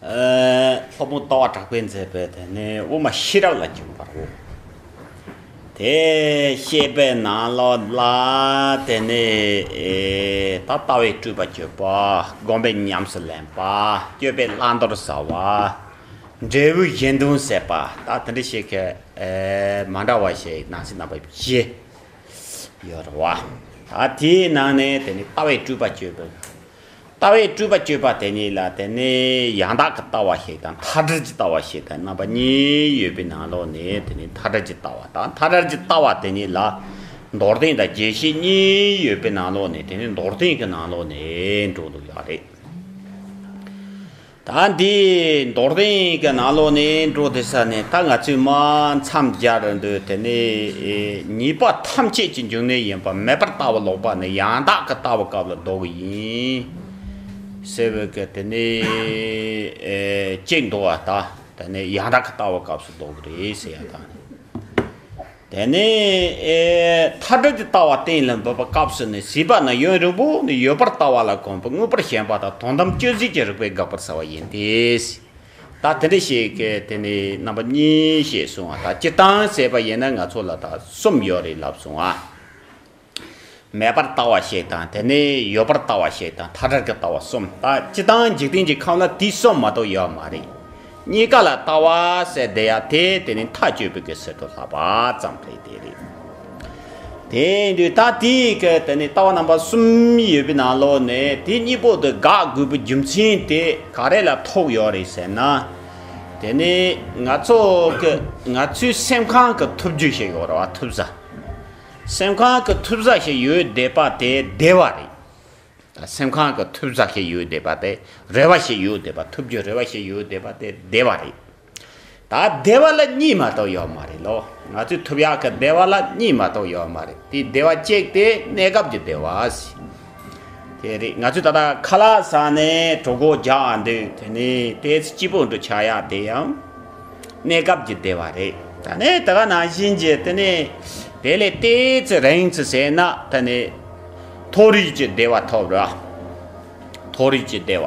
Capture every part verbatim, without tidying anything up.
ཨ། སློབ་དཔོན་ལྟ་བ་གྲགས་པས་མཛད་པའི་དེ་ནས་དབུ་མ་ཤེས་རབ་ལ་འཇུག་པའོ། དེ་བཤད་པའི་ནང་ལོགས་ལ་དེ་ནས་ཨེ་ད་ལྟ་བའི་སྤྲུལ་པ་གཅོད་པ། སྒོམ་པས་ཉམས་སུ་ལེན་པ། སྤྱོད་པས་བླང་དོར་ཟ་བ། འབྲས་བུ་གཞན་དོན་ཟད་པ། ད་དེ་འདྲ་ཞིག་གི་ཨེ་མ་འདྲ་བ་ཞིག་ནང་གསེས་རྣམ་པ་བཞི་ཡོད་རེད་བ། ད་དེའི་ནང་ནས་དེ་ནས་ལྟ་བའི་སྤྲུལ་པ་གཅོད་པ། ལྟ་བའི་སྤྲུལ་པ་གཅོད་པ་དེ་ཉིད་ལ་དེ་ནས་ཡང་དག་གི་ལྟ་བ་ཞིག་དང་མཐའ་བྲལ་གྱི་ལྟ་བ་ཞིག་དང་རྣམ་པ་གཉིས་ཡོད་པའི་ནང་ལོགས་ནས། དེ་ནས་མཐའ་བྲལ་གྱི་ལྟ་བ་དང་མཐའ་བྲལ་གྱི་ལྟ་བ་དེ་ཉིད་ལ་མདོར་བསྟན་དང་རྒྱས་བཤད་གཉིས་ཡོད་པའི་ནང་ལོགས་ནས། དེ་ནས་མདོར་བསྟན་གྱི་ནང་ལོགས་ནས་འགྲོ་འདུག་ཡག་རེད། ད་འདི་མདོར་བསྟན་གྱི་ནང་ལོགས་ནས་འགྲོ་དེ་ས་ནས། ད་ང་ཚོས་མ་མཚམས་སྦྱར་འདོད། དེ་ནས་ཉེས་པ་ཐམས་ཅད་ཀྱི་འབྱུང་གནས་ཡིན་པ་མེད་པར་ལྟ་བ་ལོག་པ་ནི་ཡང་དག་གི་ལྟ་བའི་སྐབས་ལ་ལྡོག་གི་ཡིན་ཟེར་བའི་གི་དེ་ནས་ཨེ་གཅིག་འདུག་བ། ད་དེ་ནས་ཡང་དག་གི་ལྟ་བའི་སྐབས་སུ་ལྡོག་གི་རེད་ཟེར་ཡ་དང་། དེ་ནས་ཨེ་མཐའ་བྲལ་གྱི་ལྟ་བ་གཏན་ལ་འབེབས་པའི་སྐབས་སུ་ནི། ཟད་པ་ན་ཡུན་རིང་པོ་ནི་ཡོད་པར་ལྟ་བ་ལ་གོམས་པས་མངོན་པར་ཞེན་པ་དང་དོན་དམ་དཔྱོད་བཟོད་ཀྱི་རིགས་པས་དགག་པར་བྱ་བ་ཡིན་ཏེ། ད་དེ་འདྲ་ཞིག་གི་དེ་ནས་རྣམ་པ་གཉིས་ཞེས་གསུངས་པ་དང་། སྤྱིར་བཏང་ཟེར་བ་ཡིན་ན་ང་ཚོ་ལ་ད་གསུམ་ཡོད་རེད་ལབ་སོང་ཨ། མེད་པར་ལྟ་བ་ཞིག་དང་། དེ་ནས་ཡོད་པར་ལྟ་བ་ཞིག་དང་། མཐའ་བྲལ་གྱི་ལྟ་བ་གསུམ། ད་སྤྱིར་བཏང་འཇིག་རྟེན་གྱི་ཁམས་ལ་དེ་གསུམ་མ་གཏོགས་ཡོད་མ་རེད། གཉིས་ཀ་ལ་ལྟ་བ་ཟེར་བསྡད་ཡ་དེ་དེ་ནི་མཐའ་གཅོད་པའི་གི་ཟེར་དུ་ལྷག་པ་ཙམ་རེད། དེ་རེད། དེ་ཡིན་དུས་ད་དེའི་གི་དེ་ནི་ལྟ་བ་རྣམ་པ་གསུམ་ཡོད་པའི་ནང་ལོགས་ནས་དེ་གཉིས་པོ་དེ་དགག་དགོས་པའི་རྒྱུ་མཚན་དེ་ག་རེ་ལ་ཐུག་ཡོད་རེད་ཟེར་ན། དེ་ནི་ང་ཚོ་གི་ང་ཚོའི་སེམས་ཁམས་ཀྱི་ཐུབ་རྒྱུ་ཞིག་ཡོད་རེད་བ། ཐུབ་ས། སེམས་ཁམས་ཀྱི་ཐུབ་ས་ཞིག་ཡོད་བསྡད་པ་དེ་བདེ་བ་རེད། སེམས་ཁམས་ཀྱི་ཐུབ་ས་ཞིག་ཡོད་བསྡད་པ་དེ། རེ་བ་ཞིག་ཡོད་བསྡད་པ། ཐུབ་རྒྱུའི་རེ་བ་ཞིག་ཡོད་བསྡད་པ་དེ་བདེ་བ་རེད། ད་བདེ་བ་ལ་གཉིས་མ་གཏོགས་ཡོད་མ་རེད་ལོ། ང་ཚོས་ཐོབ་ཡག་གི་བདེ་བ་ལ་གཉིས་མ་གཏོགས་ཡོད་མ་རེད། དེ་བདེ་བ་གཅིག་དེ་གནས་སྐབས་ཀྱི་བདེ་བ་ཞིག་དེ་རེད། ང་ཚོས་ད་ལྟ་ཁ་ལག་ཟ་ནས་གྲོད་ཁོག་རྒྱགས་འདུག་དེ་ནས་ཏོག་ཙམ་སྐྱིད་པོ་འདྲ་ཆགས་ཡག་དེ་ཡང་གནས་སྐབས་ཀྱི་བདེ་བ་རེད། ད་ནས་ད་ག་ནང་བཞིན་གྱི་དེ་ནས་དེ་ལས་ཏོག་ཙམ་རིང་ཙམ་ཟེར་ན། ད་ནས་མཐོ་རིས་ཀྱི་བདེ་བ་ཐོབ་ར། མཐོ་རིས་ཀྱི་བདེ་བ།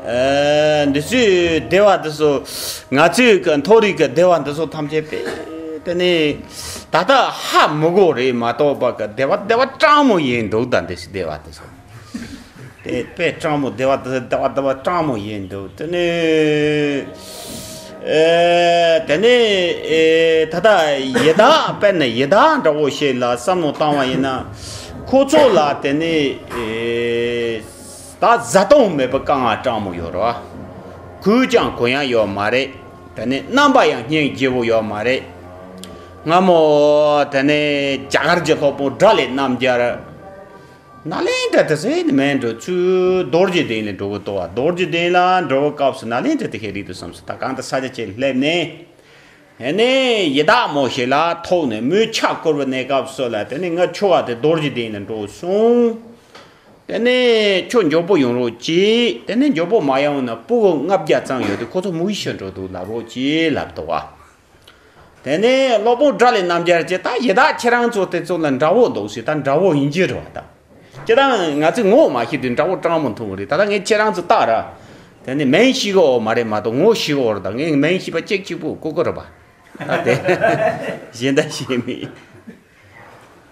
ཨ། འདི་ཚོའི་བདེ་བ་འདི་ཚོ། ང་ཚོའི་གི་མཐོ་རིས་ཀྱི་བདེ་བ་འདི་ཚོ་ཐམས་ཅད་པས་དེ་ནས་ད་ལྟ་ཧ་མི་གོ་རེད་མ་གཏོགས་པ་གི་བདེ་བ་བདེ་བ་སྤྲང་མོ་ཡིན་འདུག་ད་འདི་ཚོའི་བདེ་བ་འདི་ཚོ། དེ་དཔེ་སྤྲང་མོ། བདེ་བ་དེ་བདེ་བ་བདེ་བ་སྤྲང་མོ་ཡིན་འདུག་དེ་ནས་ཨེ་དེ་ནས་ཨེ་ད་ལྟ་ཡི་དྭགས། དཔེར་ན་ཡི་དྭགས་འདྲ་བོ་ཞིག་ལ་བསམ་བློ་བཏང་བ་ཡིན་ན། ཁོ་ཚོ་ལ་དེ་ནས་ཨེ་ད་བཟའ་བཏུང་མེད་པའི་དཀའ་ངལ་སྤྲང་མོ་ཡོད་རེད་བ། གོས་ཀྱང་གོན་ཡག་ཡོད་མ་རེད། དེ་ནས་རྣམ་པ་ཡང་སྙིང་རྗེ་བོ་ཡོད་མ་རེད། སྔ་མོ་དེ་ནས་རྒྱ་གར་གྱི་སློབ་དཔོན་སྒྲ་བླིན་རྣམ་རྒྱལ། ནཱ་ལེནྡྲ་དེ་ཟེར་ནི་མེད་འགྲོ། ཚུར་རྡོ་རྗེ་གདན་ལ་འགྲོ་གི་འདུག་བ། རྡོ་རྗེ་གདན་ལ་འགྲོ་བའི་སྐབས་སུ་ནཱ་ལེནྡྲ་དེ་ཤེས་རིག་ཏུ་བསམ་སོང་། ད་གང་ལྟར་ས་ཆ་ཅིག་སླེབས་ནས། ཨེ་ནས་ཡི་དྭགས་མོ་ཞིག་ལ་ཐུག་ནས་མོས་ཕྱག་བསྐོར་བའི་གནས་སྐབས་སུ་ལ། དེ་ནས་ང་ཁྱོ་ག་དེ་རྡོ་རྗེ་གདན་ལ་འགྲོ་སོང་། དེ་ནས་ཁྱོད་མགྱོགས་པོ་ཡོང་རོགས་གྱིས། དེ་ནས་མགྱོགས་པོ་མ་ཡོང་ན་སྤུ་གུ་ལྔ་བརྒྱ་ཙམ་ཡོད་དུས་ཁོ་ཚོ་མུ་ཤི་འགྲོ་འདུག་ལབ་རོགས་གྱིས་ལབ་འདུག་བ། དེ་ནས་སློབ་དཔོན་སྒྲ་བླིན་རྣམ་རྒྱལ་གྱིས་ད་ཡི་དྭགས་ཁྱེད་རང་ཚོ་དེ་ཚོ་ལ་འདྲ་བོ་འདུག་ཟེར། ད་འདྲ་བོ་ཡིན་གྱི་རེད་བ། ད་ཁྱེད་རང་ང་ཚོས་ངོ་མ་ཤེས་དུས་འདྲ་བོ་སྤྲང་མོ་མཐོང་གི་རེད། ད་ལྟ་ངས་ཁྱེད་རང་ཚོ་བལྟ་ར། དེ་ནས་མིང་ཤེས་གི་ཡོད་མ་རེད་མ་གཏོགས་ངོ་ཤེས་གི་ཡོད་རེད། ད་ངས་མིང་ཤེས་པ་གཅིག་གཅིག་པུ་ཀོ་ཀོ་རེད་པ། ད་དེ་གཞན་དག་ཤེས་མེད།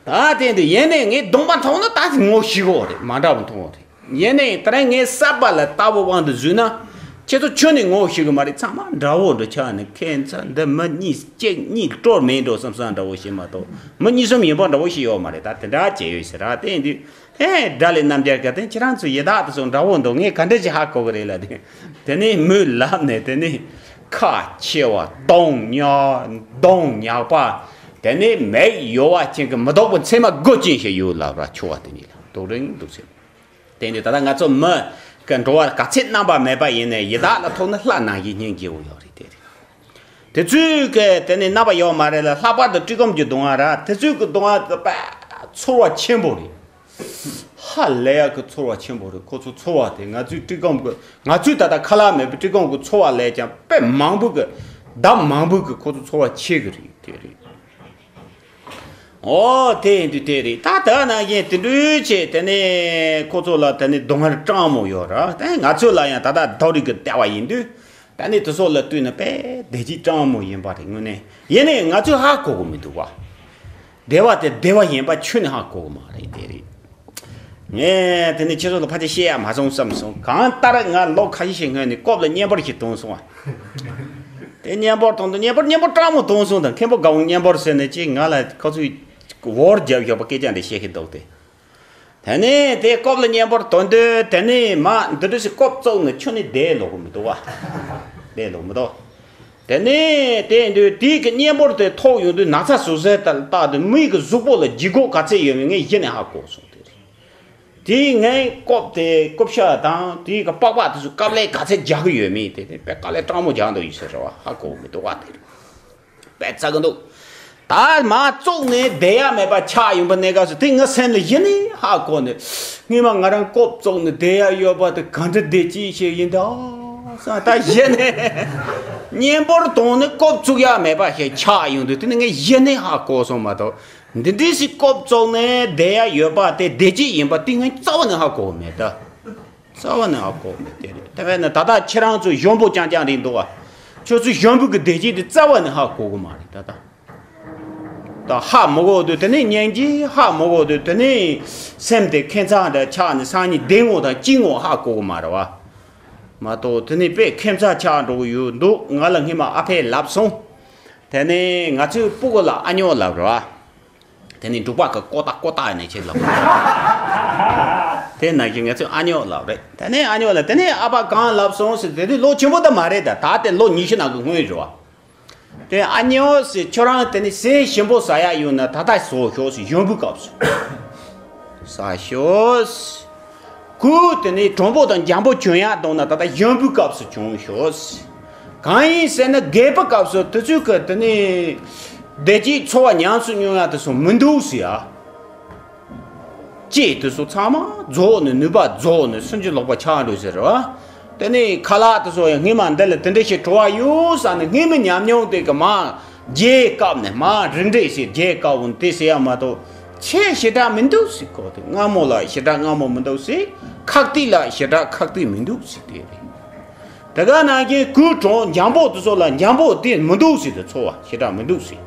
ད་དེ་འདི་ཡིན་ནའི་ངས་གདོང་པ་མཐོང་ན་ད་ངོ་ཤེས་གི་ཡོད་རེད། མ་འདྲ་བོ་མཐོང་གི་རེད། ཡིན་ནའི་དེ་རིང་ངས་གསར་པ་ལ་ལྟ་བའི་དབང་དུ་བཟུང་ན། ཁྱེད་ཚོ་ཁྱོན་ནས་ངོ་ཤེས་གི་མ་རེད། ཚང་མ་འདྲ་བོ་འདྲ་ཆགས་ནས། ཁྱད་མཚར། འདི་མི་གཉིས་གཅིག་གཉིས་དཀྲོལ་མེད་འགྲོ་བསམ་བསམ་འདྲ་བོ་ཞིག་མ་གཏོགས་མི་གཉིས་གསུམ་ཡིན་པ་འདྲ་བོ་ཞིག་ཡོད་མ་རེད། ད་དེ་འདྲ་བྱས་ཡོད་ཟེར་ར། དེ་ཡིན་དུས་ཨེ་སྒྲ་བླིན་རྣམ་རྒྱལ་གྱིས་དེ་ཁྱེད་རང་ཚོ་ཡི་དྭགས་དེ་ཚོ་འདྲ་བོ་འདུག་ངས་ག་འདྲ་ཞིག་ཧ་གོ་གི་རེད་ལབ་དུས། དེ་ནས་མོས་ལབ་ནས། དེ་ནས་ཁ་ཆེ་བ། གདོང་ཉག་གདོང་ཉག་པ། དེ་ནས་མིག་ཡོ་བ་ཅན་གྱི་མི་ལྡོག་པའི་མཚན་མ་དགུ་ཅན་ཞིག་ཡོད་ལབ་ར། ཁྱོ་ག་དེ་གཉིས་ལ་སྡུག་རིང་འདུག་ཟེར། དེ་འདི་ད་ལྟ་ང་ཚོ་མི་གི་འགྲོ་བ་ག་ཚད་རྣམ་པ་མེད་པ་ཡིན་ནའི་ཡི་དྭགས་ལ་ཐུག་ན་ལྷ་ནང་བཞིན་སྙིང་རྗེ་བོ་ཡོད་རེད། དེ་རེད། དེ་ཚོའི་གི་དེ་ནི་རྣམ་པ་ཡོད་མ་རེད་ལ། ལྷག་པར་དུ་བཀྲེས་སྐོམ་གྱི་སྡུག་བསྔལ་ར། དེ་ཚོའི་གི་སྡུག་བསྔལ་དེ་དཔེ་ཚོར་བ་ཆེན་པོ་རེད། ཧ་ལས་ཡག་གི་ཚོར་བ་ཆེན་པོ་རེད། ཁོ་ཚོ་ཚོར་བ་དེ་ང་ཚོའི་བཀྲེས་སྐོམ་གི། ང་ཚོའི་ད་ལྟ་ཁ་ལག་མེད་པའི་བཀྲེས་སྐོམ་གི་ཚོར་བ་ལས་ཀྱང་དཔེ་མང་པོ་གི། ལྡབ་མང་པོ་གི་ཁོ་ཚོ་ཚོར་བ་ཆེ་གི་རེད། དེ་རེད། ཨོ་དེ་ཡིན་དུས་དེ་རེད། ད་ད་ནང་བཞིན་དེ་འདྲའི་ཆེ་དེ་ནས་ཁོ་ཚོ་ལ་དེ་ནས་སྡུག་བསྔལ་སྤྲང་མོ་ཡོད་ར། དེ་ང་ཚོ་ལ་ཡང་ད་ལྟ་མཐོ་རིས་ཀྱི་ལྟ་བ་ཡིན་དུས་ད་ནས་དེ་ཚོ་ལ་ལྟོས་ན་དཔེ་བདེ་སྐྱིད་སྤྲང་མོ་ཡིན་པ་རེད། དངོས་གནས་ཡིན་ནའི་ང་ཚོས་ཧ་གོ་གི་མི་འདུག་བ། བདེ་བ་དེ་བདེ་བ་ཡིན་པ་ཁྱོན་ནས་ཧ་གོ་གི་མ་རེད། དེ་རེད། ངས་དེ་ནས་ཁྱེད་ཚོ་ལ་ཕལ་ཆེར་བཤད་ཡ་མ་སོང་བསམ་སོང་། གང་ལྟར་ང་ལོ་ཁ་ཤས་ཤིག་སྔོན་ནས་ཀོབ་ལ་བརྙན་པར་ཞིག་བཏོན་སོང་བ། དེ་བརྙན་པར་བཏོན་དུས་བརྙན་པར་བརྙན་པར་སྤྲང་མོ་བཏོན་སོང་དང་། མཁན་པོ་དགའ་བོ་བརྙན་པར་ཟེར་ནས་ཅིག་ང་ལ་ཁོ་ཚོས་བོར་རྒྱབ་ཡོད་པ་སྐད་ཆ་འདི་བཤད་ཀྱི་འདུག་སྟེ། དེ་ནས་དེ་ཀོབ་ལ་བརྙན་པར་བཏོན་དུས་དེ་ནས་མ་འདི་འདྲ་ཞིག་ཀོབ་བཙུགས་ནས་ཁྱོན་ནས་བསྡད་ལོག་གི་མི་འདུག་བ། བསྡད་ལོག་མི་འདུག་དེ་ནས་དེ་ཡིན་དུས་དེའི་གི་བརྙན་པར་དེ་ཐོག་ཡོང་དུས་ན་ཚ་བཟོ་ཟེར་ལྟ་བཏང་དུས་མིའི་གི་གཟུགས་པོ་ལ་ལྗིད་ཁོག་ག་ཚད་ཡོད་མེད་ངས་གཞི་ནས་ཧ་གོ་སོང་། དེ་རེད། དེ་ངས་ཀོབ་དེ་ཀོབ་ཤ་དང་དེའི་གི་པགས་པ་དེ་ཚོ་དཀའ་ལས་ག་ཚད་རྒྱག་གི་ཡོད་མེད་དེ་དེ་དཔེ་དཀའ་ལས་སྤྲང་མོ་རྒྱག་འདུག་ཡིན་ཟེར་རེད་བ། ཧ་གོ་མི་འདུག་བ། དེ་རེད། དཔེ་ཚ་གི་འདུག་ད་མ་བཙུགས་ནས་བསྡད་ཡ་མེད་པ་ཆགས་ཡོང་པ་གནས་སྐབས་སུ་དེ་ངའི་སེམས་ལ་གཞི་ནས་ཧ་གོ་ནས། སྔོན་མ་ང་རང་ཀོབ་བཙུགས་ནས་བསྡད་ཡ་ཡོད་པ་དེ་ག་འདྲ་བདེ་སྐྱིད་ཞིག་ཡིན་ད་བསམ། ད་གཞི་ནས་བརྙན་པར་བཏང་ནས་ཀོབ་བཙུགས་ཡ་མེད་པ་ཞིག་ཆགས་ཡོང་དུས་དེ་ནི་ངས་གཞི་ནས་ཧ་གོ་སོང་མ་གཏོགས། འདི་འདྲའི་ཞིག་ཀོབ་བཙུགས་ནས་བསྡད་ཡ་ཡོད་པ་དེ་བདེ་སྐྱིད་ཡིན་པ་དེ་ངས་རྩ་བ་ནས་ཧ་གོ་མེད་ད། རྩ་བ་ནས་ཧ་གོ་མེད་དེ་རེད། དེ་བས་ན་ད་ལྟ་ཁྱེད་རང་ཚོ་གཞོན་པོ་རྐྱང་རྐྱང་རེད་འདུག་བ། ཁྱོད་ཚོ་གཞོན་པོ་གི་བདེ་སྐྱིད་དེ་རྩ་བ་ནས་ཧ་གོ་གི་མ་རེད་ད་ལྟ། ད་ཧ་མི་གོ་དུས་དེ་ནས་སྙིང་རྗེ། ཧ་མི་གོ་དུས་དེ་ནས་སེམས་དེ་ཁེ་མཚར་འདྲ་ཆགས་ནས་སང་ཉིན་བདེ་ངོ་དང་སྐྱིད་ངོ་ཧ་གོ་གི་མ་རེད་བ། མ་གཏོགས་དེ་ནས་དཔེ་ཁེ་མཚར་ཆགས་འགྲོ་གི་ཡོད་འདུག་ང་ལ་སྔོན་མ་ཨ་ཕས་ལབ་སོང་། དེ་ནས་ང་ཚོའི་སྤུ་གུ་ལ་ཨ་ཉོ་ལབ་རེད་བ། དེ་ནས་འབྲུག་པ་གི་ཀོ་ཏ་ཀོ་ཏ་ནས་ཆེ་ལབ། དེ་ནང་བཞིན་ང་ཚོས་ཨ་ཉོ་ལབ་རེད། དེ་ནས་ཨ་ཉོ་ལ་དེ་ནས་ཨ་ཕ་གང་ལབ་སོང་ཟེར། དེ་དུས་ལོ་ཆེན་པོ་ད་མ་རེད་ད། ད་དེ་ལོ་ཉི་ཤུ་ནང་གི་སྔོན་རེད་བ། དེ་ཨ་ཉོ་ཟེར། ཁྱོད་རང་དེ་ནས་ཟས་ཞིམ་པོ་ཟ་ཡ་ཡོད་ན་ད་ལྟ་ཟོ་ཤོག་ཟེར། གཞོན་པོའི་སྐབས་སུ་ཟ་ཤོག་ཟེར། ཁོས་དེ་ནས་གྲོང་པོ་དང་འཇམ་པོ་གྱོན་ཡ་གཏོང་ན་ད་ལྟ་གཞོན་པོའི་སྐབས་སུ་གྱོན་ཤོག་ཟེར། གང་ཡིན་ཟེར་ན་རྒས་པའི་སྐབས་སུ་དེ་ཚོའི་གི་དེ་ནས་བདེ་སྐྱིད་འཚོ་བ་ཉམས་སུ་མྱོང་ཡ་དེ་ཚོ་མི་འདུག་ཟེར་ཡ། ལྕེ་དེ་ཚོ་ཚང་མ་རྫོགས་ནས། ནུས་པ་རྫོགས་ནས་སུན་འབྱིན་ལོག་པ་ཆགས་འགྲོ་ཟེར་བ། དེ་ནས་ཁ་ལག་དེ་ཚོ་ཡང་སྔོན་མ་འདི་ལ་དེ་འདྲ་ཞིག་བྲོ་བ་ཡོད་བསམ་ནས་སྔོན་མའི་ཉམས་མྱོང་དེ་གི་མར་རྒྱས་བཀབ་ནས། མར་རིམ་གྲོ་ཞིག་རྒྱས་བཀབ་འོང་དེ་ཟེར་ཡ་མ་གཏོགས་ཆེས་ཞེ་དྲག་མི་འདུག་ཟེར། ཁོ་དེ་སྔ་མོ་ལ་ཞེ་དྲག་སྔ་མོ་མི་འདུག་ཟེར། ཁག་ཏིག་ལ་ཞེ་དྲག་ཁག་ཏིག་མི་འདུག་ཟེར། དེ་རེད། དེ་ག་ནང་བཞིན་གོས་གྲོང་འཇམ་པོ་དེ་ཚོ་ལ་འཇམ་པོ་དེ་མི་འདུག་ཟེར། དེ་འཚོ་བ་ཞེ་དྲག་མི་འདུག་ཟེར།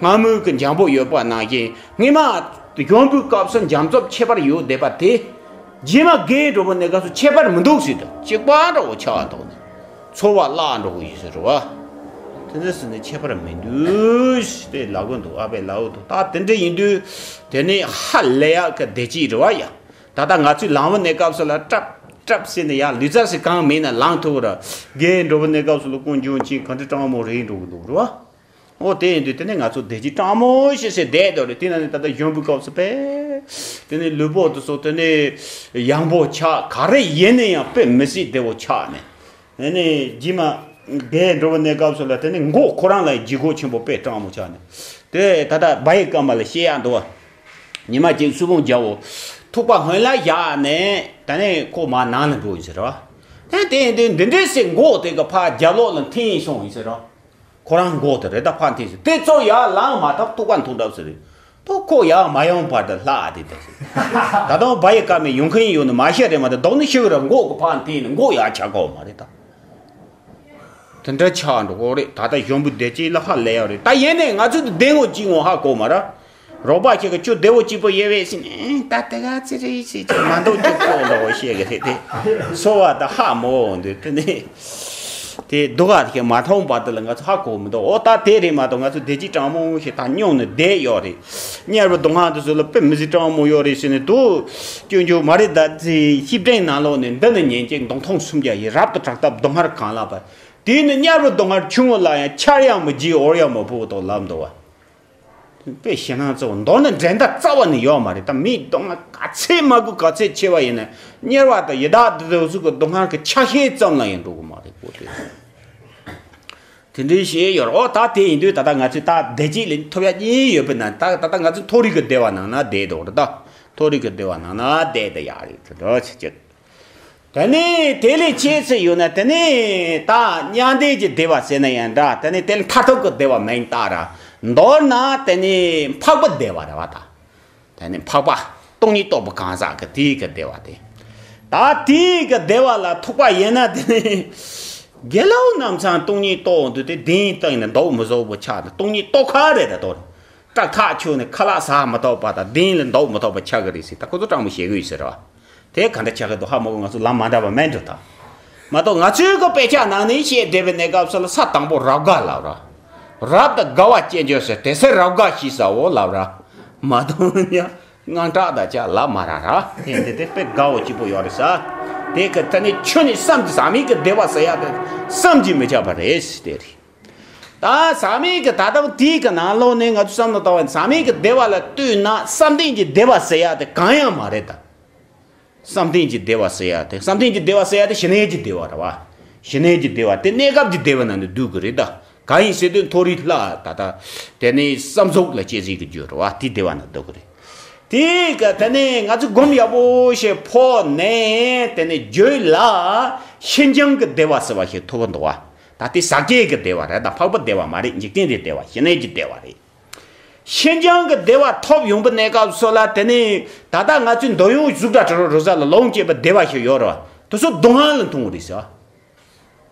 སྔ་མོའི་གི་འཇམ་པོ་ཡོད་པ་ནང་བཞིན་སྔོན་མ་གཞོན་པའི་སྐབས་སུ་འཇམ་རྩུབ་ཁྱད་པར་ཡོད་བསྡད་པ་དེ། རྗེས་མ་རྒས་འགྲོ་བ་ནས་སྐབས་སུ་ཁྱད་པར་མི་འདུག་ཟེར། དེ་གཅིག་པ་འདྲ་བོ་ཆགས་འདུག་ནས་འཚོ་བ་བརླག་འགྲོ་གི་ཡོད་ཟེར་བ། དེ་འདྲ་ཟེར་ནས་ཁྱད་པར་མི་འདུག་ཟེར་དེ་ལབ་གི་འདུག་ཨ་ཕས་ལབ་འདུག་ད་དེ་འདྲ་ཡིན་དུས་དེ་ནས་ཧ་ལས་ཡག་གི་བདེ་སྐྱིད་རེད་བ་ཡ། ད་ལྟ་ང་ཚོས་ལངས་པའི་གནས་སྐབས་སུ་ལ་ཀྲབ་ཀྲབ་ཟེར་ནས་ཡར་ལུས་རྩལ་ཞིག་གང་མེད་ན་ལངས་ཐུབ་ར། རྒས་འགྲོ་བའི་གནས་སྐབས་སུ་ལ་ཀུན་འབྱུང་ཅིག་ག་འདྲ་སྤྲང་མོ་རེད་འགྲོ་གི་འདུག་རེད་བ། འོ་དེ་ཡིན་དུས་དེ་ནས་ང་ཚོ་བདེ་སྐྱིད་སྤྲང་མོ་ཞིག་ཟེར་བསྡད་འདུག་རེད། དེ་ནང་ནས་ད་ལྟ་གཞོན་པའི་སྐབས་སུ་དཔེ་དེ་ནས་ལུས་པོ་དེ་ཚོ་དེ་ནས་ཡང་པོ་ཆགས། ག་རེ་ཡིན་ན་ཡང་དཔེ་མི་སྲིད་བདེ་བོ་ཆགས་ནས། དེ་ནས་རྗེས་མ་རྒས་འགྲོ་བའི་གནས་སྐབས་སུ་ལ་དེ་ནས་མགོ་ཁོ་རང་ལ་ལྗིད་ཁོག་ཆེན་པོ་དཔེ་སྤྲང་མོ་ཆགས་ནས། དེ་ད་ལྟ་བ་ཡི་སྐར་མ་ལ་བཤད་ཡག་འདུག་བ། ཉི་མ་གཅིག་སུ་བོང་རྒྱལ་པོ་ཐུག་པ་སྔོན་ལ་བཞག་ནས་དེ་ནས་ཁོ་མར་ནང་ལ་འགྲོ་ཡིན་ཟེར་བ། དེ་དེ་དེ་འདི་འདྲས་སེ་མགོ་དེ་ག་ཕར་རྒྱབ་ལོགས་ལ་འཐེན་སོང་ཡིན་ཟེར་རོ། ཁོ་རང་མགོ་དེ་རེ་ད་ཕར་འཐེན་ཟེར། དེ་ཚོ་ཡར་ལངས་མ་ཐག་ཐུག་པ་འཐུང་གྲབས་ཟེར་རེད། ཏོ་ཁོ་ཡར་མ་ཡོང་བར་དུ་ལྷག་དེ་དེ་ཟེར། ད་དུང་བ་ཡི་སྐར་མའི་ཡོང་མཁན་ཡོད་ནི་མ་ཤེས་རེད་མ་གཏོགས་ལྡོག་ནི་ཤི་གི་ར། མགོ་གི་ཕར་འཐེན་ནས་མགོ་ཡར་ཆག་གོ་མ་རེད་ད། དེ་འདྲ་ཆགས་འགྲོ་གོ་རེད། ད་ལྟ་གཞོན་པོ་བདེ་སྐྱིད་ལ་ཧ་ལས་ཡོད་རེད། ད་ཡིན་ནའི་ང་ཚོ་དེ་བདེ་ངོ་སྐྱིད་ངོ་ཧ་གོ་མ་ར། རོགས་པ་ཁྱེད་ཀྱི་ཁྱོད་བདེ་བོ་སྐྱིད་པོ་ཡོད་པས་ཟེར་ནས་ད་དེ་ག་ཚེ་རེ་ཞིག་ཅིག་མ་འདུག་ཅིག་ཀོ་འདྲ་བོ་བཤད་གི་རེད་དེ། འཚོ་བ་ད་ཧ་མོ་འདུག་དེ་ནས་དེ་སྡུག་ག་དེ་མ་མཐོང་བར་དུ་ལ་ང་ཚོ་ཧ་གོ་མི་འདུག་འོ་ད་དེ་རེད་མ་གཏོགས་ང་ཚོ་བདེ་སྐྱིད་སྤྲང་མོ་ཞིག་ད་སྙོམས་ནས་བསྡད་ཡོད་རེད། དམྱལ་བའི་སྡུག་བསྔལ་དེ་ཚོ་ལ་དཔེ་མི་སྲིད་སྤྲང་མོ་ཡོད་རེད་ཟེར་ནས་འདུག་སྐྱོན་བརྗོད་མ་རེད། ད་ཚེ་ཤིབ་ཕྲེང་ནང་ལོགས་ནས་འདི་ནི་ཉན་ཅིག་མདུང་ཐུང་སུམ་བརྒྱ་ཡིས་རབ་ཏུ་དྲག་སྟབས་སྡུག་བསྔལ་གང་ལགས་པ། དེས་ནི་དམྱལ་བའི་སྡུག་བསྔལ་ཆུང་ངུ་ལ་ཡང་ཆར་ཡང་མི་རྒྱས་འོར་ཡང་མི་ཕོག་དོ་ལབ་འདུག་བ། དཔེ་ཞེད་སྣང་ཚ་བོ་མདོར་ན་འགྲན་ཟླ་རྩ་བ་ནས་ཡོད་མ་རེད། ད་མིའི་སྡུག་བསྔལ་ག་ཚད་མ་དགོས་ག་ཚད་ཆེ་བ་ཡིན་ན་དམྱལ་བ་དང་ཡི་དྭགས་འདི་ཚོ་གི་སྡུག་བསྔལ་གྱི་ཆ་ཤས་ཙམ་ལ་ཡང་འགྲོ་གི་མ་རེད་གོ། དེ་དེ་འདྲའི་ཞེས་ཡོད་རེད། འོ་ད་དེ་ཡིན་དུས་ད་ལྟ་ང་ཚོས་ད་བདེ་སྐྱིད་ལ་ཐོབ་ཡ་གཉིས་ཡོད་པ་ན་ད་ད་ལྟ་ང་ཚོ་མཐོ་རིས་ཀྱི་བདེ་བ་ནང་ན་བསྡད་འདུག་རེད། ད་མཐོ་རིས་ཀྱི་བདེ་བ་ནང་ན་བསྡད་ད་ཡག་རེད། དེ་འདྲ་ཆེ་ཆེ། དེ་ནས་དེ་ལས་ཆེ་ཚེ་ཡོད་ན་དེ་ནས་ད་མྱང་འདས་ཀྱི་བདེ་བ་ཟེར་ན་ཡང་འདྲ། དེ་ནས་དེ་ལ་མཐར་ཐུག་གི་བདེ་བ་མིང་བཏགས་ར། མདོར་ན་དེ་ནི་འཕགས་པ་བདེ་བ་རེད་བ་ད། དེ་ནི་འཕགས་པ་སྟོང་ཉིད་རྟོགས་པའི་གང་ཟག་གི་དེའི་གི་བདེ་བ་དེ། ད་དེའི་གི་བདེ་བ་ལ་ཐུག་པ་ཡིན་ན་དེ་ནི་དགེ་སློང་རྣམས་ཀྱང་སྟོང་ཉིད་རྟོགས་འདུག་སྟེ། གདན་སྟེང་ནས་མདོག་མི་བཟོ་བོ་ཆགས་ནས་སྟོང་ཉིད་རྟོགས་ཁ་རེད་ད་དོ། སྐྲ་ཐག་ཆོད་ནས་ཁ་ལག་ཟ་མི་ཐུབ་པ་དང་གདན་ལ་འདུག་མི་ཐུབ་པ་ཆགས་ཀྱི་རེད་ཟེར། ད་ཁོ་ཚོ་སྤྲང་མོ་བཤད་གི་ཡོད་ཟེར་བ། དེ་ག་འདྲ་ཆགས་ཀྱི་འདུག་ཧ་མ་གོ། ང་ཚོ་ལམ་མ་འདྲ་བ་མེད་འགྲོ་ད། མ་གཏོགས་ང་ཚོའི་གི་དཔེ་ཆ་ནང་ནས་བཤད་བསྡད་པའི་གནས་སྐབས་སུ་ལ་ས་དང་པོ་རབ་དགའ་ལབ་ར། རབ་དང་དགའ་བ་སྐྱེ་འགྱུར་ཟེར། དེ་ཚེ་རབ་དགའ་ཞེས་བྱའོ་ལབ་ར། མ་གཏོགས་ཡང་དངངས་སྐྲག་དང་ཅང་ལབ་མ་ར་ར། དེ་འདི་དེ་དཔེ་དགའ་བོ་སྐྱིད་པོ་ཡོད་རེད་ས། དེ་གི་ད་ནི་ཆོས་ནི་བསམ་གྱིས་ཟག་མེད་ཀྱི་བདེ་བ་ཟེར་ཡ་དེ་བསམ་གྱིས་མི་ཁྱབ་པ་རེད་ཟེར་དེ་རེད། ད་ཟག་མེད་ཀྱི་ད་ལྟ་དེའི་གི་ནང་ལོགས་ནས་ང་ཚོ་བསམ་བློ་བཏང་བ་ཡིན། ཟག་མེད་ཀྱི་བདེ་བ་ལ་ལྟོས་ན་བསམ་གཏན་གྱི་བདེ་བ་ཟེར་ཡ་དེ་གང་ཡང་མ་རེད་ད། བསམ་གཏན་གྱི་བདེ་བ་ཟེར་ཡ་དེ། བསམ་གཏན་གྱི་བདེ་བ་ཟེར་ཡ་དེ་ཞི་གནས་ཀྱི་བདེ་བ་རེད་བ། ཞི་གནས་ཀྱི་བདེ་བ་དེ་གནས་སྐབས་ཀྱི་བདེ་བ་ནང་དུ་འདུ་གི་རེད་ད། གང་ཡིན་ཟེར་དུས་མཐོ་རིས་ལྷ་ད་ལྟ་དེ་ནས་བསམ་གཟུགས་ལ་སྐྱེ་ཟིག་གི་རྒྱུ་རེད་བ། དེ་བདེ་བ་ནང་འདུ་གི་རེད། དེ་ག་དེ་ནས་ང་ཚོ་སྒོམ་ཡག་པོ་ཞིག་ཕོག་ནས་དེ་ནས་རྒྱུད་ལ་ཤིན་སྦྱངས་ཀྱི་བདེ་བ་ཟེར་བ་ཞིག་ཐོབ་པ་འདུག་བ། ད་དེ་ཟག་བཅས་ཀྱི་བདེ་བ་རེད་ད། འཕགས་པ་བདེ་བ་མ་རེད། འཇིག་རྟེན་རེ་བདེ་བ། ཞི་གནས་ཀྱི་བདེ་བ་རེད། ཤིན་སྦྱངས་ཀྱི་བདེ་བ་ཐོབ་ཡོང་པའི་གནས་སྐབས་སུ་ལ་དེ་ནི་ད་ལྟ་ང་ཚོའི་འདོད་ཡོན་གཟུགས་སྒྲ་དྲི་རོ་རེག་བྱ་ལ་ལོངས་སྤྱད་པའི་བདེ་བ་ཞིག་ཡོད་རེད་བ། དེ་ཚོ་སྡུག་བསྔལ་ལ་མཐོང་བ་རེད་ཟེར།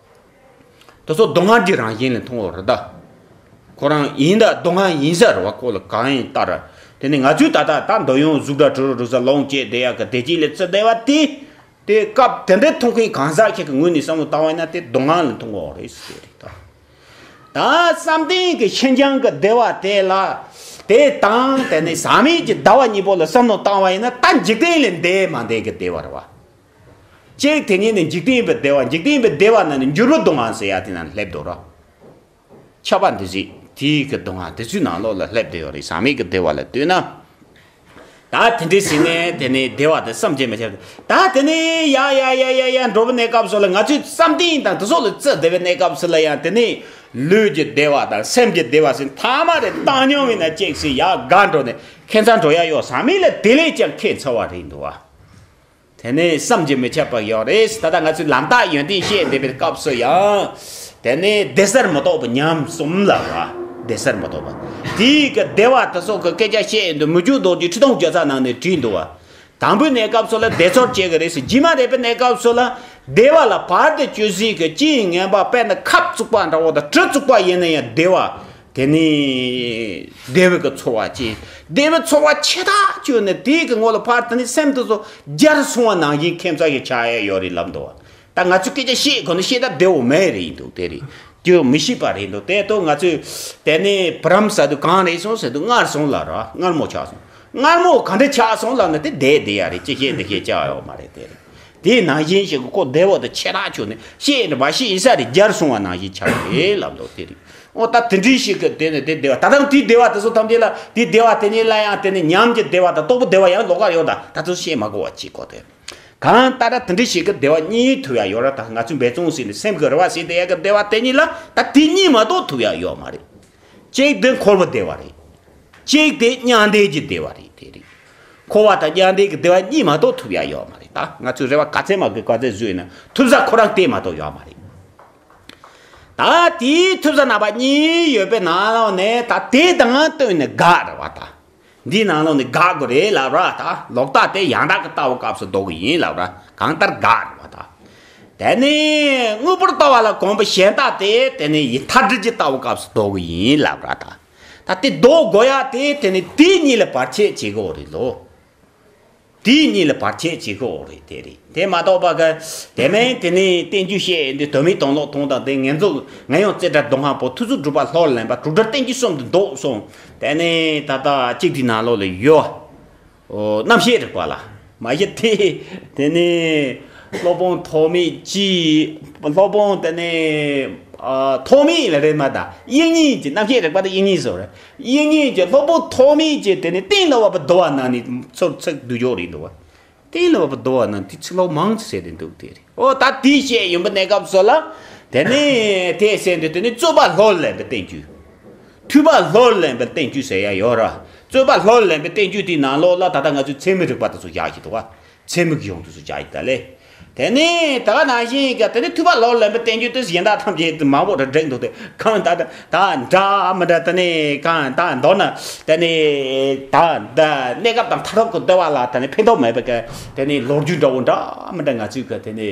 དེ་ཚོ་སྡུག་བསྔལ་གྱི་རང་བཞིན་ལ་མཐོང་བ་རེད་ད། ཁོ་རང་ཡིན་ད་སྡུག་བསྔལ་ཡིན་ས་རེད་བ། ཁོ་ལ་གང་ཡིན་ལྟར། དེ་ནི་ང་ཚོས་ད་ལྟ་ད་འདོད་ཡོན་གཟུགས་སྒྲ་དྲི་རོ་རེག་བྱ་ལོངས་སྤྱད་བསྡད་ཡག་གི་བདེ་སྐྱིད་ལ་བརྩི་བསྡད་པ་དེ། དེ་སྐབས་དེ་འདྲའི་མཐོང་མཁན་གང་ཟག་ཁྱེད་ཀྱི་ངོས་ནས་བསམ་བློ་བཏང་བ་ཡིན་ན་དེ་སྡུག་བསྔལ་ལ་མཐོང་གི་ཡོད་རེད་ཟེར་རེད་ད། ད་བསམ་གཏན་གྱི་ཤིན་སྦྱངས་ཀྱི་བདེ་བ་དེ་ལ་དེ་དང་དེ་ནས་ཟག་མེད་ཀྱི་ཟླ་བ་གཉིས་པོ་ལ་བསམ་བློ་བཏང་བ་ཡིན་ན་ད་འཇིག་རྟེན་ལས་འདས་མ་འདས་ཀྱི་བདེ་བ་རེད་བ། གཅིག་དེ་ཉིད་ནི་འཇིག་རྟེན་པའི་བདེ་བ། འཇིག་རྟེན་པའི་བདེ་བ་ནང་ནས་འགྱུར་བའི་སྡུག་བསྔལ་ཟེར་ཡ་དེ་ནང་སླེབས་འདུག་ར། ཁྱབ་པ་འདི་ཟིག་དེའི་གི་སྡུག་བསྔལ་དེ་ཚོའི་ནང་ལོགས་ལ་སླེབས་བསྡད་ཡོད་རེད། ཟག་མེད་ཀྱི་བདེ་བ་ལ་ལྟོས་ན། ད་དེ་འདྲའི་ཟིག་ནས་དེ་ནས་བདེ་བ་དེ་བསམ་གྱིས་མི་ཁྱབ། ད་དེ་ནས་ཡ་ཡ་ཡ་ཡ་ཡ་འགྲོ་བའི་གནས་སྐབས་སུ་ལ་ང་ཚོས་བསམ་གཏན་དང་དེ་ཚོ་ལ་བརྩི་བསྡད་པའི་གནས་སྐབས་སུ་ལ་ཡང་དེ་ནས་ལུས་ཀྱི་བདེ་བ་དང་སེམས་ཀྱི་བདེ་བ་ཟེར་མཐའ་མ་རེ་བཏང་མྱོང་བས་ན་གཅིག་ཟིག་ཡ་དགའ་འགྲོ་ནས་ཁྱད་མཚར་འགྲོ་ཡ་ཡོད། ཟག་མེད་ལ་དེ་ལས་ཀྱང་ཁྱད་མཚར་བ་རེད་འདུག་བ། དེ་ནས་བསམ་གྱིས་མི་ཁྱབ་པ་ཡོད་རེད། ད་ལྟ་ང་ཚོས་ལམ་རྟགས་ཡོན་ཏན་བཤད་བསྡད་པའི་སྐབས་སུ་ཡང་། དེ་ནས་བདེ་གསལ་མི་རྟོག་པ་ཉམས་གསུམ་ལབ་པ། བདེ་གསལ་མི་རྟོག་པ། དེའི་གི་བདེ་བ་དེ་སོགས་ཀྱི་སྐད་ཆ་བཤད་ཡོང་དུས་མི་འཇུག་རྡོ་རྗེ་ཁྲི་སྟོང་བརྒྱ་རྩ་ནང་ནས་བྲིས་འདུག་བ། དང་པོའི་གནས་སྐབས་སུ་ལ་བདེ་ཚོར་སྐྱེ་གི་རེད་ཟེར། རྗེས་མ་རེད་པའི་གནས་སྐབས་སུ་ལ་བདེ་བ་ལ་བར་དུ་གཅོད་སྲིད་ཀྱི་རྐྱེན་ངན་པ་དཔེར་ན་ཁབ་བཙུགས་པ་འདྲ་བོ་དང་གྲི་བཙུགས་པ་ཡིན་ན་ཡང་བདེ་བ། དེ་ནི་བདེ་བའི་གི་ཚོར་བ་སྐྱེ། བདེ་བའི་ཚོར་བ་ཆེ་ཐག་ཆོད་ནས་དེའི་གི་ངོ་ལ་ཕར་དེ་ནི་སེམས་དེ་ཚོ་འབྱར་སོང་བ་ནང་བཞིན་ཁྱད་མཚར་ཞིག་ཆགས་ཡ་ཡོད་རེད་ལབ་འདུག་བ། ད་ང་ཚོས་སྐད་ཆ་བཤད་དགོས་ན་བཤད་ད་བདེ་བོ་མེད་རེད་འདུག་དེ་རེད། ཁྱོད་མི་ཤེས་པ་རེད་འདུག་དེ་ཐོག་ང་ཚོས་དེ་ནི་བུ་རམ་ཟ་དུས་གང་རེད་སོང་ཟེར་དུས་མངར་སོང་ལབ་ར། མངར་མོ་ཆགས་སོང་། མངར་མོ་ག་འདྲ་ཆགས་སོང་ལབ་ན་དེ་བསྡད་བསྡད་ཡ་རེད། ཅི་བཤད་འདི་བཤད་ཆགས་ཡོད་མ་རེད། དེ་རེད། དེའི་ནང་བཞིན་ཞིག་གི་ཁོ་བདེ་བོ་དང་ཆེ་ཐག་ཆོད་ནས་བཤད་ནས་མ་བཤད་ཡིན་ས་རེད། འབྱར་སོང་བ་ནང་བཞིན་ཆགས་རེད་ལབ་འདུག་དེ་རེད། འོ་ད་དེ་འདྲའི་ཞིག་གི་དེ་ནས་དེ་བདེ་བ་ད་དང་དེའི་བདེ་བ་དེ་ཚོ་ཐམས་ཅད་ལ་དེའི་བདེ་བ་དེ་ཉིད་ལ་ཡང་དེ་ནས་ཉམས་ཀྱི་བདེ་བ་དང་རྟོགས་པའི་བདེ་བ་ཡང་ལོགས་ཀ་ཡོད། ད་ད་ཚོ་བཤད་མ་དགོས་པ་ཅིག་གོ་དེ། གང་ལྟར་དེ་འདྲའི་ཞིག་གི་བདེ་བ་གཉིས་ཐོབ་ཡ་ཡོད་ར། ད་ང་ཚོས་འབད་བརྩོན་བྱས་ནས་སེམས་ཀྱི་རེ་བ་བྱས་བསྡད་ཡ་གི་བདེ་བ་དེ་ཉིད་ལ་ད་དེ་གཉིས་མ་གཏོགས་ཐོབ་ཡ་ཡོད་མ་རེད། གཅིག་དེ་འཁོར་བའི་བདེ་བ་རེད། གཅིག་དེ་མྱང་འདས་ཀྱི་བདེ་བ་རེད། དེ་རེད། འཁོར་བ་དང་མྱང་འདས་ཀྱི་བདེ་བ་གཉིས་མ་གཏོགས་ཐོབ་ཡ་ཡོད་མ་རེད། ད་ང་ཚོས་རེ་བ་ག་ཚད་མ་དགོས་ག་ཚད་བཟོས་ན་ཐོབ་ས་ཁོ་རང་དེ་མ་གཏོགས་ཡོད་མ་རེད། ད་དེའི་ཐོབ་ས་རྣམ་པ་གཉིས་ཡོད་པའི་ནང་ལོགས་ནས་ད་དེ་དང་བསྟུན་ནས་དགག་རེད་བ་ད། འདིའི་ནང་ལོགས་ནས་དགག་དགོས་རེད་ལབ་ར། ད་ལོག་ལྟ་དེ་ཡང་དག་གི་ལྟ་བའི་སྐབས་སུ་ལྡོག་གི་ཡིན་ལབ་ར། གང་ལྟར་དགག་རེད་བ་ད། དེ་ནས་དངོས་པོར་ལྟ་བ་ལ་གོམས་པའི་གཞན་དག་དེ་དེ་ནས་ཡིད་མཐའ་བྲལ་གྱི་ལྟ་བའི་སྐབས་སུ་ལྡོག་གི་ཡིན་ལབ་ར་ད། ད་དེ་ལྡོག་དགོས་ཡ་དེ་དེ་ནས་དེ་གཉིས་ལ་བར་ཆད་བྱེད་དགོས་རེད་ལོ། དེ་གཉིས་ལ་བར་ཆད་བྱེད་དགོས་རེད། དེ་རེད། དེ་མ་གཏོགས་པ་ག་དེ་མིན་དེ་ནས་བསྟན་བཅོས་བཤད་འདི་དོན་མེད་དོན་ལོག་མཐོང་དང་དེ་ངན་རྫོགས་ངན་གཡོ་རྩེ་གྲ་མདོ་སྔགས་པོ་ཐུགས་རྗེ་སྒྲུབ་པ་ལྷོར་ལེན་པ་དྲུག་སྒྲ་བསྟན་བཅོས་གསུམ་དུ་འདོགས་སོང་། དེ་ནས་ད་ལྟ་གཅིག་དེའི་ནང་ལོགས་ལ་ཡོད། ཨོ། རྣམ་བཤད་རིག་པ་ལ། མ་གཞི་དེ་དེ་ནས་སློབ་དཔོན་ཐོགས་མེད་ཀྱིས། སློབ་དཔོན་དེ་ནས་ཨ། ཐོགས་མེད་ལ་རེད་མ་ད། དབྱིག་གཉེན་གྱི་རྣམ་བཤད་རིག་པ་དེ་དབྱིག་གཉེན་ཟེར་བ་རེད། དབྱིག་གཉེན་གྱི་སློབ་དཔོན་ཐོགས་མེད་ཀྱིས་དེ་ནས་གཏན་ལ་དབབ་པའི་བསྡུ་བ་ནང་ནས་ཚུར་ཚིག་བསྡུ་ཆོག་རེད་འདུག་བ། གཏན་ལ་དབབ་པའི་བསྡུ་བ་ནང་དེ་ཚིག་ལོག་མང་ཙམ་ཟེར་ཏེ་འདུག་དེ་རེད། ཨོ་ད་དེ་བཤད་ཡོང་པའི་གནས་སྐབས་སུ་ལ། དེ་ནས་དེ་ཟེར་འདུག་དེ་ནས་རྩོད་པ་ལྷོར་ལེན་པའི་བསྟན་བཅོས། ཐོས་པ་ལྷོར་ལེན་པའི་བསྟན་བཅོས་ཟེར་ཡ་ཡོད་ར། རྩོད་པ་ལྷོར་ལེན་པའི་བསྟན་བཅོས་དེའི་ནང་ལོགས་ལ་ད་ལྟ་ང་ཚོས་ཚད་མའི་རིགས་པ་དེ་ཚོ་བཞག་གི་འདུག་བ། ཚད་མའི་གཞུང་དེ་ཚོ་བཞག་གི་ད་ལེ། དེ་ནས་ད་ག་ནང་བཞིན་གྱི་དེ་ནས་ཐུབ་པ་ལྷོ་ལ་ལེན་པའི་བསྟན་བཅོས་དེ་གཞན་དག་ཐམས་ཅད་དུ་མང་པོ་རུ་བསྒྲིགས་འདུག་སྟེ། གང་ད་ད་འདྲ་མི་འདྲ་དེ་ནས་གང་ད་མདོར་ན་དེ་ནས་ད་ད་གནས་སྐབས་དང་མཐར་ཐུག་གི་བདེ་བ་ལ་དེ་ནས་ཕན་ཐོགས་མེད་པའི་གི་དེ་ནས་ལོ་རྒྱུས་འདྲ་བོ་འདྲ་མི་འདྲ་ང་ཚོས་གི་དེ་ནས་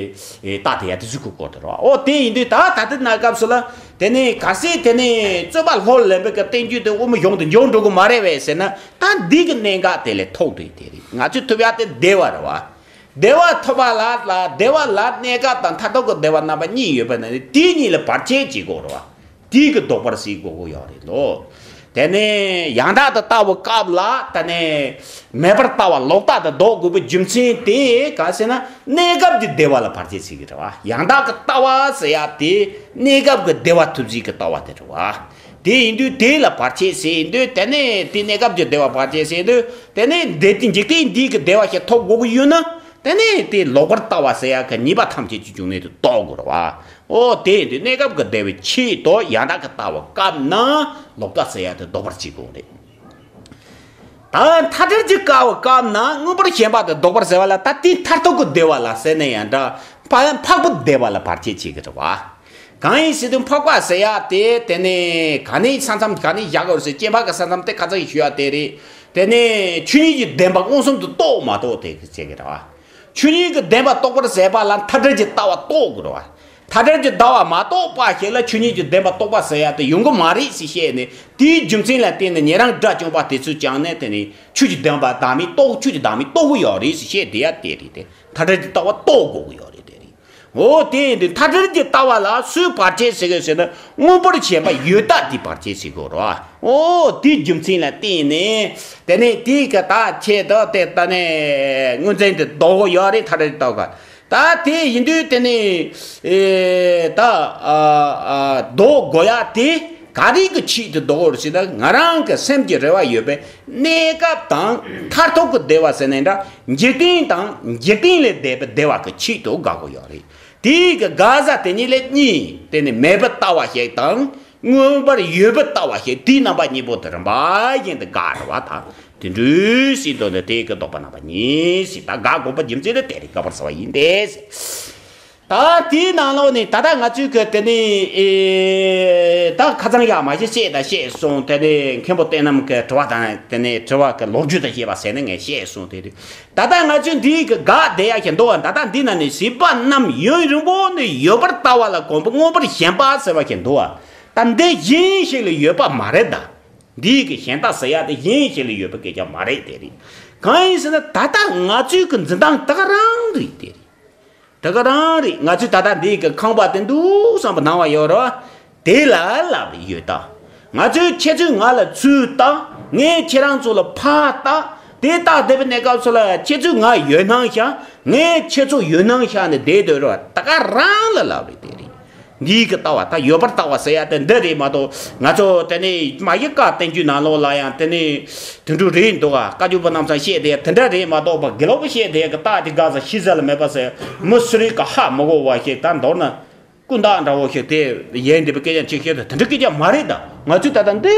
ད་དེ་ཡ་དེ་ཚོ་གི་སྐོར་དུ་རེད་བ། ཨོ་དེ་ཡིན་དུས་ད་ད་ལྟའི་གནས་སྐབས་སུ་ལ་དེ་ནས་གལ་སྲིད་དེ་ནས་རྩོད་པ་ལྷོ་ལ་ལེན་པའི་གི་བསྟན་བཅོས་དེ་དབུ་མའི་གཞུང་དུ་འགྱུར་འགྲོ་གི་མ་རེད་བས་ཟེར་ན། ད་འདི་གི་གནད་འགག་དེ་ལས་ཐོགས་དུས་དེ་རེད། ང་ཚོས་ཐུབ་ཡ་དེ་བདེ་བ་རེད་བ། བདེ་བ་ཐོབ་པ་ལ་ལ་བདེ་བ་ལ་གནས་སྐབས་དང་མཐར་ཐུག་གི་བདེ་བ་རྣམ་པ་གཉིས་ཡོད་པ་ན་ནི་དེ་གཉིས་ལ་བར་ཆད་བྱེད་དགོས་རེད་བ། དེ་གི་ལྡོག་པར་བྱེད་དགོས་ཀྱི་ཡོད་རེད་ལོ། དེ་ནས་ཡང་དག་ཏུ་ལྟ་བའི་སྐབས་ལ་དེ་ནས་མེད་པར་ལྟ་བ་ལོག་ལྟ་དུ་ལྡོག་དགོས་པའི་རྒྱུ་མཚན་དེ་ག་ཟེར་ན། གནས་སྐབས་ཀྱི་བདེ་བ་ལ་བར་ཆད་བྱེད་ཀྱི་རེད་བ། ཡང་དག་གི་ལྟ་བ་ཟེར་ཡ་དེ་གནས་སྐབས་ཀྱི་བདེ་བ་ཐོབ་བྱེད་ཀྱི་ལྟ་བ་དེ་རེད་བ། དེ་ཡིན་དུས་དེ་ལ་བར་ཆད་ཟེར་ཡིན་དུས་དེ་ནས་དེ་གནས་སྐབས་ཀྱི་བདེ་བ་བར་ཆད་ཟེར་ཡིན་དུས་དེ་ནས་འདི་དེ་འཇིག་རྟེན་འདིའི་གི་བདེ་བ་ཞིག་ཐོབ་དགོས་ཀྱི་ཡོད་ན། དེ་ནས་དེ་ལོག་པར་ལྟ་བ་ཟེར་ཡ་གི་ཉེས་པ་ཐམས་ཅད་ཀྱི་འབྱུང་གནས་དུ་རྟོགས་དགོས་རེད་བ། ཨོ་དེ་ཡིན་དུས་གནས་སྐབས་ཀྱི་བདེ་བའི་ཆེད་དུ་ཡང་དག་གི་ལྟ་བའི་སྐབས་ན་ལོག་ལྟ་ཟེར་ཡ་དེ་ལྡོག་པར་བྱེད་དགོས་རེད། ད་མཐའ་བྲལ་གྱི་ལྟ་བའི་སྐབས་ན་མངོན་པར་ཞེན་པ་དེ་ལྡོག་པར་ཟེར་བ་ལ། ད་དེ་མཐར་ཐུག་གི་བདེ་བ་ལ་ཟེར་ན་ཡང་འདྲ། ཕ་འཕགས་པའི་བདེ་བ་ལ་བར་ཆད་བྱེད་ཀྱི་རེད་བ། གང་ཡིན་ཟེར་དུས་འཕགས་པ་ཟེར་ཡ་དེ་དེ་ནས་ག་ནས་ས་མཚམས་ག་ནས་བཞག་དགོས་ཟེར། སྐྱེ་འཕགས་ཀྱི་ས་མཚམས་དེ་ཁ་ཚ་ཞུ་ཡ་དེ་རེད། དེ་ནས་ཆོས་ཉིད་ཀྱི་བདེན་པ་མངོན་སུམ་དུ་རྟོགས་མ་རྟོགས་དེ་བྱེད་ཀྱི་རེད་བ། ཆོས་ཉིད་ཀྱི་བདེན་པ་རྟོགས་པར་ཟད་པ་ལ་མཐའ་བྲལ་གྱི་ལྟ་བ་རྟོགས་དགོས་རེད་བ། མཐའ་བྲལ་གྱི་ལྟ་བ་མ་རྟོགས་པ་ཞིག་ལ་ཆོས་ཉིད་ཀྱི་བདེན་པ་རྟོགས་པ་ཟེར་ཡ་དེ་ཡོང་གི་མ་རེད་ཟེར་བཤད་ནས། དེའི་རྒྱུ་མཚན་ལ་བརྟེན་ནས་ཉན་རང་དགྲ་བཅོམ་པ་དེ་ཚོས་ཀྱང་ནས་དེ་ནས་ཆོས་ཀྱི་བདེན་པ་བདག་མེད་རྟོགས། ཆོས་ཀྱི་བདག་མེད་རྟོགས་ཀྱི་ཡོད་རེད་ཟེར་བཤད་བསྡད་ཡ་དེ་རེད་དེ། མཐའ་བྲལ་གྱི་ལྟ་བ་རྟོགས་དགོས་ཀྱི་ཡོད་རེད་དེ་རེད། འོ་དེ་ཡིན་དུས་མཐའ་བྲལ་གྱི་ལྟ་བ་ལ་སུས་བར་ཆད་བྱེད་ཀྱི་ཟེར་ན། མངོན་པར་ཞེན་པ་ཡོད་ལྟ་དེས་བར་ཆད་བྱེད་དགོས་རེད་བ། འོ་དེའི་རྒྱུ་མཚན་ལ་བརྟེན་ནས་དེ་ནས་དེའི་གི་ད་ཆེད་དུ་དེ་ད་ནས་ངོས་འཛིན་དེ་ལྡོག་གི་ཡོད་རེད། མཐའ་བྲལ་གྱི་ལྟ་བ། ད་དེ་ཡིན་དུས་དེ་ནས་ཨེ་ད་ཨ་ཨ་ལྡོག་དགོས་ཡ་དེ་ག་རེ་གི་ཆེད་དུ་ལྡོག་དགོས་རེད་ཟེར་ན། ང་རང་གི་སེམས་ཀྱི་རེ་བ་ཡོད་པའི་གནས་སྐབས་དང་མཐར་ཐུག་གི་བདེ་བ་ཟེར་ནའི་འདྲ། འཇིག་རྟེན་དང་འཇིག་རྟེན་ལས་འདས་པའི་བདེ་བ་གི་ཆེད་དུ་དགག་གི་ཡོད་རེད། དེའི་གི་དགག་བྱ་དེ་གཉིས་ལས་གཉིས། དེ་ནི་མེད་པར་ལྟ་བ་ཞིག་དང་མངོན་པར་ཡོད་པར་ལྟ་བ་ཞིག། དེའི་རྣམ་པ་གཉིས་པོ་དེ་རིམ་པ་བཞིན་དུ་དགག་རེད་བ། ད་དེ་འདྲ་ཞིག་འདུག་ནས་དེའི་གི་ལྡོག་པ་རྣམ་པ་གཉིས་ཞེས་ད་དགག་དགོས་པ་རྒྱུ་མཚན་དེ་དེ་རེད། དགག་པར་བྱ་བ་ཡིན་ཏེ། ད་དེའི་ནང་ལོགས་ནས་ད་ལྟ་ང་ཚོས་གི་དེ་ནས་ཨེ་ད་ཁ་སང་ཡག་མ་ཞིག་བཤད་དང་བཤད་སོང་། དེ་ནས་མཁན་པོ་བསྟན་རྣམ་གི་དྲི་བ་དང་དེ་ནས་དྲི་བ་གི་ལོ་རྒྱུས་དང་བཤད་པ་ཟེར་ནས་ངས་བཤད་སོང་། དེ་རེད། ད་ལྟ་ང་ཚོས་འདིའི་གི་དགག་བསྡད་ཡ་ཞིག་འདུག་བ། ད་ལྟ་འདི་ན་ནི་བྱིས་པ་རྣམས་ཡུན་རིང་པོ་ནས་ཡོད་པར་ལྟ་བ་ལ་གོམས་པ་མངོན་པར་ཞེན་པ་ཟེར་བ་ཞིག་འདུག་བ། ད་འདི་གཞན་ཞིག་ལ་ཡོད་པ་མ་རེད་ད། འདིའི་གི་ཞེན་ལྟ་ཟེར་ཡ་དེ་གཞན་ཞིག་ལ་ཡོད་པ་སྐད་ཆ་མ་རེད། དེ་རེད། གང་ཡིན་ཟེར་ན་ད་ལྟ་ང་ཚོའི་གི་འཛིན་སྟངས་ད་ག་རང་རེད། དེ་རེད། ད་ག་རང་རེད། ང་ཚོས་ད་ལྟ་འདི་གི་ཁང་པ་དེ་འདུག་བསམ་པ་སྣང་བ་ཡོད་རེད་བ། དེ་ལ་ལབ་ཡོད་ད། ང་ཚོས་ཁྱེད་ཚོས་ང་ལ་ཚུར་ལྟ། ངས་ཁྱེད་རང་ཚོ་ལ་ཕར་ལྟ། དེ་ལྟ་བསྡད་པའི་གནས་སྐབས་སུ་ལ་ཁྱེད་ཚོས་ང་ཡོད་སྣང་ཤར། ངས་ཁྱེད་ཚོ་ཡོད་སྣང་ཤར་ནས་བསྡད་སྡོད་རེད་བ། ད་ག་རང་ལ་ལབ་རེད། དེ་རེད། འདིའི་གི་ལྟ་བ་ད་ཡོད་པར་ལྟ་བ་ཟེར་ཡ་དེ་འདི་རེད་མ་གཏོགས། ང་ཚོ་དེ་ནས་མ་གཞི་བཀའ་བསྟན་བཅོས་ནང་ལོགས་ལ་ཡང་དེ་ནས་དེ་འདྲ་རེད་འདུག་ག། བཀའ་བརྒྱུད་པ་རྣམས་ཀྱང་བཤད་དེ་དེ་འདྲ་རེད་མ་གཏོགས་པ། དགེ་ལུགས་པ་བཤད་དེ་གི་རྟགས་དེ་དགག་ས་ཤི་ས་ལ་མེད་པ་ཟེར། མི་སུ་རེད་ག་ཧ་མི་གོ་བ་ཞིག། ད་མདོར་ན་ཀུན་བརྟགས་འདྲ་བོ་ཞིག་དེ་ཡན་འདི་པའི་སྐད་ཆ་ཅིག་བཤད་དེ་དེ་འདྲ་སྐད་ཆ་མ་རེད་ད། ང་ཚོས་ད་ལྟ་འདི་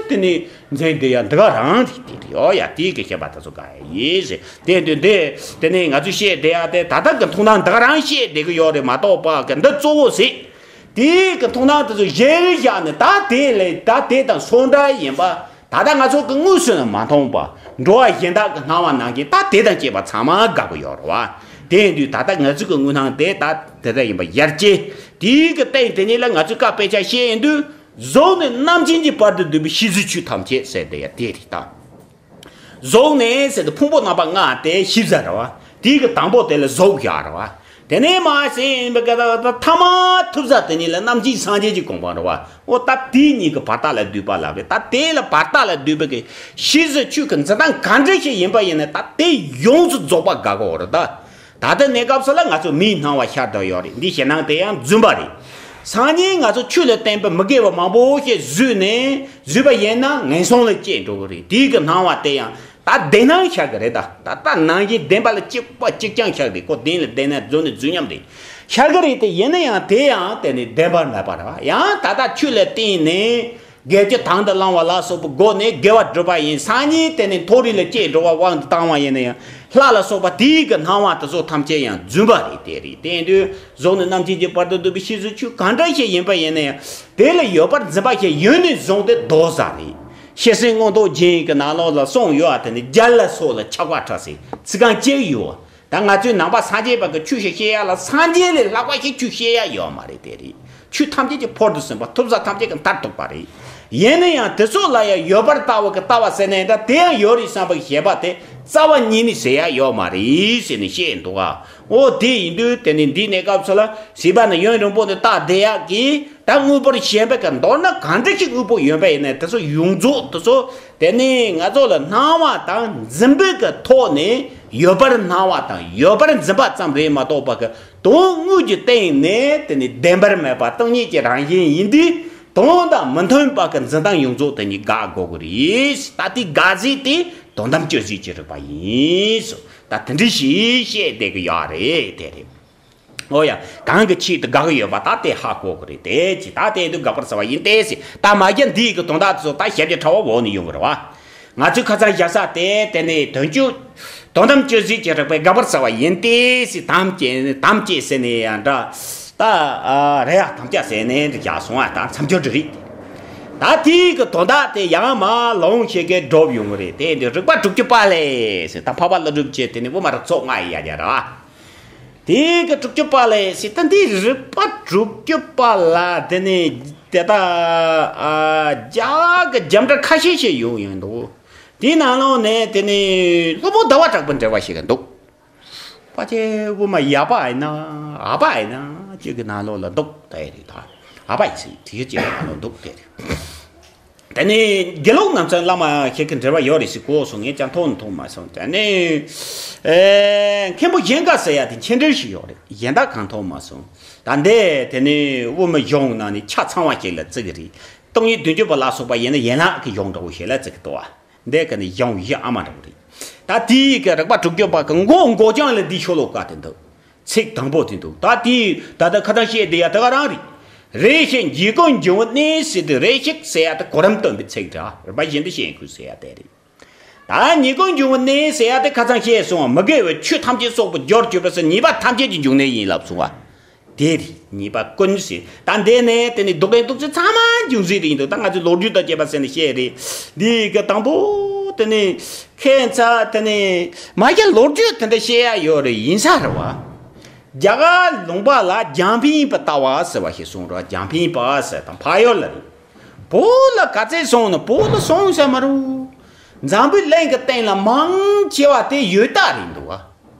དེ་ནས་འཛིན་དེ་ཡང་འདི་ག་རང་རེད། དེ་རེད། ཨོ་ཡ། དེའི་གི་བཤད་པ་ད་ཚོ་ག་ཡིན་ཟེར། དེ་དུས་འདི་དེ་ནས་ང་ཚོས་བཤད་དེ་ཡ་དེ་ད་ལྟ་གི་མཐོང་སྣང་འདི་ག་རང་བཤད་བསྡད་གི་ཡོད་རེད་མ་གཏོགས་པ་གི་འདི་གཙོ་བོ་ཟེར། དེའི་གི་མཐོང་སྣང་དེ་ཚོ་གཞིར་བཞག་ནས་ད་དེ་ལས་ད་དེ་དང་ཕྱོགས་འདྲ་ཡིན་པ། ད་ལྟ་ང་ཚོ་གི་དངོས་སུ་ནི་མ་མཐོང་པ། འགྲོ་བ་གཞན་དག་གི་སྣང་བ་ནང་བཞིན་ད་དེ་དང་བཅས་པ་ཚང་མ་དགག་གི་ཡོད་རེད་བ། དེ་ཡིན་དུས་ད་ལྟ་ང་ཚོ་གི་དངོས་སྣང་དེ་ད་དེ་ལྟར་ཡིན་པ་ཡར་སྐྱེ། དེའི་གི་སྟེང་དེ་ཉིད་ལ་ང་ཚོས་བཀའ་དཔེ་ཆ་བཤད་ཡིན་དུས། གཟུགས་ནས་རྣམ་མཁྱེན་གྱི་བར་དུ་བསྡུས་པའི་ཤེས་བྱའི་ཆོས་ཐམས་ཅད་ཟེར་དེ་ཡ་དེ་རེད་ད། གཟུགས་ནས་ཟེར་དུས་ཕུང་པོ་རྣམ་པ་ལྔ་དེ་ཤེས་བྱ་རེད་བ། དེའི་གི་དང་པོ་དེ་ལ་གཟུགས་བཞག་རེད་བ། དེ་ནས་མ་ཟིན་པའི་གི་ད་ཐ་མ་ཐུབ་ས་དེ་ཉིད་ལ་རྣམ་མཁྱེན་སངས་རྒྱས་ཀྱི་གོ་འཕང་རེད་བ། འོ་ད་དེ་གཉིས་ཀྱི་བར་དག་ལ་བསྡུས་པ་ལབ་རེད། ད་དེ་ལ་བར་དག་ལ་བསྡུས་པའི་གི་ཤེས་བྱའི་ཆོས་ཀྱི་འཛིན་སྟངས་ག་འདྲ་ཞིག་ཡིན་པ་ཡིན་ན་ད་དེ་ཡོངས་སུ་རྫོགས་པ་དགག་གི་ཡོད་རེད་ད། ད་ལྟ་གནས་སྐབས་སུ་ལ་ང་ཚོ་མིའི་སྣང་བ་ཤར་བསྡད་ཡོད་རེད། འདིའི་ཞེད་སྣང་དེ་ཡང་རྫུན་པ་རེད། སང་ཉིན་ང་ཚོ་ཆོས་ལ་བརྟེན་པའི་མི་དགེ་བ་མང་པོ་ཞིག་བཟོས་ནས་བཟོས་པ་ཡིན་ན་ངན་སོང་ལ་སྐྱེ་འགྲོ་གི་རེད། དེའི་གི་སྣང་བ་དེ་ཡང་ད་བདེན་སྣང་ཤར་གི་རེད་ད། ད་ལྟ་ནང་བཞིན་བདེན་པ་ལ་གཅིག་པ་གཅིག་རྐྱང་ཤར་གི་རེད། ཁོ་བདེན་ལ་བདེན་ན་རྫུན་ནི་རྫུན་མཉམ་རེད། ཤར་གི་རེད་དེ། ཡིན་ན་ཡང་དེ་ཡང་དེ་ནི་བདེན་པར་མེད་པ་རེད་བ། ཡང་ད་ལྟ་ཆོས་ལ་བརྟེན་ནས། དགེ་བཅུ་དང་དུ་བླང་བ་ལ་སོགས་པའི་སྒོ་ནས་དགེ་བ་བསྒྲུབ་པ་ཡིན། སང་ཉིན་དེ་ནས་མཐོ་རིས་ལ་སྐྱེས་འགྲོ་བ་དབང་དུ་བཏང་བ་ཡིན་ན་ཡང་། ལྷ་ལ་སོགས་པ་དེའི་གི་སྣང་བ་དེ་ཚོ་ཐམས་ཅད་ཡང་རྫུན་པ་རེད། དེ་རེད། དེ་ཡིན་དུས་གཟུགས་ནས་རྣམ་མཁྱེན་གྱི་བར་དུ་འདུས་པའི་ཤེས་བཟོད་ཆོས་གང་འདྲ་ཞིག་ཡིན་པ་ཡིན་ན་ཡང་། དེ་ལ་ཡོད་པར་འཛིན་པ་ཞིག་ཡོད་ནས་བཟུང་སྟེ་ལྡོག་ས་རེད། ཤེར་ཕྱིན་མངོན་རྟོགས་རྒྱན་གྱི་ནང་ལོགས་ལ་གསུངས་ཡོད་པ་དེ་ནི་རྒྱ་ལ་སོགས་ལ་ཆགས་པ་འཁྲབ་སའི་ཚིག་རྐང་གཅིག་ཡོད། ད་ང་ཚོའི་ནང་པ་སངས་རྒྱས་པ་གི་ཆོས་ཤིག་བཤད་ཡ་ལ་སངས་རྒྱས་ལས་ལྷག་པ་ཞིག་ཆོས་བཤད་ཡ་ཡོད་མ་རེད། དེ་རེད། ཆོས་ཐམས་ཅད་ཀྱི་ཕུར་དུ་སོན་པ། ཐུབ་ས་ཐམས་ཅད་ཀྱི་མཐར་ཐུག་པ་རེད། ཡིན་ན་ཡང་དེ་ཚོ་ལ་ཡང་ཡོད་པར་ལྟ་བ་གི་ལྟ་བ་ཟེར་ནའི་འདྲ། དེ་ཡང་ཡོད་རེད་བསམ་པ་གི་བྱེད་པ་དེ་རྩ་བ་ཉིད་ནས་ཟེར་ཡ་ཡོད་མ་རེད་ཟེར་ནས་བཤད་འདུག་ག་འོ་དེ་ཡིན་དུས་དེ་ནི་འདིའི་གནས་སྐབས་སུ་ལ་ཟིལ་པ་ནི་ཡུན་རིང་པོ་ནས་བཏགས་བསྡད་ཡག་གི། ད་དངོས་པོར་ཞེན་པའི་གི་མདོར་ན་གང་འདྲ་ཞིག་དངོས་པོ་ཡོད་པ་ཡིན་ནའི་དེ་ཚོ་ཡོངས་རྫོགས་དེ་ཚོ་དེ་ནི་ང་ཚོ་ལ་སྣང་བ་དང་འཛིན་པའི་གི་ཐོག་ནས་ཡོད་པར་སྣང་བ་དང་ཡོད་པར་འཛིན་པ་ཙམ་རེད་མ་གཏོགས་པ་གི་དོན་དངོས་ཀྱི་སྟེང་ནས་དེ་ནི་བདེན་པར་མེད་པ་སྟོང་ཉིད་ཀྱི་རང་བཞིན་ཡིན་དུས། དོན་དང་མི་མཐུན་པ་གི་འཛིན་སྟངས་ཡོངས་རྫོགས་དེ་ནི་དགག་དགོས་ཀྱི་རེད། ད་དེ་དགག་ཟིག་དེ་དོན་དམ་དཔྱོད་བཟོད་ཀྱི་རིགས་པ་ཡིན། ད་དེ་འདྲ་ཞིག་བཤད་བསྡད་གི་ཡོད་རེད། དེ་རེད། ཨོ་ཡ། གང་གི་ཆེད་དུ་དགག་གི་ཡོད་པ་ད་དེ་ཧ་གོ་གི་རེད། དེ་ཅི་ད་དེ་དུས་དགག་པར་ཟེར་བ་ཡིན་ཏེ་ཟེར། ད་མ་རྒྱ་འདིའི་གི་དོན་དག་དེ་ཚོ་ད་ཞབས་ཀྱི་ཕྲ་བ་འོག་ནས་ཡོང་གི་རེད་བ། ང་ཚོས་ཁ་སང་བཞག་ས་དེ་དེ་ནས་དོན་གཅོད། དོན་དམ་དཔྱོད་བཟོད་ཀྱི་རིགས་པའི་དགག་པར་ཟེར་བ་ཡིན་ཏེ་ཟེར། དམ་བཅས་དམ་བཅས་ཟེར་ནས་ཡང་འདྲ། ད་རེད་ཡ། དམ་བཅའ་ཟེར་ནས་འདི་བཞག་སོང་བ་ད་མཚམས་སྦྱོར་འདི་རེད། ད་དེའི་གི་དོན་དག་དེ་ཡང་མ་ལོང་ཞིག་གི་སྒྲུབ་ཡོང་གི་རེད། དེ་འདི་རིགས་པ་དྲུག་ཅུ་པ་ལས་ཟེར། ད་འཕགས་པ་ཀླུ་སྒྲུབ་ཀྱི་དེ་ནས་དབུ་མ་རུ་ཚོགས་ལྔ་ཡི་ཡ་རྒྱ་ར། དེའི་གི་དྲུག་ཅུ་པ་ལས་ཟེར། ད་འདི་རིགས་པ་དྲུག་ཅུ་པ་ལ་དེ་ནས་དེ་ད་ཨ་རྒྱ་གི་རྒྱ་འགྲེལ་ཁ་ཤས་ཤིག་ཡོང་ཡོང་འདུག་དེའི་ནང་ལོགས་ནས་དེ་ནས་སློབ་དཔོན་ཟླ་བ་གྲགས་པའི་འགྲེལ་པ་ཞིག་འདུག་ཕལ་ཆེར་དབུ་མ་ཡ་པ་ཡིན་ན་ཨ་པ་ཡིན་ན་གཅིག་གི་ནང་ལོགས་ལ་འདུག་ད་ཡ་རེད། ད་ཨ་པ་ཡིན་ཟེར། དེ་གཅིག་གི་ནང་ལོགས་འདུག་དེ་རེད། དེ་ནས་དགེ་ལུགས་ནང་ཚན་བླ་མ་ཞིག་གི་འགྲེལ་པ་ཡོད་རེད་ཟེར་གོ་སོང་། ངས་ཀྱང་མཐོང་མཐོང་མ་སོང་། དེ་ནས་ཨེ་མཁན་པོ་གཞན་དགའ་ཟེར་ཡ་དེ་མཁྱེན་འགྲེལ་ཞིག་ཡོད་རེད། གཞན་དག་གང་མཐོང་མ་སོང་། ད་འདི་དེ་ནས་དབུ་མའི་གཞུང་ནང་ནས་ཆ་ཚང་བ་ཞིག་ལ་བརྩི་གི་རེད། སྟོང་ཉིད་བདུན་ཅུ་པ་ལ་སོགས་པ་ཡིན་ན་ཡན་ལག་གི་གཞུང་འདྲ་བོ་ཞིག་ལ་བརྩི་གི་འདུག་བ། འདི་ག་ནི་གཞུང་བཞི་ཨ་མ་འདྲ་བོ་རེད། ད་དེའི་གི་རིགས་པ་དྲུག་ཅུ་པ་གི་མགོ་མགོ་རྐྱང་ལ་འདི་ཤོ་ལོ་ཀ་དེ་འདུག་ཚིག་དང་པོ་དེ་འདུག་ད་དེའི་ད་ལྟ་ཁ་ཐང་བཤད་དེ་ཡ་དེ་ག་རང་རེད། རེ་ཞིག་འཇིག་ཀུན་འབྱུང་བའི་གནས་ཟེར་དུས་རེ་ཞིག་ཟེར་ཡ་དེ་གོ་རིམ་སྟོན་པའི་ཚིག་འདྲ་རིམ་པ་བཞིན་དུ་བཤད་དགོས་ཟེར་ཡ་དེ་རེད། ད་འཇིག་ཀུན་འབྱུང་བའི་གནས་ཟེར་ཡ་དེ་ཁ་ཚང་བཤད་སོང་བ། མི་དགེ་བའི་ཆོས་ཐམས་ཅད་སོགས་པའི་རྒྱུར་གྱུར་པ་ཟེར་ཉེས་པ་ཐམས་ཅད་ཀྱི་འབྱུང་གནས་ཡིན་ལབ་སོང་བ། དེ་རེད། ཉེས་པ་ཀུན་ཟེར། ད་འདི་ནས་དེ་ནས་སྡུག་བསྔལ་སྡུག་བསྔལ་ཚང་མ་འབྱུང་ཟེར་རེད་འདུག་ད་ང་ཚོས་ལོ་རྒྱུས་དང་བཅས་པ་ཟེར་ནས་བཤད་རེད། འདི་གི་དང་པོ་དེ་ནས་ཁྱད་མཚར་དེ་ནས་མ་གཞི་ལོ་རྒྱུས་དེ་འདྲ་བཤད་ཡ་ཡོད་རེད། ཡིན་ས་རེད་བ། རྒྱ་གར་ལུང་པ་ལ་རྒྱང་འཕེན་པའི་ལྟ་བ་ཟེར་བ་ཞིག་གསུངས་རོགས། རྒྱང་འཕེན་པ་ཟེར་དང་ཕ་ཡུལ་ལ་རེད། བོད་ལ་ག་ཚད་སོང་ན་བོད་ལ་སོང་ས་མ་རུ། འཛམ་བུའི་གླིང་གི་སྟེང་ལ་མང་ཆེ་བ་དེ་ཡོད་རྟགས་རེད་འདུག་བ།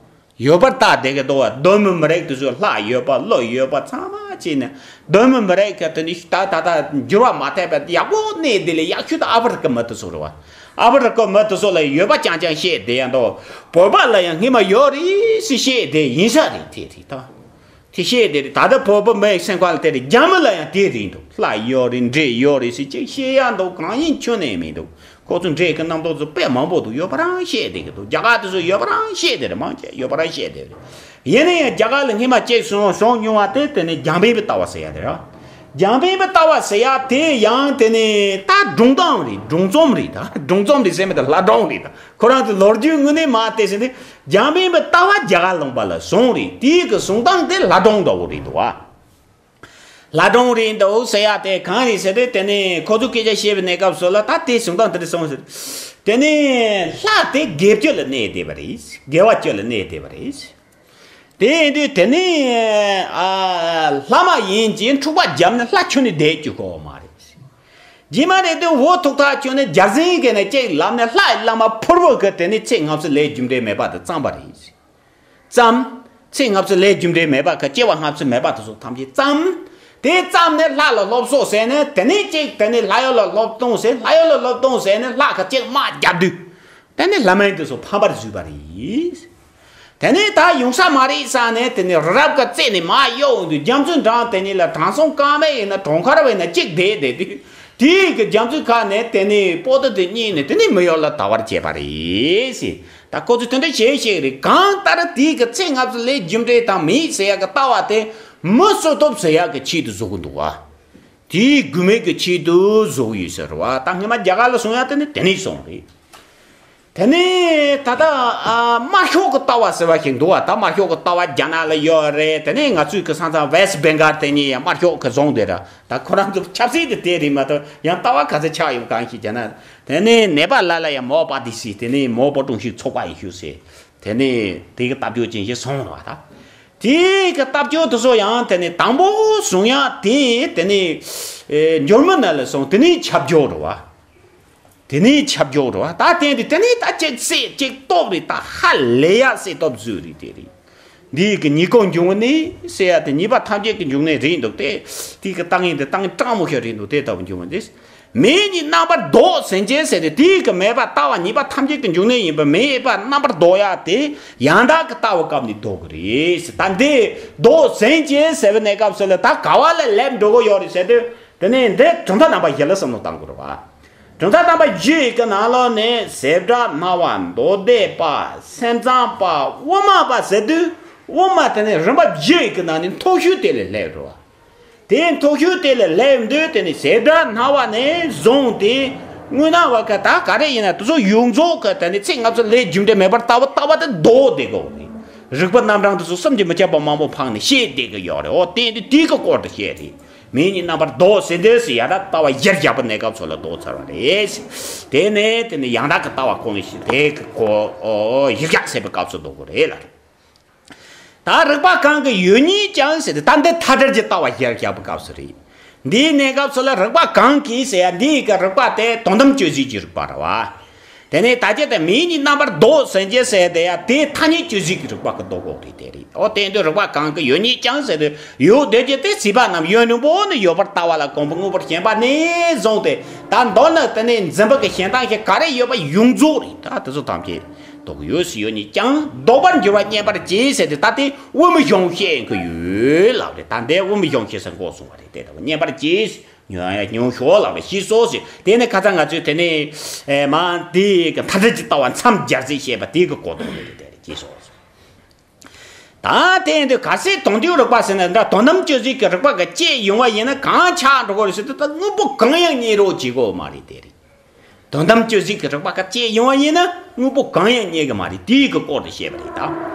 ཡོད་པར་བལྟ་བསྡད་ཀྱི་འདུག་བ། གདོད་མའི་མི་རིགས་དེ་ཚོ་ལྷ་ཡོད་པ་ཀླུ་ཡོད་པ་ཚང་མ་བྱས་ནས་གདོད་མའི་མི་རིགས་ཀྱི་དེ་ནི་ད་ད་ད་འགྱུར་བ་མ་ཐེབས་པའི་ཡག་པོ་གནས་དེ་ལས་ཡག་ཤོས་དེ་ཨ་ཧྥེ་རི་ཀའི་མི་དེ་ཚོ་རེད་བ། ཨ་ཧྥེ་རི་ཀའི་མི་དེ་ཚོ་ལ་ཡོད་པ་རྐྱང་རྐྱང་བཤད་བསྡད་ཡ་འདུག་བོད་པ་ལ་ཡང་སྔོན་མ་ཡོད་རེད་ཟེར་བཤད་བསྡད་ཡིན་ས་རེད། དེ་རེད་ད། དེ་བཤད་དེ་རེད། ད་ལྟ་བོད་པ་མི་སེམས་ཁ་ལ་དེ་རེད། རྒྱ་མི་ལ་ཡང་དེ་རེད་འདུག་ལྷ་ཡོད་རེད། འདྲེ་ཡོད་རེད་ཟེར་ཅིག་བཤད་ཡ་འདུག་གང་ཡིན་ཁྱོན་ནས་མི་འདུག་ཁོ་ཚོ་འདྲེ་གི་རྣམ་རྟོག་ཚོ་དཔེ་མང་པོ་འདུག་ཡོད་པ་རང་བཤད་བསྡད་ཀྱི་འདུག་རྒྱ་གར་དེ་ཚོ་ཡོད་པ་རང་བཤད་བསྡད་རེད། མང་ཆེ་ཡོད་པ་རང་བཤད་བསྡད་རེད། ཡིན་ན་ཡང་རྒྱ་གར་ལ་སྔོན་མ་གཅིག་སོང་སོང་མྱོང་བ་དེ་དེ་ནི་རྒྱང་འཕེན་པའི་ལྟ་བ་ཟེར་ཡ་དེ་རེད། རྒྱང་འཕེན་པའི་ལྟ་བ་ཟེར་ཡ་དེ་ཡང་དེ་ནི་ད་སྒྲུང་གཏམ་རེད། སྒྲུང་རྩོམ་རེད། ད་སྒྲུང་རྩོམ་རེད་ཟེར་མི་དེ་ལྷ་སྒྲུང་རེད། ད་ཁོ་རང་ཚོ་ལོ་རྒྱུས་དངོས་གནས་མ་བལྟས་ཟིན་ཏེ་རྒྱང་འཕེན་པའི་ལྟ་བ་རྒྱ་གར་ལུང་པ་ལ་སོང་རེད། དེའི་གི་གསུང་སྟངས་དེ་ལྷ་སྒྲུང་འདྲ་བོ་རེད་འདུག་བ། ལྷ་སྒྲུང་རེད་འདུག་ཟེར་ཡ་དེ་གང་རེད་ཟེར་ཏེ་དེ་ནས་ཁོ་ཚོ་སྐད་ཆ་བཤད་པའི་གནས་སྐབས་སུ་ལ་ད་དེ་གསུང་སྟངས་དེ་འདྲ་སོང་ཟེར། དེ་ནས་ལྷ་དེ་དགེ་བཅུ་ལ་གནས་བསྡད་པ་རེད། དགེ་བ་བཅུ་ལ་གནས་བསྡད་པ་རེད། དེ་ཡིན་དུས་དེ་ནས་ཨ་ལྷ་མ་ཡིན་གྱི་འཁྲུག་པ་བརྒྱབ་ནས་ལྷ་ཁྱོན་ནས་བསྡད་རྒྱུ་ཁོ་མ་རེད། རྗེས་མ་རེད་དུས་འུ་ཐུག་ཐག་ཆོད་ནས་རྒྱལ་སྲིད་གི་ནས་ཅིག་ལབ་ནས་ལྷ་ཡི་བླ་མ་ཕུར་བུ་གི་དེ་ནས་ཚེ་སྔ་ཕྱི་ལས་རྒྱུ་འབྲས་མེད་པ་དེ་བརྩམས་པ་རེད། བརྩམས། ཚེ་སྔ་ཕྱི་ལས་རྒྱུ་འབྲས་མེད་པ་གི་སྐྱེ་བ་སྔ་ཕྱི་མེད་པ་དེ་ཚོ་ཐམས་ཅད་བརྩམས། དེ་བརྩམས་ནས་ལྷ་ལ་སློབ་གསོ་ཟེར་ནས་དེ་ནས་ཅིག་དེ་ནས་ལྷ་ཡུལ་ལ་སློབ་གཏོང་ཟེར། ལྷ་ཡུལ་ལ་སློབ་གཏོང་ཟེར་ནས་ལྷ་གི་ཅིག་དམག་བརྒྱབ་དུས། དེ་ནས་ལྷ་མིན་དེ་ཚོ་ཕམ་པར་བཟོས་པ་རེད། དེ་ནས་ད་ཡོང་ས་མ་རེད་ས་ནས་དེ་ནས་རི་རབ་ཀྱི་རྩེ་ནས་མར་གཡུགས་འདུག་རྒྱ་མཚོའི་འགྲམ་དེ་ནས་ལ་དྲང་སྲོང་དཀར་མོ་ཡིན་ན་གྲོང་ཁྱེར་བ་ཡིན་ན་གཅིག་བསྡད་བསྡད་དུས་དེའི་གི་རྒྱ་མཚོའི་ཁ་ནས་དེ་ནས་པོ་ཏི་དེ་རྙེད་ནས་དེ་ནས་མི་ཡུལ་ལ་དར་བར་བྱས་པ་རེད་ཟེར། ད་ཁོ་ཚོས་དེ་འདྲ་བྱས་བྱས་རེད། གང་ལྟར་དེའི་གི་ཚེ་སྔ་ཕྱི་ལས་རྒྱུ་འབྲས་དང་མི་ཡིག་ཟེར་ཡག་གི་ལྟ་བ་དེ་མི་གསོད་ཐུབ་ཟེར་ཡག་གི་ཆེད་དུ་བཟོ་གི་འདུག་བ། དེའི་དགོས་མེད་ཀྱི་ཆེད་དུ་བཟོ་གི་ཡོད་ཟེར་བ། ད་སྔོན་མ་རྒྱ་གར་ལ་སོང་ཡ་དེ་ནི་དེ་ནས་སོང་རེད། དེ་ནས་ད་ལྟ་ཨ་དམར་ཤོག་གི་ལྟ་བ་ཟེར་བ་ཞིག་འདུག་བ། ད་དམར་ཤོག་གི་ལྟ་བ་རྒྱ་ནག་ལ་ཡོད་རེད། དེ་ནས་ང་ཚོའི་གི་ས་མཚམས་West Bengal་དེ་ནས་ཡང་དམར་ཤོག་གི་བཟུང་དེ་ར། ད་ཁོ་རང་ཚོ་ཆབ་སྲིད་དེ་དེ་རེད་མ་གཏོགས་ཡང་ལྟ་བ་ག་ཚོད་ཆགས་ཡོད་གང་ཤེས། རྒྱ་ནག་དེ་ནས་ནེ་པ་ལ་ལ་ཡང་མའོ་པ་ཏི་སི་དེ་ནས་མའོ་པོ་ཀྲུང་ཞིག་ཚོགས་པ་ཡིན་ཤུ་ཟེར། དེ་ནས་དེ་གི་ལྟ་བཅོས་ཅན་ཞིག་སོང་ར་བ། ད་དེ་གི་ལྟ་བཅོས་དེ་ཚོ་ཡང་དེ་ནས་དང་པོ་བཟུང་ཡ་དེ་དེ་ནས་ཨེ་འཇར་མ་ནི་ལ་སོང་། དེ་ནས་ཆབ་སྦྱོར་ར་བ། དེ་ནས་ཆབ་སྦྱོར་ར་བ། ད་དེ་འདི་དེ་ནས་ད་ཅིག་སེ་ཅིག་སྟོབས་རེད། ད་ཧ་ལས་ཡ་སེ་སྟོབས་བཟོས་རེད། དེ་རེད། འདི་གི་ཉེས་ཀོང་འབྱུང་གནས་ཟེར་ཡ་དེ་ཉེས་པ་ཐམས་ཅད་ཀྱི་འབྱུང་གནས་རེད་འདུག་སྟེ། དེ་གི་ལྟ་ངན་དེ་ལྟ་ངན་སྤྲང་མོ་ཞིག་རེད་འདུག་དེ་ལྟ་བུ་འབྱུང་བ་འདི། མེ་ཉིད་རྣམ་པར་ལྡོག་ཟིན་བྱས་ཟེར་ཏེ། དེ་གི་མེད་པ་ལྟ་བ་ཉེས་པ་ཐམས་ཅད་ཀྱི་འབྱུང་གནས་ཡིན་པ་མེད་པ་རྣམ་པར་ལྡོག་ཡ་དེ་ཡང་དག་གི་ལྟ་བའི་སྐབས་ནས་ལྡོག་གི་རེད། ད་འདི་ལྡོག་ཟིན་བྱས་ཟེར་བའི་གནས་སྐབས་སུ་ལ་ད་ག་བ་ལ་སླེབས་འགྲོ་གི་ཡོད་རེད་ཟེར་དུས། དེ་ནས་འདི་གྲུབ་མཐའ་རྣམ་པ་བཞི་ལ་བསམ་བློ་གཏང་དགོས་རེད་བ། གྲུབ་མཐའ་རྣམ་པ་བཞི་ཡི་གི་ནང་ལོགས་ནས་བྱེ་བྲག་སྨྲ་བ། མདོ་སྡེ་པ། སེམས་ཙམ་པ། དབུ་མ་པ་ཟེར་དུས། དབུ་མ་དེ་ནས་རིམ་པ་བཞི་ཡི་གི་ནང་ནས་མཐོ་ཤོས་དེ་ལ་སླེབས་རེད་བ། དེ་མཐོ་ཤོས་དེ་ལ་སླེབས་དུས་དེ་ནས་བྱེ་བྲག་སྨྲ་བ་ནས་བཟུང་སྟེ། དངོས་སྣང་བ་ག་ད་ག་རེ་ཡིན་ན་དེ་ཚོ་ཡོངས་རྫོགས་གི་དེ་ནས་ཚིག་ལྔ་ཚོ་ལས་རྒྱུ་འབྲས་མེད་པར་ལྟ་བ་ལྟ་བ་དེ་ལྡོག་བསྡད་དགོས་རེད། རིགས་པ་རྣམ་གྲངས་དེ་ཚོ་བསམ་གྱིས་མི་ཁྱབ་པ་མང་པོ་འཕངས་ནས་བཤད་བསྡད་ཀྱི་ཡོད་རེད། འོ་དེ་འདི་དེའི་གི་སྐོར་དུ་བཤད་རེད། མེ་ཉིད་རྣམ་པར་ལྡོག་ཟེར་འདོད་སྲིད་ཡ་ད་ལྟ་བ་གཞིར་བཞག་པའི་གནས་སྐབས་ཚོ་ལ་ལྡོག་ཚར་བ་རེད། དེ་ནས་དེ་ནས་ཡང་དག་གི་ལྟ་བ་ཁོང་ནས་ཤི་དེ་གི་གོ་གཞིར་བཞག་ཟེར་བའི་སྐབས་སུ་ལྡོག་གི་རེད་ལ། ད་རིགས་པ་གང་གི་ཡོད་ཉིད་ཀྱང་ཟེར་ཏེ་ད་འདི་མཐའ་བྲལ་གྱི་ལྟ་བ་གཞིར་བཞག་པའི་སྐབས་སུ་རེད། འདིའི་གནས་སྐབས་སུ་ལ་རིགས་པ་གང་གིས་ཟེར་ཡ་འདིའི་གི་རིགས་པ་དེ་དོན་དམ་དཔྱོད་བྱེད་ཀྱི་རིགས་པ་རེད་བ། དེ་ནས་ད་ཅི་དེ་མེ་ཉིད་རྣམ་པར་ལྡོག་ཟིན་བྱས་ཟེར་དེ་ཡ་དེ་ཐ་སྙད་དཔྱོད་བྱེད་ཀྱི་རིགས་པ་གི་ལྡོག་ཕྱོགས་རེད། དེ་རེད། འོ་དེ་འདི་རིགས་པ་གང་གི་ཡོད་ཉིད་ཀྱང་ཟེར་དུས་ཡོད་དེ་ཅི་སྟེ་སྲིད་པ་རྣམས་ཡོད་ནི་པོ་ནི་ཡོད་པར་ལྟ་བ་ལ་གོང་བུ་དངོས་པོར་ཞེན་པ་ནས་བཟུང་སྟེ། ད་མདོར་ན་དེ་ནས་འཛིན་པ་གི་ཞེན་སྟངས་ཤིག་ག་རེ་ཡོད་པ་ཡོངས་རྫོགས་རེད། ད་དེ་ཚོ་ཐམས་ཅད་ལྡོག་ཡོད་སྲིད་ཡོད་ཉིད་ཀྱང་ལྡོག་པར་འགྱུར་བ་བསྙད་པར་བྱེད་ཟེར་ཏེ་ད་དེ་དབུ་མའི་གཞུང་བཤད་གི་ཡོད་ལབ་རེད། ད་འདི་དབུ་མའི་གཞུང་བཤད་ས་འགོ་སོང་བ་རེད། དེ་ལྟ་བུ་བསྙད་པར་བྱེད། ཉོན་ཉོན་ཤོག་ལབ་རེད། ཤེས་སོ་ཟེར། དེ་ནས་ཁ་སང་ང་ཚོས་དེ་ནས་ཨེ་མ་དེ་གི་མཐའ་བྲལ་གྱི་ལྟ་བ་མཚམས་སྦྱར་ཚུལ་བཤད་པ་དེ་གི་གོ་དོན་རེད། དེ་རེད། ཤེས་སོ་ཟེར། ད་དེ་འདི་གལ་སྲིད་དོན་དམ་རིགས་པ་ཟེར་ན་འདྲ། དོན་དམ་དཔྱོད་བྱེད་ཀྱི་རིགས་པ་གི་དཔྱད་ཡོང་བ་ཡིན་ན་གང་ཆགས་འགྲོ་གི་རེད་ཟེར་དུས། ད་དངོས་པོ་གང་ཡང་རྙེད་རོགས་བྱེད་དགོས་མ་རེད། དེ་རེད། དོན་དམ་དཔྱོད་བྱེད་ཀྱི་རིགས་པ་ག་བཅས་ཡོང་བ་ཡིན་ན་དངོས་པོ་གང་ཡང་རྙེད་གི་མ་རེད། དེའི་གི་སྐོར་དུ་བཤད་པ་རེད་ད།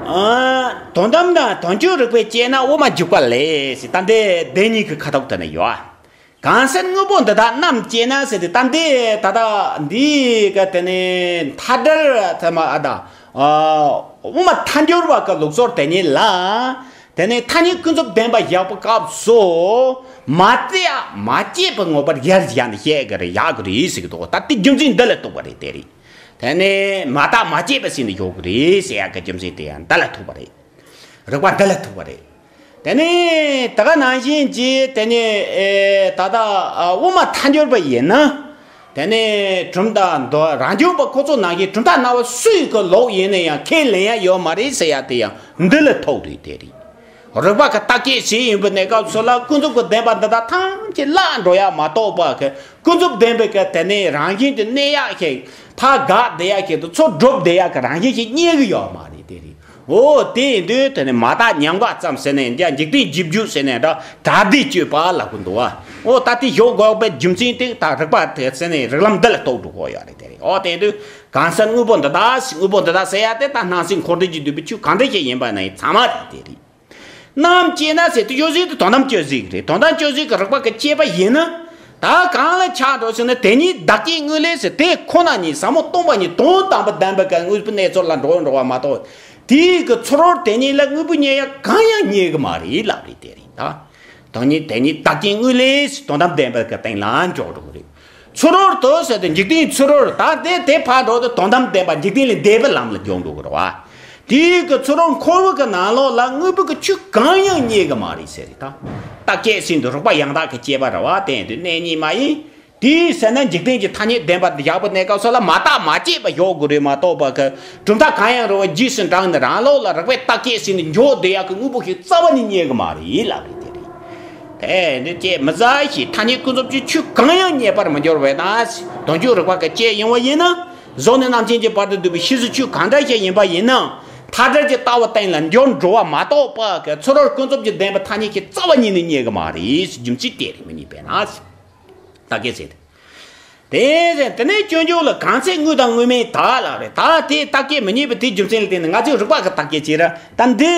ཨ། དོན་དམ་དང་དོན་དཔྱོད་རིགས་པས་དཔྱད་ན་དབུ་མ་འཇུག་པ་ལས་ཟེར། ད་འདི་བདེན་གཉིས་ཀྱི་ཁ་དོག་དེ་ནས་ཡོད། གང་ཟག་དངོས་པོ་འདི་དག་རྣམས་དཔྱད་ན་ཟེར་ཏེ། ད་འདི་ད་ལྟ་འདི་ག་དེ་ནས་མཐའ་བྲལ་ཚད་མ་ཨ་ད། ཨ། དབུ་མ་མཐའ་འཁྱོལ་བ་གི་ལུགས་སྲོལ་དེ་ཉིད་ལ། དེ་ནས་ཐ་སྙད་ཀུན་རྫོབ་བདེན་པ་བཞག་པའི་སྐབས་སུ། མ་བརྟགས་མ་དཔྱད་པའི་ངོ་བོར་གཞིར་བཞག་ནས་བཤད་གི་རེད། བཞག་གི་རེད་ཟེར་གི་འདུག་ད་དེ་རྒྱུ་མཚན་འདི་ལ་གཏུགས་པ་རེད། དེ་རེད། དེ་ནས་མ་བརྟགས་མ་དཔྱད་པ་ཟེར་ནས་བཞག་གི་རེད་ཟེར་ཡག་གི་རྒྱུ་མཚན་དེ་ཡང་འདི་ལ་ཐུག་པ་རེད། རིགས་པ་འདི་ལ་ཐུག་པ་རེད། དེ་ནས་ད་ག་ནང་བཞིན་གྱི་དེ་ནས་ཨེ་ད་ལྟ་ཨ་དབུ་མ་མཐའ་འཁྱོལ་བ་ཡིན་ན། དེ་ནས་གྲུབ་མཐའ་མདོ་རང་རྒྱུད་པ་ཁོ་ཚོ་ནང་བཞིན་གྲུབ་མཐའ་སྨྲ་བ་སུ་ཡི་གི་ལུགས་ཡིན་ན་ཡང་ཁས་ལེན་ཡ་ཡོད་མ་རེད་ཟེར་ཡ་དེ་ཡང་འདི་ལ་ཐུག་རེད། དེ་རེད། རིགས་པ་གི་བརྟག་དཔྱད་བྱས་ཡིན་པའི་གནས་སྐབས་སུ་ལ་ཀུན་རྫོབ་ཀྱི་བདེན་པ་འདི་དག་ཐམས་ཅད་བརླག་འགྲོ་ཡ་མ་གཏོགས་པ་གི། ཀུན་རྫོབ་བདེན་པའི་གི་དེ་ནས་རང་བཞིན་དུ་གནས་ཡག་ཞིག་ཕར་འགག་བསྡད་ཡག་ཞིག་དང་ཚུར་སྒྲུབ་བསྡད་ཡག་གི་རང་བཞིན་ཞིག་རྙེད་གི་ཡོད་མ་རེད། དེ་རེད། འོ་དེ་ཡིན་དུས་དེ་ནས་མ་བརྟགས་ཉམས་དགའ་ཙམ་ཟེར་ནས་འདི་འཇིག་རྟེན་རྗེས་འཇུག་ཟེར་ནས་འདྲ་གྲ་སྒྲིག་སྤྱོད་པ་ལབ་གི་འདུག་བ། འོ་ད་དེ་ཞོག་དགོས་པའི་རྒྱུ་མཚན་དེ་ད་རིགས་པ་དེ་ཟེར་ནས་རིགས་ལམ་འདི་ལ་གཏུགས་འགྲོ་དགོས་ཡོད་རེད། དེ་རེད། འོ་དེ་ཡིན་དུས་གང་ཟག་དངོས་པོ་འདི་དག་དངོས་པོ་འདི་དག་ཟེར་ཡ་དེ་ད་སྣང་སྲིད་འཁོར་འདས་ཀྱིས་བསྡུས་པའི་ཆོས་གང་འདྲ་ཞིག་ཡིན་པ་ན་ཡང་ཚང་མ་རེད། དེ་རེད། རྣམས་དཔྱད་ན་ཟེར་དུས་ཡོད་ཟེར་དུས་དོན་དམ་དཔྱོད་བྱེད་ཀྱི་རེད། དོན་དམ་དཔྱོད་བྱེད་ཀྱི་རིགས་པ་གི་དཔྱད་པ་ཡིན་ན། ད་གང་ལ་ཆགས་འགྲོ་ཟེར་ན་དེ་ཉིད་བདག་བསྐྱེད་དངོས་ལས་ཟེར་དེ་ཁོ་ན་ཉིད་ཟབ་མོ་སྟོང་པ་ཉིད་དོན་དམ་པར་ལྡན་པའི་གི་དངོས་པོའི་གནས་ཚུལ་ལ་འགྲོ་འགྲོ་བ་མ་གཏོགས། དེའི་གི་ཚུར་རོལ་དེ་ཉིད་ལ་དངོས་པོ་རྙེད་ཡ་གང་ཡང་རྙེད་གི་མ་རེད་ལབ་རེད། དེ་རེད་ད། དོན་ཉིད་དེ་ཉིད་བདག་བསྐྱེད་དངོས་ལས་ཟེར་དོན་དམ་བདེན་པའི་གི་སྟེང་ལ་འཇོག་འགྲོ་གི་རེད། ཚུར་རོལ་དུ་ཟེར་ཏེ་འཇིག་རྟེན་ཚུར་རོལ་ད་དེ་དེ་ཕར་འགྲོ་དུས་དོན་དམ་བདེན་པ་འཇིག་རྟེན་ལས་འདས་པའི་ལམ་ལ་འཇོག་འགྲོ་གི་རེད་བ། དེའི་གི་ཚུར་རོལ་འཁོར་བ་གི་ནང་ལོགས་ལ་དངོས་པོ་གི་ཆོས་གང་ཡང་རྙེད་གི་མ་རེད་ཟེར་རེད་ད། བརྟག་དཔྱད་ཟེར་དུས་རིགས་པ་ཡང་དག་གི་དཔྱད་པ་རེད་བ། དེ་ཡིན་དུས་གནས་རྙེད་མ་ཡིན། དེའི་ཟེར་ན་འཇིག་རྟེན་གྱི་ཐ་སྙད་བདེན་པ་བཞག་པའི་གནས་སྐབས་སུ་ལ་མ་བརྟགས་མ་དཔྱད་པ་ཞོག་དགོས་རེད་མ་གཏོགས་པ་གི་གྲུབ་མཐའ་གང་ཡང་རུང་བ་རྗེས་སུ་འབྲངས་ནས་རང་ལུགས་ལ་རིགས་པས་བརྟག་དཔྱད་ཟེར་ནས་འཇོག་བསྡད་ཡག་གི་དངོས་པོ་ཞིག་རྩ་བ་ནས་རྙེད་གི་མ་རེད་ལབ་རེད། དེ་རེད། དེ་འདི་ཅེས་མི་ཟ་ཞིག་ཐ་སྙད་ཀུན་རྫོབ་ཀྱི་ཆོས་གང་ཡང་རྙེད་པར་མི་འགྱུར་བས་ན། དོན་དཔྱོད་རིགས་པ་གི་དཔྱད་ཡོང་བ་ཡིན་ན། གཟུགས་ནས་རྣམ་མཁྱེན་གྱི་བར་དུ་འདུས་པའི་ཤེས་བྱའི་ཆོས་གང་འདྲ་ཞིག་ཡིན་པ་ཡིན་ན། མཐའ་བྲལ་གྱི་ལྟ་བ་གཏན་ལ་འབྱོར་འགྲོ་བ་མ་གཏོགས་པ་གི་ཚུ་རོལ་ཀུན་རྫོབ་ཀྱི་བདེན་པ་ཐ་སྙད་ཀྱི་རྩ་བ་ཉིད་ནས་རྙེད་གི་མ་རེད། རྒྱུ་མཚན་དེ་རེད། མི་རྙེད་པས་ན། ད་གལ་སྲིད་དེ་དེ་ནས་སྐྱོན་བརྗོད་ལ་གང་ཚེ་དངོས་དང་དངོས་མེད་དག་ལ་རེད། ད་དེ་རྟགས་ཀྱིས་མི་རྙེད་པ་དེའི་རྒྱུ་མཚན་ལ་བརྟེན་ནས་ང་ཚོས་རིགས་པ་གི་རྟགས་ཀྱིས་བྱས་ར། ད་འདི་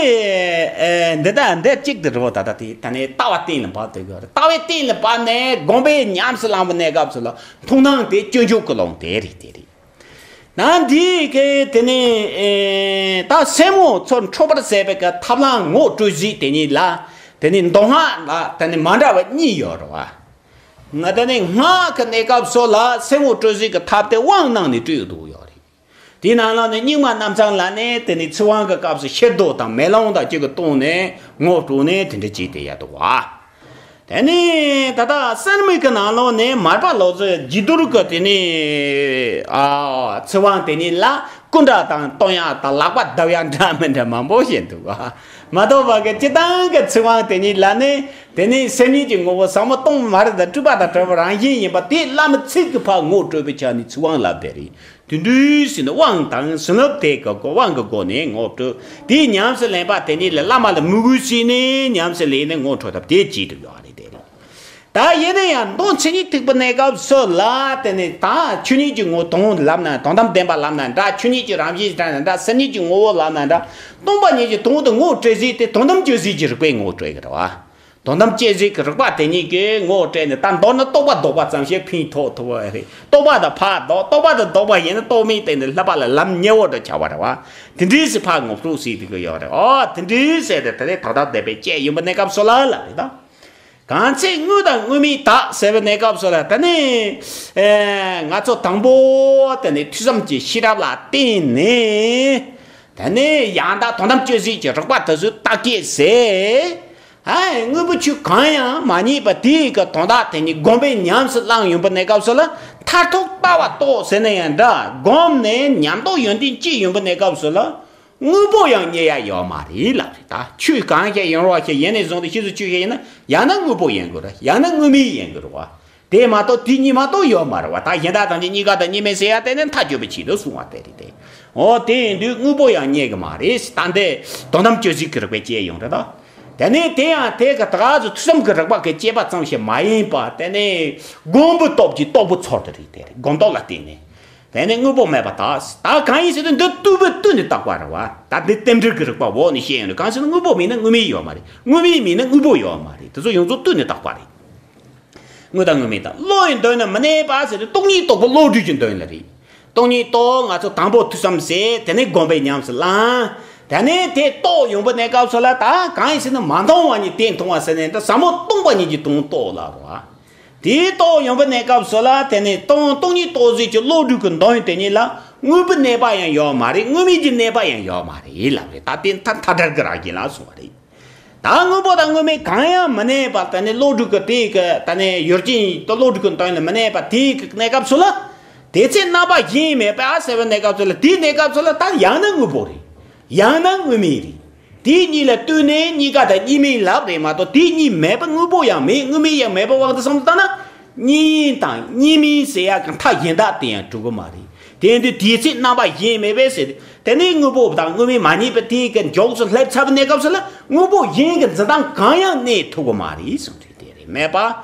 ཨེ་འདི་ད་འདི་གཅིག་ཏུ་རེད་བ། ད་ལྟ་དེ་ད་ནས་ལྟ་བ་གཏན་ལ་ཕབ་དེ་གི་རེད། ལྟ་བའི་གཏན་ལ་ཕབ་ནས་དགོངས་པས་ཉམས་སུ་བླངས་པའི་གནས་སྐབས་སུ་ལ་མཐོང་སྣང་དེ་སྐྱོན་བརྗོད་ཀྱི་ལུང་དེ་རེད། དེ་རེད། ན་འདི་གི་དེ་ནས་ཨེ་ད་སེམས་ངོ་ཚོར་འཕྲོག་པར་ཟད་པའི་གི་ཐབས་ལམ་ངོ་སྤྲོད་གཞི་དེ་ཉིད་ལ་དེ་ནས་མདོ་སྔགས་ལ་དེ་ནས་མ་འདྲ་བ་གཉིས་ཡོད་རེད་བ། ང་ད་ནི་སྔགས་ཀྱི་གནས་སྐབས་སོགས་ལ་སེམས་ངོ་སྤྲོད་བྱེད་ཀྱི་ཐབས་དེ་དབང་གནང་ནས་སྤྲོད་འདུག་ཡོད་རེད། དེའི་ནང་ལ་ནི་རྙིང་མ་རྣམ་གསུམ་ལ་ནི་དེ་ནི་ཚིག་དབང་གི་སྐབས་སུ་ཤེར་རྡོ་དང་མེ་ལོང་དང་གཅིག་གི་སྟོང་ནས་ངོ་སྤྲོད་ནས་དེ་འདྲ་བྱས་ཏེ་ཡོད་འདུག་བ། དེ་ནི་ད་ལྟ་གསར་མའི་གི་ནང་ལོགས་ནས་མར་པ་ལོ་ཙཱ་རྗེས་ཟློས་གི་དེ་ནི་ཨ་ཚིག་དབང་དེ་ཉིད་ལ་སྐུ་འདྲ་དང་སྟོན་ཡག་དང་ལག་པ་བརྡབ་ཡག་འདྲ་མི་འདྲ་མང་པོ་བཤད་འདུག་བ། མ་གཏོགས་པ་གི་སྤྱིར་བཏང་གི་ཚིག་དབང་དེ་ཉིད་ལ་ནི་དེ་ནི་སེམས་ཉིད་ཀྱི་ངོ་བོ་ཟབ་མོ་སྟོང་པ་མ་རིག་དང་སྤྲོས་པ་དང་བྲལ་བའི་རང་བཞིན་ཡིན་པ་དེ་བླ་མའི་ཚིག་གི་ཕར་ངོ་སྤྲོད་པའི་ཆ་ནས་ཚིག་དབང་ལབ་པ་རེད། དེ་འདྲའི་ཟེར་ནས་དབང་དང་བྱིན་རླབས་དེ་གི་སྒོ་དབང་གི་སྒོ་ནས་ངོ་སྤྲོད་དེ་ཉམས་སུ་ལེན་པ་དེ་ཉིད་ལ་བླ་མ་ལ་མོས་གུས་བྱས་ནས་ཉམས་སུ་ལེན་ནས་ངོ་སྤྲོད་ཐབས་དེ་བྱེད་དུ་ཡོད་རེད། དེ་རེད། ད་ཡིན་ན་ཡང་མདོ་མཆོག་ཉིད་ཐེག་པའི་གནས་སྐབས་སུ་ལ་དེ་ནི་ད་ཆོས་ཉིད་ཀྱི་ངོ་བོ་དོན་ལབ་ན་དོན་དམ་བདེན་པ་ལབ་ན་འདྲ། ཆོས་ཉིད་ཀྱི་རང་བཞིན་ལབ་ན་འདྲ། སེམས་ཉིད་ཀྱི་ངོ་བོ་ལབ་ན་འདྲ། སྟོང་པ་ཉིད་ཀྱི་དོན་དུ་ངོ་སྤྲད་ཟིག་དེ་དོན་དམ་དཔྱོད་བྱེད་ཀྱི་རིགས་པས་ངོ་སྤྲད་ཀྱི་རེད་བ། དོན་དམ་དཔྱོད་བྱེད་ཀྱི་རིགས་པ་དེ་ཉིད་ཀྱིས་ངོ་སྤྲད་ནས་ད་མདོར་ན་རྟོག་པ་ལྡོག་པ་ཙམ་ཞིག་ཕན་ཐོགས་ཐུབ་པ་རེད། རྟོག་པ་དང་ཕར་ལྡོག་རྟོག་པ་དང་ལྡོག་པ་ཡིན་ན་རྟོག་མེད་དེ་ནི་བསླབ་པ་ལ་ལམ་ཉེ་བོ་འདྲ་ཆགས་པ་རེད་བ། དེ་འདྲའི་ཞིག་ཕར་ངོ་སྤྲོད་བྱེད་དུ་གི་ཡོད་རེད། ཨོ་དེ་འདྲའི་ཟེར་ཏེ་དེ་ནས་དོན་དམ་བདེན་པའི་དཔྱད་ཡོན་པོ་གནས་སྐབས་སུ་ལ་ལ་རེད་ད། གང་ཚེ་དངོས་དང་དངོས་མེད་དག་ཟེར་བའི་གནས་སྐབས་སུ་ལ་དེ་ནས་ཨེ་ང་ཚོ་དང་པོ་དེ་ནས་ཐོས་བསམ་གྱི་ཤེས་རབ་ལ་བརྟེན་ནས་དེ་ནས་ཡང་དག་དོན་དམ་དཔྱོད་བྱེད་ཀྱི་རིགས་པ་དེ་ཚོའི་རྟགས་ཀྱིས་ཟེར། ཨེ་དངོས་པོ་ཆོས་གང་ཡང་མ་རྙེད་པ་དེའི་གི་དོན་དག་དེ་ཉིད་དགོངས་པས་ཉམས་སུ་བླངས་ཡོང་པའི་གནས་སྐབས་སུ་ལ་མཐར་ཐུག་ལྟ་བ་རྟོགས་ཟེར་ན་ཡང་འདྲ། བསྒོམས་ནས་ཉམས་རྟོགས་ཡོན་ཏན་སྐྱེས་ཡོང་པའི་གནས་སྐབས་སུ་ལ། དངོས་པོ་ཡང་རྙེད་ཡ་ཡོད་མ་རེད་ལབ་རེད། ད་ཆོས་གང་ཞིག་ཡོང་རོགས་ཞིག་ཡིན་ནས་བཟུང་སྟེ་ཤེས་སུ་ཆོས་ཞིག་ཡིན་ན་ཡང་ན་དངོས་པོ་ཡིན་དགོས་རེད། ཡང་ན་དངོས་མེད་ཡིན་དགོས་རེད་བ། དེ་མ་གཏོགས་དེ་གཉིས་མ་གཏོགས་ཡོད་མ་རེད་བ། ད་གཞན་དག་ཐམས་ཅད་གཉིས་ཀ་དང་གཉིས་མེད་ཟེར་ཡ་དེ་ནི་མཐའ་གཅོད་པའི་ཆེད་དུ་གསུངས་པ་དེ་རེད་དེ། འོ་དེ་ཡིན་དུས་དངོས་པོ་ཡང་རྙེད་གི་མ་རེད། ད་འདི་དོན་དམ་དཔྱོད་བྱེད་ཀྱི་རིགས་པས་དཔྱད་ཡོང་རེད་ད། དེ་ནས་དེ་ཡང་དེ་གི་ད་ག་ཚོད་ཐོས་བསམ་གྱི་རིགས་པ་གི་དཔྱད་པ་ཙམ་ཞིག་མ་ཡིན་པ་དེ་ནས་སྒོམ་པའི་སྟོབས་ཀྱིས་རྟོགས་པའི་ཚུལ་དེ་རེད་དེ་རེད། སྒོམ་སྟོབས་ལ་བརྟེན་ནས། དེ་ནི་དངོས་པོ་མེད་པ་དག་ད་གང་ཡིན་ཟེར་ན་འདི་བསྟུད་པས་བསྟུད་ནས་བརྟག་པ་རེད་བ། ད་འདི་རྟེན་འབྲེལ་གྱི་རིགས་པ་འོག་ནས་བཤད་ཡོང་དུས་གང་ཟེར་ན་དངོས་པོ་མེད་ན་དངོས་མེད་ཡོད་མ་རེད། དངོས་མེད་མེད་ན་དངོས་པོ་ཡོད་མ་རེད། དེ་ཚོ་ཡོངས་རྫོགས་བསྟུད་ནས་བརྟག་པ་རེད། དངོས་དང་དངོས་མེད་དང་བློ་ཡི་དོན་ནི་མི་གནས་པ་ཟེར་ཏེ་སྟོང་ཉིད་རྟོགས་པའི་བློ་གྲོས་ཀྱི་དོན་ལ་རེད། སྟོང་ཉིད་རྟོགས་ང་ཚོ་དང་པོ་ཐོས་བསམ་ཟེར་དེ་ནས་སྒོམ་པས་ཉམས་སུ་བླངས། དེ་ནས་དེ་རྟོགས་ཡོང་པའི་གནས་སྐབས་སུ་ལ་ད་གང་ཡིན་ཟེར་ན་མ་མཐོང་བ་ཉིད་དེ་མཐོང་བ་ཟེར་ནས་ད་ཟབ་མོ་སྟོང་པ་ཉིད་ཀྱི་དོན་རྟོགས་ལ་རོ། དེའི་རྟོགས་ཡོང་པའི་གནས་སྐབས་སུ་ལ་དེ་ནས་སྟོང་སྟོང་ཉིད་རྟོགས་བྱེད་ཀྱི་བློ་གྲོས་ཀྱི་འདོད་ཡོན་དེ་ཉིད་ལ་དངོས་པོའི་གནས་པ་ཡང་ཡོད་མ་རེད། དངོས་མེད་ཀྱི་གནས་པ་ཡང་ཡོད་མ་རེད་ལབ་རེད། ད་དེ་མཐའ་མཐའ་བྲལ་གྱི་རང་བཞིན་ལ་སོང་བ་རེད། ད་དངོས་པོ་དང་དངོས་མེད་གང་ཡང་མི་གནས་པ་དེ་ནས་བློ་གྲོས་ཀྱི་དེ་གི་དེ་ནས་ཡུལ་ཅན་དུ་བློ་གྲོས་ཀྱི་འདོད་ཡོན་མི་གནས་པ་དེ་གི་གནས་སྐབས་སུ་ལ་དེ་ཚེ་རྣམ་པ་གཞན་མེད་པ་ཟེར་བའི་གནས་སྐབས་སུ་ལ་དེའི་གནས་སྐབས་སུ་ལ་ད་ཡང་ན་དངོས་པོ་རེད། ཡང་ན་དངོས་མེད་རེད། དེ་གཉིས་ལ་ལྟོས་ནས་གཉིས་ཀ་དང་གཉིས་མེད་ལབ་རེད་མ་གཏོགས་དེ་གཉིས་མེད་པ་དངོས་པོ་ཡང་མེད། དངོས་མེད་ཡང་མེད་པ་དབང་དུ་སོང་ལྟ་ན་གཉིས་དང་གཉིས་མེད་ཟེར་ཡག་གི་མཐའ་གཞན་དག་དེ་ཡང་གྲུབ་ཀྱི་མ་རེད། དེ་ཡིན་དུས་དེའི་ཚེ་རྣམ་པ་གཞན་མེད་པས་ཟེར། དེ་ནས་དངོས་པོ་དང་དངོས་མེད་མ་རྙེད་པའི་དེའི་གི་མཇུག་སུ་སླེབས་ཚར་བའི་གནས་སྐབས་སུ་ལ་དངོས་པོ་གཞན་གྱི་འཛིན་སྟངས་གང་ཡང་གནས་ཐུབ་ཀྱི་མ་རེད་གསུངས་རེད། དེ་རེད། མེད་པ།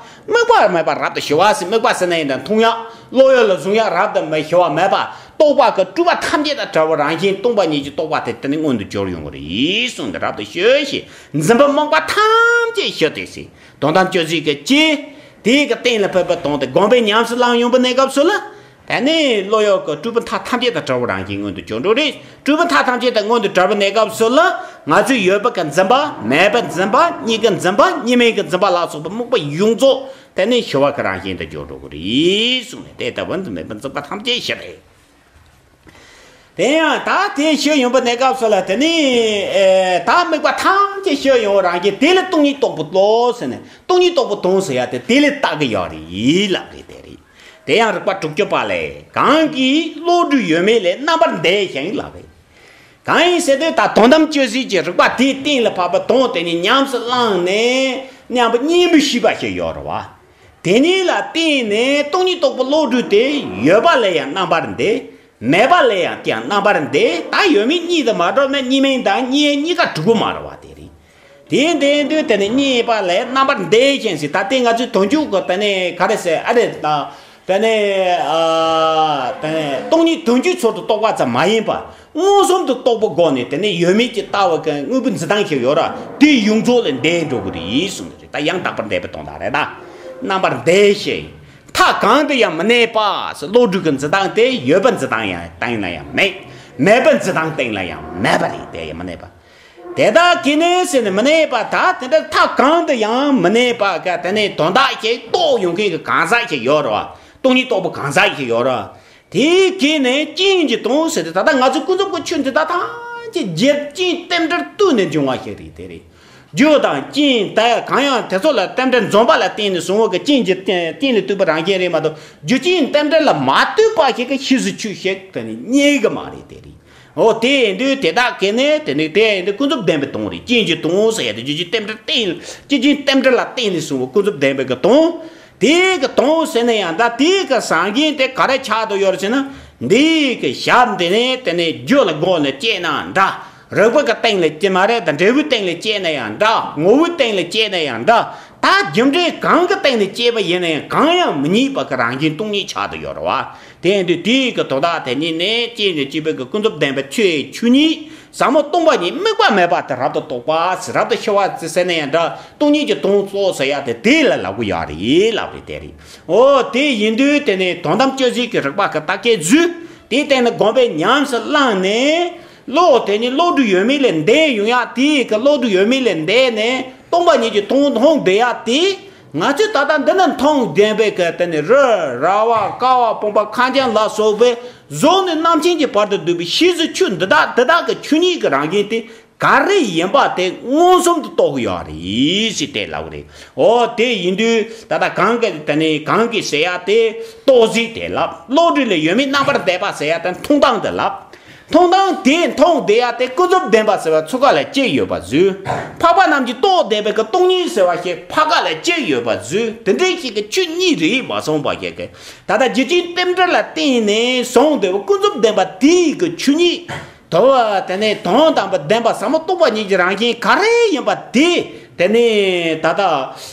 དམིགས་པ་མེད་པ་རབ་ཏུ་ཞི་བ་ཟེར། དམིགས་པ་ཟེར་ན་ཡིན་ད་མཐོང་ཡག་བློ་ཡུལ་ལ་བཟུང་ཡག་རབ་ཏུ་མི་ཞི་བ་མེད་པ། རྟོག་པ་གི་སྤྲོས་པ་ཐམས་ཅད་དང་བྲལ་བའི་རང་བཞིན་སྟོང་པ་ཉིད་ཀྱི་རྟོགས་པ་དེ་དེ་ནི་མངོན་དུ་གྱུར་ཡོང་གི་རེད་གསུངས་ཏེ་རབ་ཏུ་ཞི་ཞེས་འཛིན་པ་རྨོངས་པ་ཐམས་ཅད་ཞི་སྟེ་ཟེར། དོན་དམ་དཔྱོད་བྱེད་ཀྱི་ལྕེ་དེའི་གི་སྟེང་ལ་ཕེབས་པ་དང་དེ་སྒོམ་པས་ཉམས་སུ་བླངས་ཡོང་པའི་གནས་སྐབས་སུ་ལ། དེ་ནས་བློ་ཡུལ་གྱི་སྤྲོས་པའི་མཐའ་ཐམས་ཅད་དང་བྲལ་བའི་རང་བཞིན་མངོན་དུ་གྱུར་འགྲོ་རེད། སྤྲོས་པའི་མཐའ་ཐམས་ཅད་དང་མངོན་དུ་བྲལ་བའི་གནས་སྐབས་སུ་ལ་ང་ཚོས་ཡོད་པ་གི་འཛིན་པ་མེད་པའི་འཛིན་པ་གཉིས་ཀྱི་འཛིན་པ་གཉིས་མེད་ཀྱི་འཛིན་པ་ལ་སོགས་པ་རྨོངས་པ་ཡོངས་རྫོགས་དེ་ནས་ཞི་བ་གི་རང་བཞིན་དུ་གྱུར་འགྲོ་གི་རེད་གསུངས་ནས་དེ་ལྟ་བུ་འཛིན་མེད་པའི་འཛིན་པ་ཐམས་ཅད་ཞི་བས། དེ་ཡང་ད་དེ་ཞི་ཡོང་པའི་གནས་སྐབས་སུ་ལ་དེ་ནས་ཨེ་ད་དམིགས་པ་ཐམས་ཅད་ཞི་ཡོང་བའི་རང་བཞིན་དེ་ལ་སྟོང་ཉིད་རྟོགས་པའི་བློ་ཟེར་ནས་སྟོང་ཉིད་རྟོགས་པའི་དོན་ཟེར་ཡ་དེ་དེ་ལས་བཏགས་ཀྱི་ཡོད་རེད་ལབ་རེད། དེ་རེད། དེ་ཡང་རིགས་པ་དྲུག་ཅུ་པ་ལས། གང་གིས་བློ་གྲོས་ཡོད་མེད་ལས་རྣམ་པར་འདས་ཤིང་ལབ་རེད། གང་ཡིན་ཟེར་དུས་ད་དོན་དམ་དཔྱོད་བྱེད་ཀྱི་རིགས་པ་དེའི་སྟེང་ལ་ཕབ་པ་དང་དེ་ནས་ཉམས་སུ་བླངས་ནས་མཉམ་པ་གཉིས་པོ་ཤེས་པ་ཞིག་ཡོད་རེད་བ། དེ་གཉིས་ལ་བརྟེན་ནས་སྟོང་ཉིད་རྟོགས་པའི་བློ་གྲོས་དེ་ཡོད་པ་ལས་ཡང་རྣམ་པར་འདས། མེད་པ་ལས་ཡང་དེ་ཡང་རྣམ་པར་འདས། ད་ཡོད་མེད་གཉིས་དུ་མ་གྲུབ་ན་གཉིས་མེད་དང་གཉིས་གཉིས་ཀ་གྲུབ་ཀྱི་མ་རེད་བ། དེ་རེད། དེ་འདས་དུས་དེ་ནི་གཉིས་པ་ལས་རྣམ་པར་འདས་ཤིང་ཟེར། ད་ལྟའི་ང་ཚོའི་དོན་བཅུ་གི་དེ་ནི་ག་རེ་ཟེར་ཨ་རེད་ད། དེ་ནི་ཨ་དེ་ནི་སྟོང་ཉིད་དོན་བཅུའི་ཚུལ་དུ་རྟོགས་པ་ཙམ་མ་ཡིན་པ། མངོན་སུམ་དུ་རྟོགས་པའི་སྒོ་ནས་དེ་ནི་ཡོད་མེད་ཀྱི་ལྟ་བ་གི་དངོས་པོའི་འཛིན་སྟངས་ཤིག་ཡོད་ར། དེ་ཡོངས་རྫོགས་ལས་འདས་འགྲོ་གི་རེད་གསུངས་ཏེ་རེད། ད་ཡང་དག་པར་འདས་པའི་དོན་དག་རེད་ད། རྣམ་པར་འདས་ཤིང་། མཐའ་གང་དུ་ཡང་མི་གནས་པ་ཟེར། བློ་གྲོས་ཀྱི་འཛིན་སྟངས་དེ་ཡོད་པའི་འཛིན་སྟངས་ཡང་སྟེང་ན་ཡང་མེད། མེད་པའི་འཛིན་སྟངས་སྟེང་ལ་ཡང་མེད་པ་རེད། དེ་ཡང་མི་གནས་པ། དེ་དག་གིས་ནི་ཟེར་ནས་མི་གནས་པ། ད་དེ་འདྲ་མཐའ་གང་དུ་ཡང་མི་གནས་པ་ག་དེ་ནས་དོན་དག་ཞིག་རྟོགས་ཡོང་མཁན་གྱི་གང་ཟག་ཞིག་ཡོད་རེད་བ། སྟོང་ཉིད་རྟོགས་པའི་གང་ཟག་ཞིག་ཡོད་རེད། དེའི་གིས་ནི་རྐྱེན་གྱི་དོན་ཟེར་ཏེ། ད་ལྟ་ང་ཚོའི་ཀུན་རྫོབ་ཀྱི་ཆོས་འདི་དག་ཐམས་ཅད་རྒྱུ་རྐྱེན་རྟེན་འབྲེལ་བསྟུན་ནས་འབྱུང་བ་ཞིག་རེད། དེ་རེད། རྒྱུ་དང་རྐྱེན་དེ་གང་ཡང་དེ་ཚོ་ལ་རྟེན་འབྲེལ་འཛོམས་པ་ལ་བརྟེན་ནས་བྱུང་བ་གི་རྐྱེན་གྱི་རྟེན་ལ་ལྟོས་པའི་རང་བཞིན་རེད་མ་གཏོགས། རྒྱུ་རྐྱེན་རྟེན་འབྲེལ་ལ་མ་ལྟོས་པ་ཞིག་གི་ཤེས་བྱའི་ཆོས་ཤིག་དེ་ནི་རྙེད་གི་མ་རེད། དེ་རེད། འོ་དེ་ཡིན་དུས་དེ་དག་གིས་ནི་དེ་ནི་དེ་ཡིན་དུས་ཀུན་རྫོབ་བདེན་པའི་དོན་རེད། རྐྱེན་གྱི་དོན་ཟེར་ཡ་དེ་རྒྱུ་རྐྱེན་རྟེན་འབྲེལ་བརྟེན། རྒྱུ་རྐྱེན་རྟེན་འབྲེལ་ལ་བརྟེན་ནས་བྱུང་བའི་ཀུན་རྫོབ་བདེན་པའི་གི་དོན། དེའི་གི་དོན་ཟེར་ན་ཡང་ད་དེའི་གི་སངས་རྒྱས་དེ་ག་རེ་ཆགས་བསྡད་ཡོད་རེད་ཟེར་ན། འདིའི་གི་ཞབས་འདི་ནས་དེ་ནས་རྒྱུ་ལ་སྒོ་ནས་སྐྱེས་ན་འདྲ། རིགས་པ་གི་སྟེང་ལ་སྐྱེས་མ་རེད་དང་། འབྲས་བུའི་སྟེང་ལ་སྐྱེས་ན་ཡང་འདྲ། ངོ་བོའི་སྟེང་ལ་སྐྱེས་ན་ཡང་འདྲ། ད་རྒྱུ་འབྲས་གང་གི་སྟེང་ནས་སྐྱེས་པ་ཡིན་ན་ཡང་གང་ཡང་མི་རྙེད་པ་གི་རང་བཞིན་སྟོང་ཉིད་ཆགས་བསྡད་ཡོད་རེད་བ། དེ་ཡིན་དུས་དེའི་གི་དོན་དག་དེ་ཉིད་ནི་རྐྱེན་གྱིས་སྐྱེས་པའི་གི་ཀུན་རྫོབ་བདེན་པའི་ཆོས་ཆོས་ཉིད། ཟབ་མོ་སྟོང་པ་ཉིད་དམིགས་པ་མེད་པ་དེ་རབ་ཏུ་རྟོགས་པ་ཟེར། རབ་ཏུ་ཤེས་པ་ཟེར་ན་ཡང་འདྲ། སྟོང་ཉིད་ཀྱི་དོན་རྫོགས་ཟེར་ཡ་དེ་དེ་ལ་ལབ་གི་ཡོད་རེད་ལབ་རེད། དེ་རེད། འོ་དེ་ཡིན་དུས་དེ་ནི་དོན་དམ་དཔྱོད་བྱེད་ཀྱི་རིགས་པ་གི་ལྟ་བའི་རྒྱུ་དེའི་སྟེང་ནས་སྒོམ་པས་ཉམས་སུ་བླངས་ནས། བློ་དེ་ཉིད་བློ་གྲོས་ཡོད་མེད་ལས་འདས་ཡོང་ཡ། དེའི་གི་བློ་གྲོས་ཡོད་མེད་ལས་འདས་ནས་སྟོང་པ་ཉིད་ཀྱི་དོན་མཐོང་བསྡད་ཡ་དེ། ང་ཚོས་ད་ལྟ་འདི་ན་མཐོང་བསྡད་པའི་གི་དེ་ནི་རི་ར་བ་ཀ་བ་བུམ་པ་ཁ་རྐྱང་ལ་སོགས་པའི་གཟུགས་ནས་རྣམ་མཁྱེན་གྱི་བར་དུ་བསྡུས་པའི་ཤེས་བྱའི་ཆོས་འདི་དག་འདི་དག་གི་ཆོས་ཉིད་ཀྱི་རང་བཞིན་དེ་ག་རེ་ཡིན་པ་དེ་མངོན་སུམ་དུ་རྟོགས་ཀྱི་ཡོད་རེད་ཞེས་དེ་ལབ་རེད། འོ་དེ་ཡིན་དུས་ད་ལྟ་གང་གི་དེ་ནི་གང་གི་ཟེར་ཡ་དེ་རྟོགས་བྱེད་དེ་ལབ། བློ་གྲོས་ལས་ཡོད་མེད་རྣམ་པར་འདས་པ་ཟེར་ཡ་དེ་མཐོང་སྟངས་དེ་ལབ། མཐོང་སྟངས་དེ་མཐོང་བསྡད་ཡ་དེ་ཀུན་རྫོབ་བདེན་པ་ཟེར་བ་ཚུགས་ཀ་ལ་སྐྱེས་ཡོད་པ་བཟོས། འཕགས་པ་རྣམས་ཀྱིས་རྟོགས་བསྡད་པའི་གི་སྟོང་ཉིད་ཟེར་བ་ཞིག་འཕགས་ཀ་ལ་སྐྱེས་ཡོད་པ་བཟོས། དེ་འདྲའི་ཞིག་གི་ཆོས་ཉིད་རེད་མ་སོང་བ་ཞིག་གི། ད་ལྟ་རྒྱུ་རྐྱེན་རྟེན་འབྲེལ་ལ་བརྟེན་ནས་བྱུང་བསྡད་པའི་ཀུན་རྫོབ་བདེན་པ་དེའི་གི་ཆོས་ཉིད། དོ་བ་དེ་ནས་དོན་དམ་པར་བདེན་པ་ཟབ་མོ་སྟོང་པ་ཉིད་ཀྱི་རང་བཞིན་ག་རེ་ཡིན་པ་དེ། དེ་ནས་ད་ལྟ་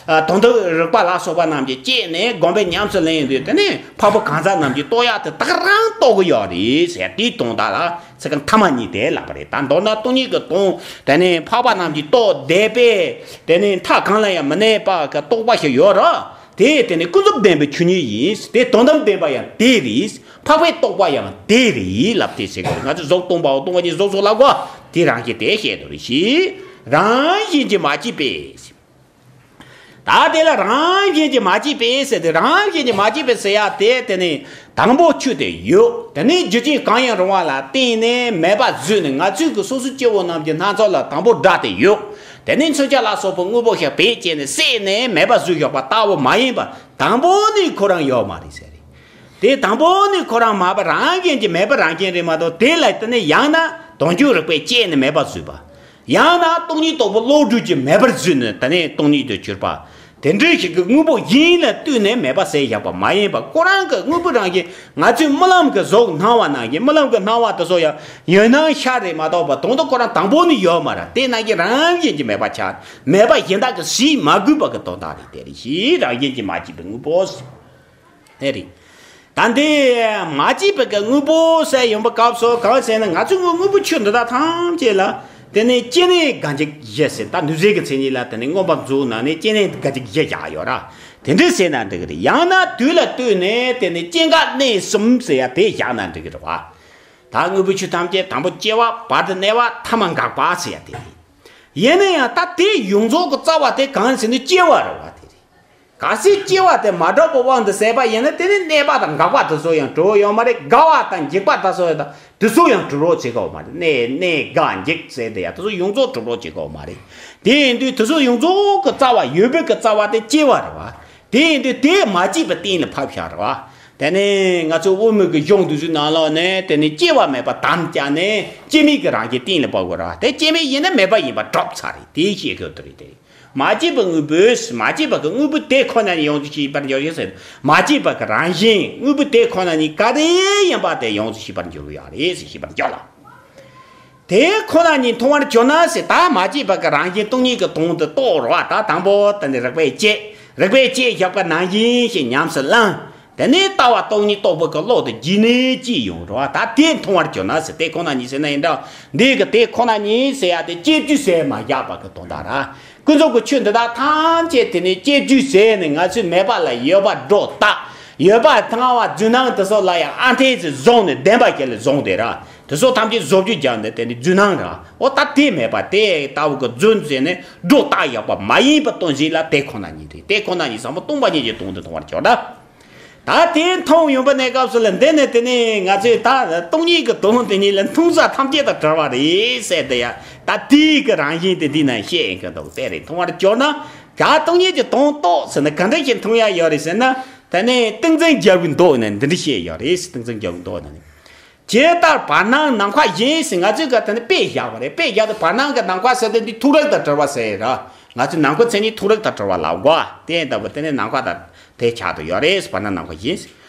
ཨ་དོན་དམ་རིགས་པ་ལ་སོགས་པ་རྣམས་ཀྱིས་དཔྱད་ནས་སྒོམ་པས་ཉམས་སུ་ལེན་དུས། དེ་ནས་འཕགས་པ་གང་ཟག་རྣམས་ཀྱིས་རྟོགས་ཡག་དེ་དག་རང་རྟོགས་ཀྱི་ཡོད་རེད་ཟེར། དེའི་དོན་དག་ལ་ཚིག་རྐང་ཐ་མ་གཉིས་དེ་ལབ་པ་རེད། ད་མདོར་ན་སྟོང་ཉིད་ཀྱི་དོན། དེ་ནས་འཕགས་པ་རྣམས་ཀྱིས་རྟོགས་བསྡད་པས། དེ་ནས་མཐའ་གང་ལ་ཡང་མི་གནས་པ་གི་རྟོགས་པ་ཞིག་ཡོད་རེད། དེ་དེ་ནི་ཀུན་རྫོབ་བདེན་པའི་ཆོས་ཉིད་ཡིན། དེ་དོན་དམ་བདེན་པ་ཡང་དེ་རེད། འཕགས་པའི་རྟོགས་པ་ཡང་དེ་རེད་ལབ་སྟེ་ཟེར་གི་རེད། ང་ཚོས་གཟུགས་སྟོང་པའོ། སྟོང་པ་ཉིད་གཟུགས་སུ་ལབ་གོ། དེ་རང་བཞིན་དེ་བཤད་དོ་རེད་ཤི། རང་བཞིན་གྱིས་མ་སྐྱེས་པས། ད་དེ་ལ་རང་བཞིན་གྱིས་མ་སྐྱེས་པས་ཟེར་ཏེ། རང་བཞིན་གྱིས་མ་སྐྱེས་པས་ཟེར་ཡ་དེ་དེ་ནི་དང་པོ་ཆོས་དེ་ཡོད། དེ་ནས་རྒྱུ་རྐྱེན་གང་ཡང་རུང་བ་ལ་བརྟེན་ནས་མེད་པ་བཟོས་ནས། ང་ཚོའི་གི་སོ་སོའི་སྐྱེ་བོ་རྣམས་ཀྱི་སྣ་ཚོགས་ལ་དང་པོ་སྒྲ་དེ་ཡོད། དེ་ནས་མཚོན་ཆ་ལ་སོགས་པའི་དངོས་པོ་ཞིག་བེད་སྤྱད་ནས་བསྲེས་ནས་མེད་པ་བཟོས་བཞག་པ་ལྟ་བུ་མ་ཡིན་པ། དང་པོ་ནས་ཁོ་རང་ཡོད་མ་རེད་ཟེར་རེད། དེ་དང་པོ་ནས་ཁོ་རང་མ་པ་རང་བཞིན་གྱིས་མེད་པ་རང་བཞིན་རེད་མ་གཏོགས། དེ་ལ་དེ་ནས་ཡང་ན་དོན་བྱུང་རིགས་པས་དཔྱད་ནས་མེད་པ་བཟོས་པ། ཡང་ན་སྟོང་ཉིད་རྟོགས་པའི་བློ་གྲོས་ཀྱིས་མེད་པར་བཟོས་ནས་དེ་ནས་སྟོང་ཉིད་དུ་གྱུར་པ། དེ་འདྲའི་ཞིག་གི་དངོས་པོ་གཞན་ལ་ལྟོས་ནས་མེད་པ་ཟེར་བཞག་པ་མ་ཡིན་པ། ཁོ་རང་གི་དངོས་པོའི་རང་བཞིན། ང་ཚོས་རྨི་ལམ་གྱི་གཟུགས་སྣང་བ་ནང་བཞིན། རྨི་ལམ་གྱི་སྣང་བ་དེ་ཚོ་ཡང་ཡུལ་སྣང་ཤར་རེད་མ་གཏོགས་པ། དོན་དུ་ཁོ་རང་དང་པོ་ནས་ཡོད་མ་རེད། དེ་ནང་བཞིན་རང་བཞིན་གྱིས་མེད་པ་ཆགས། མེད་པ་གཞན་དག་གིས་བྱེད་མ་དགོས་པ་གི་དོན་དག་རེད། དེ་རེད་ཤི། རང་བཞིན་གྱིས་མ་སྐྱེས་པའི་དངོས་པོ། དེ་རེད། ད་འདི་མ་སྐྱེས་པའི་གི་དངོས་པོ་ཟེར་ཡོང་པའི་སྐབས་སུ་གང་ཟེར་ན། ང་ཚོའི་དངོས་དངོས་པོ་ཆོས་འདི་དག་ཐམས་ཅད་ལ་དེ་ནས་སྐྱེ་གནས་གང་ཞིག་བཞི་ཟེར། ད་ནུབ་ཟེར་གི་མཚན་ཉིད་ལ་དེ་ནས་མངོན་པ་མཛོད་ནང་ནས་སྐྱེ་གནས་གང་ཞིག་བཞི་བཞག་ཡོད་ར། དེ་འདྲ་ཟེར་ན་འགྲིག་གི་རེད། ཡང་ན་དུས་ལ་ལྟོས་ནས་དེ་ནས་སྐྱེ་འགག་གནས་གསུམ་ཟེར་ཡ་དེ་བཞག་ན་འགྲིག་གི་རེད་བ། ད་དངོས་པོའི་ཆོས་ཐམས་ཅད་དང་པོ་སྐྱེ་བ། བར་དུ་གནས་པ། ཐ་མ་འགག་པ་ཟེར་ཡ་དེ་རེད། ཡིན་ན་ཡང་ད་དེ་ཡོངས་རྫོགས་ཀྱི་རྩ་བ་དེ་གང་ཟེར་ན་སྐྱེ་བ་རེད་བ། དེ་རེད། གལ་སྲིད་སྐྱེ་བ་དེ་མ་གྲུབ་པའི་དབང་དུ་བྱས་པ་ཡིན་ན། དེ་ནི་གནས་པ་དང་འགག་པ་དེ་ཚོ་ཡང་གྲུབ་ཡོད་མ་རེད། རྒ་བ་དང་འཇིག་པ་དེ་ཚོ་ཡང་དེ་ཚོ་ཡང་གྲུབ་རོགས་བྱེད་ཀྱི་ཡོད་མ་རེད། གནས་གནས་འགག་འཇིག་ཟེར་དེ་ཡང་དེ་ཚོ་ཡོངས་རྫོགས་གྲུབ་རོགས་བྱེད་ཀྱི་ཡོད་མ་རེད། དེ་ཡིན་དུས་དེ་ཚོ་ཡོངས་རྫོགས་ཀྱི་རྩ་བ། ཡོད་པའི་གི་རྩ་བ་དེ་སྐྱེ་བ་རེད་བ། དེ་ཡིན་དུས་དེ་མ་སྐྱེས་པ་གཏན་ལ་ཕབ་བཞག་རེད་བ། དེ་ནས་ང་ཚོ་དབུ་མའི་གི་གཞུང་དེ་ཚོའི་ནང་ལོགས་ནས་དེ་ནས་སྐྱེ་བ་མེད་པ་དམ་བཅའ་ནས་སྐྱེ་མེད་ཀྱི་རང་བཞིན་གཏན་ལ་ཕབ་དགོས་རེད་བ། དེ་སྐྱེ་མེད་ཡིན་ན་མེད་པ་ཡིན་པ་གྲུབ་ཚར་རེད། དེ་ཤེས་དགོས་དེ་རེད། དེ། མ་སྐྱེས་པའི་དངོས་པོས། མ་སྐྱེས་པ་གི་དངོས་པོ་དེ་ཁོ་ན་ཉིད་ཡོངས་སུ་ཤེས་པར་འགྱུར་ཞིང་ཟེར། མ་སྐྱེས་པ་གི་རང་བཞིན་དངོས་པོ་དེ་ཁོ་ན་ཉིད་ག་དེ་ཡིན་པ་དེ་ཡོངས་སུ་ཤེས་པར་འགྱུར་བ་ཡོད་རེད་ཟེར། ཤེས་པར་འགྱུར་ལ། དེ་ཁོ་ན་ཉིད་མཐོང་བར་གྱུར་ན་ཟེར། ད་མ་སྐྱེས་པ་གི་རང་བཞིན་སྟོང་ཉིད་ཀྱི་དོན་དུ་རྟོགས་རོ། ད་དང་པོ་དེ་ནི་རིགས་པས་དཔྱད། རིགས་པས་དཔྱད་བཞག་པ་ནང་བཞིན་ཞེས་ཉམས་སུ་བླངས། དེ་ནས་ལྟ་བ་སྟོང་ཉིད་རྟོགས་པའི་གི་བློ་དེ་རྒྱུད་ནས་སྐྱེས་ཡོང་རོ། ད་དེ་མཐོང་བར་གྱུར་ན་ཟེར། དེ་ཁོ་ན་ཉིད་ཟེར་ན་ཡིན་འདྲ། འདི་གི་དེ་ཁོ་ན་ཉིད་ཟེར་ཡ་དེ་སྐྱེ་བཅུ་ཟེར་མ་བཞག་པ་གི་དོན་དག་ར། ཀུན་རྫོབ་ཀྱི་ཆོས་འདི་དག་ཐམས་ཅད་དེ་ནི་སྐྱེ་བཅུ་ཟེར་ནས་ང་ཚོས་མེད་པ་ལ་ཡོད་པ་སྒྲོ་བཏགས། ཡོད་པ་སྣང་བ་རྫུན་སྣང་དེ་ཚོ་ལ་ཡང་ཨ་འཐས་ཀྱིས་བཟུང་ནས་བདེན་པ་ཞིག་ལ་བཟུང་སྟེ་ར། དེ་ཚོ་ཐམས་ཅད་བཟོ་བཅོས་བརྒྱབ་ནས་དེ་ནི་རྫུན་སྣང་ར། འོ་ད་དེ་མེད་པ་དེ་ལྟ་བུ་གི་རྫུན་ཟེར་ནས་སྒྲོ་བཏགས་ཡོད་པ་མ་ཡིན་པ་སྟོན་བྱེད་ལ་དེ་ཁོ་ན་ཉིད་རེད། དེ་ཁོ་ན་ཉིད་ཟབ་མོ་སྟོང་པ་ཉིད་ཀྱི་དོན་དུ་མཐོང་བར་གྱུར་ན། ད་དེ་མཐོང་ཡོང་པ་ནས་སྐབས་སུ་ལ་འདི་ནས་དེ་ནས་ང་ཚོས་ད་སྟོང་ཉིད་ཀྱི་དོན་དེ་ཉིད་ལ་མཐོང་ས་ཐམས་ཅད་དང་བྲལ་བ་རེད་ཟེར་དེ་ཡ། ད་དེའི་གི་རང་བཞིན་དེ་འདི་ན་བཤད་ཡིན་གི་འདུག་དེ་རེད། མཐོང་བར་གྱུར་ན། ད་སྟོང་ཉིད་ཀྱི་དོན་རྟོགས་ཟེར་ན་ག་འདྲ་ཞིག་མཐོང་ཡ་ཡོད་རེད་ཟེར་ན། དེ་ནས་ཏིང་འཛིན་རྒྱལ་པོའི་མདོ་ནས་འདི་འདྲ་བཤད་ཡོད་རེད། ཏིང་འཛིན་རྒྱལ་པོའི་མདོ་ནས། ཇི་ལྟར་བར་སྣང་ནམ་མཁའ་བཞིན་ཟེར། ང་ཚོས་ག་དེ་ནི་དཔེ་བཞག་པ་རེད། དཔེ་བཞག་དུས་བར་སྣང་གི་ནམ་མཁའ་ཟེར་དེ་འདི་ཐུགས་རིག་དང་བྲལ་བ་ཟེར་ར། ང་ཚོས་ནམ་མཁའ་མཚན་ཉིད་ཐུགས་རིག་དང་བྲལ་བ་ལབ་གོ། དེ་ལྟ་བུ་དེ་ནི་ནམ་མཁའ་དང་དེ་ཆགས་དུ་ཡོད་རེད། བར་སྣང་ནམ་མཁའ་བཞིན།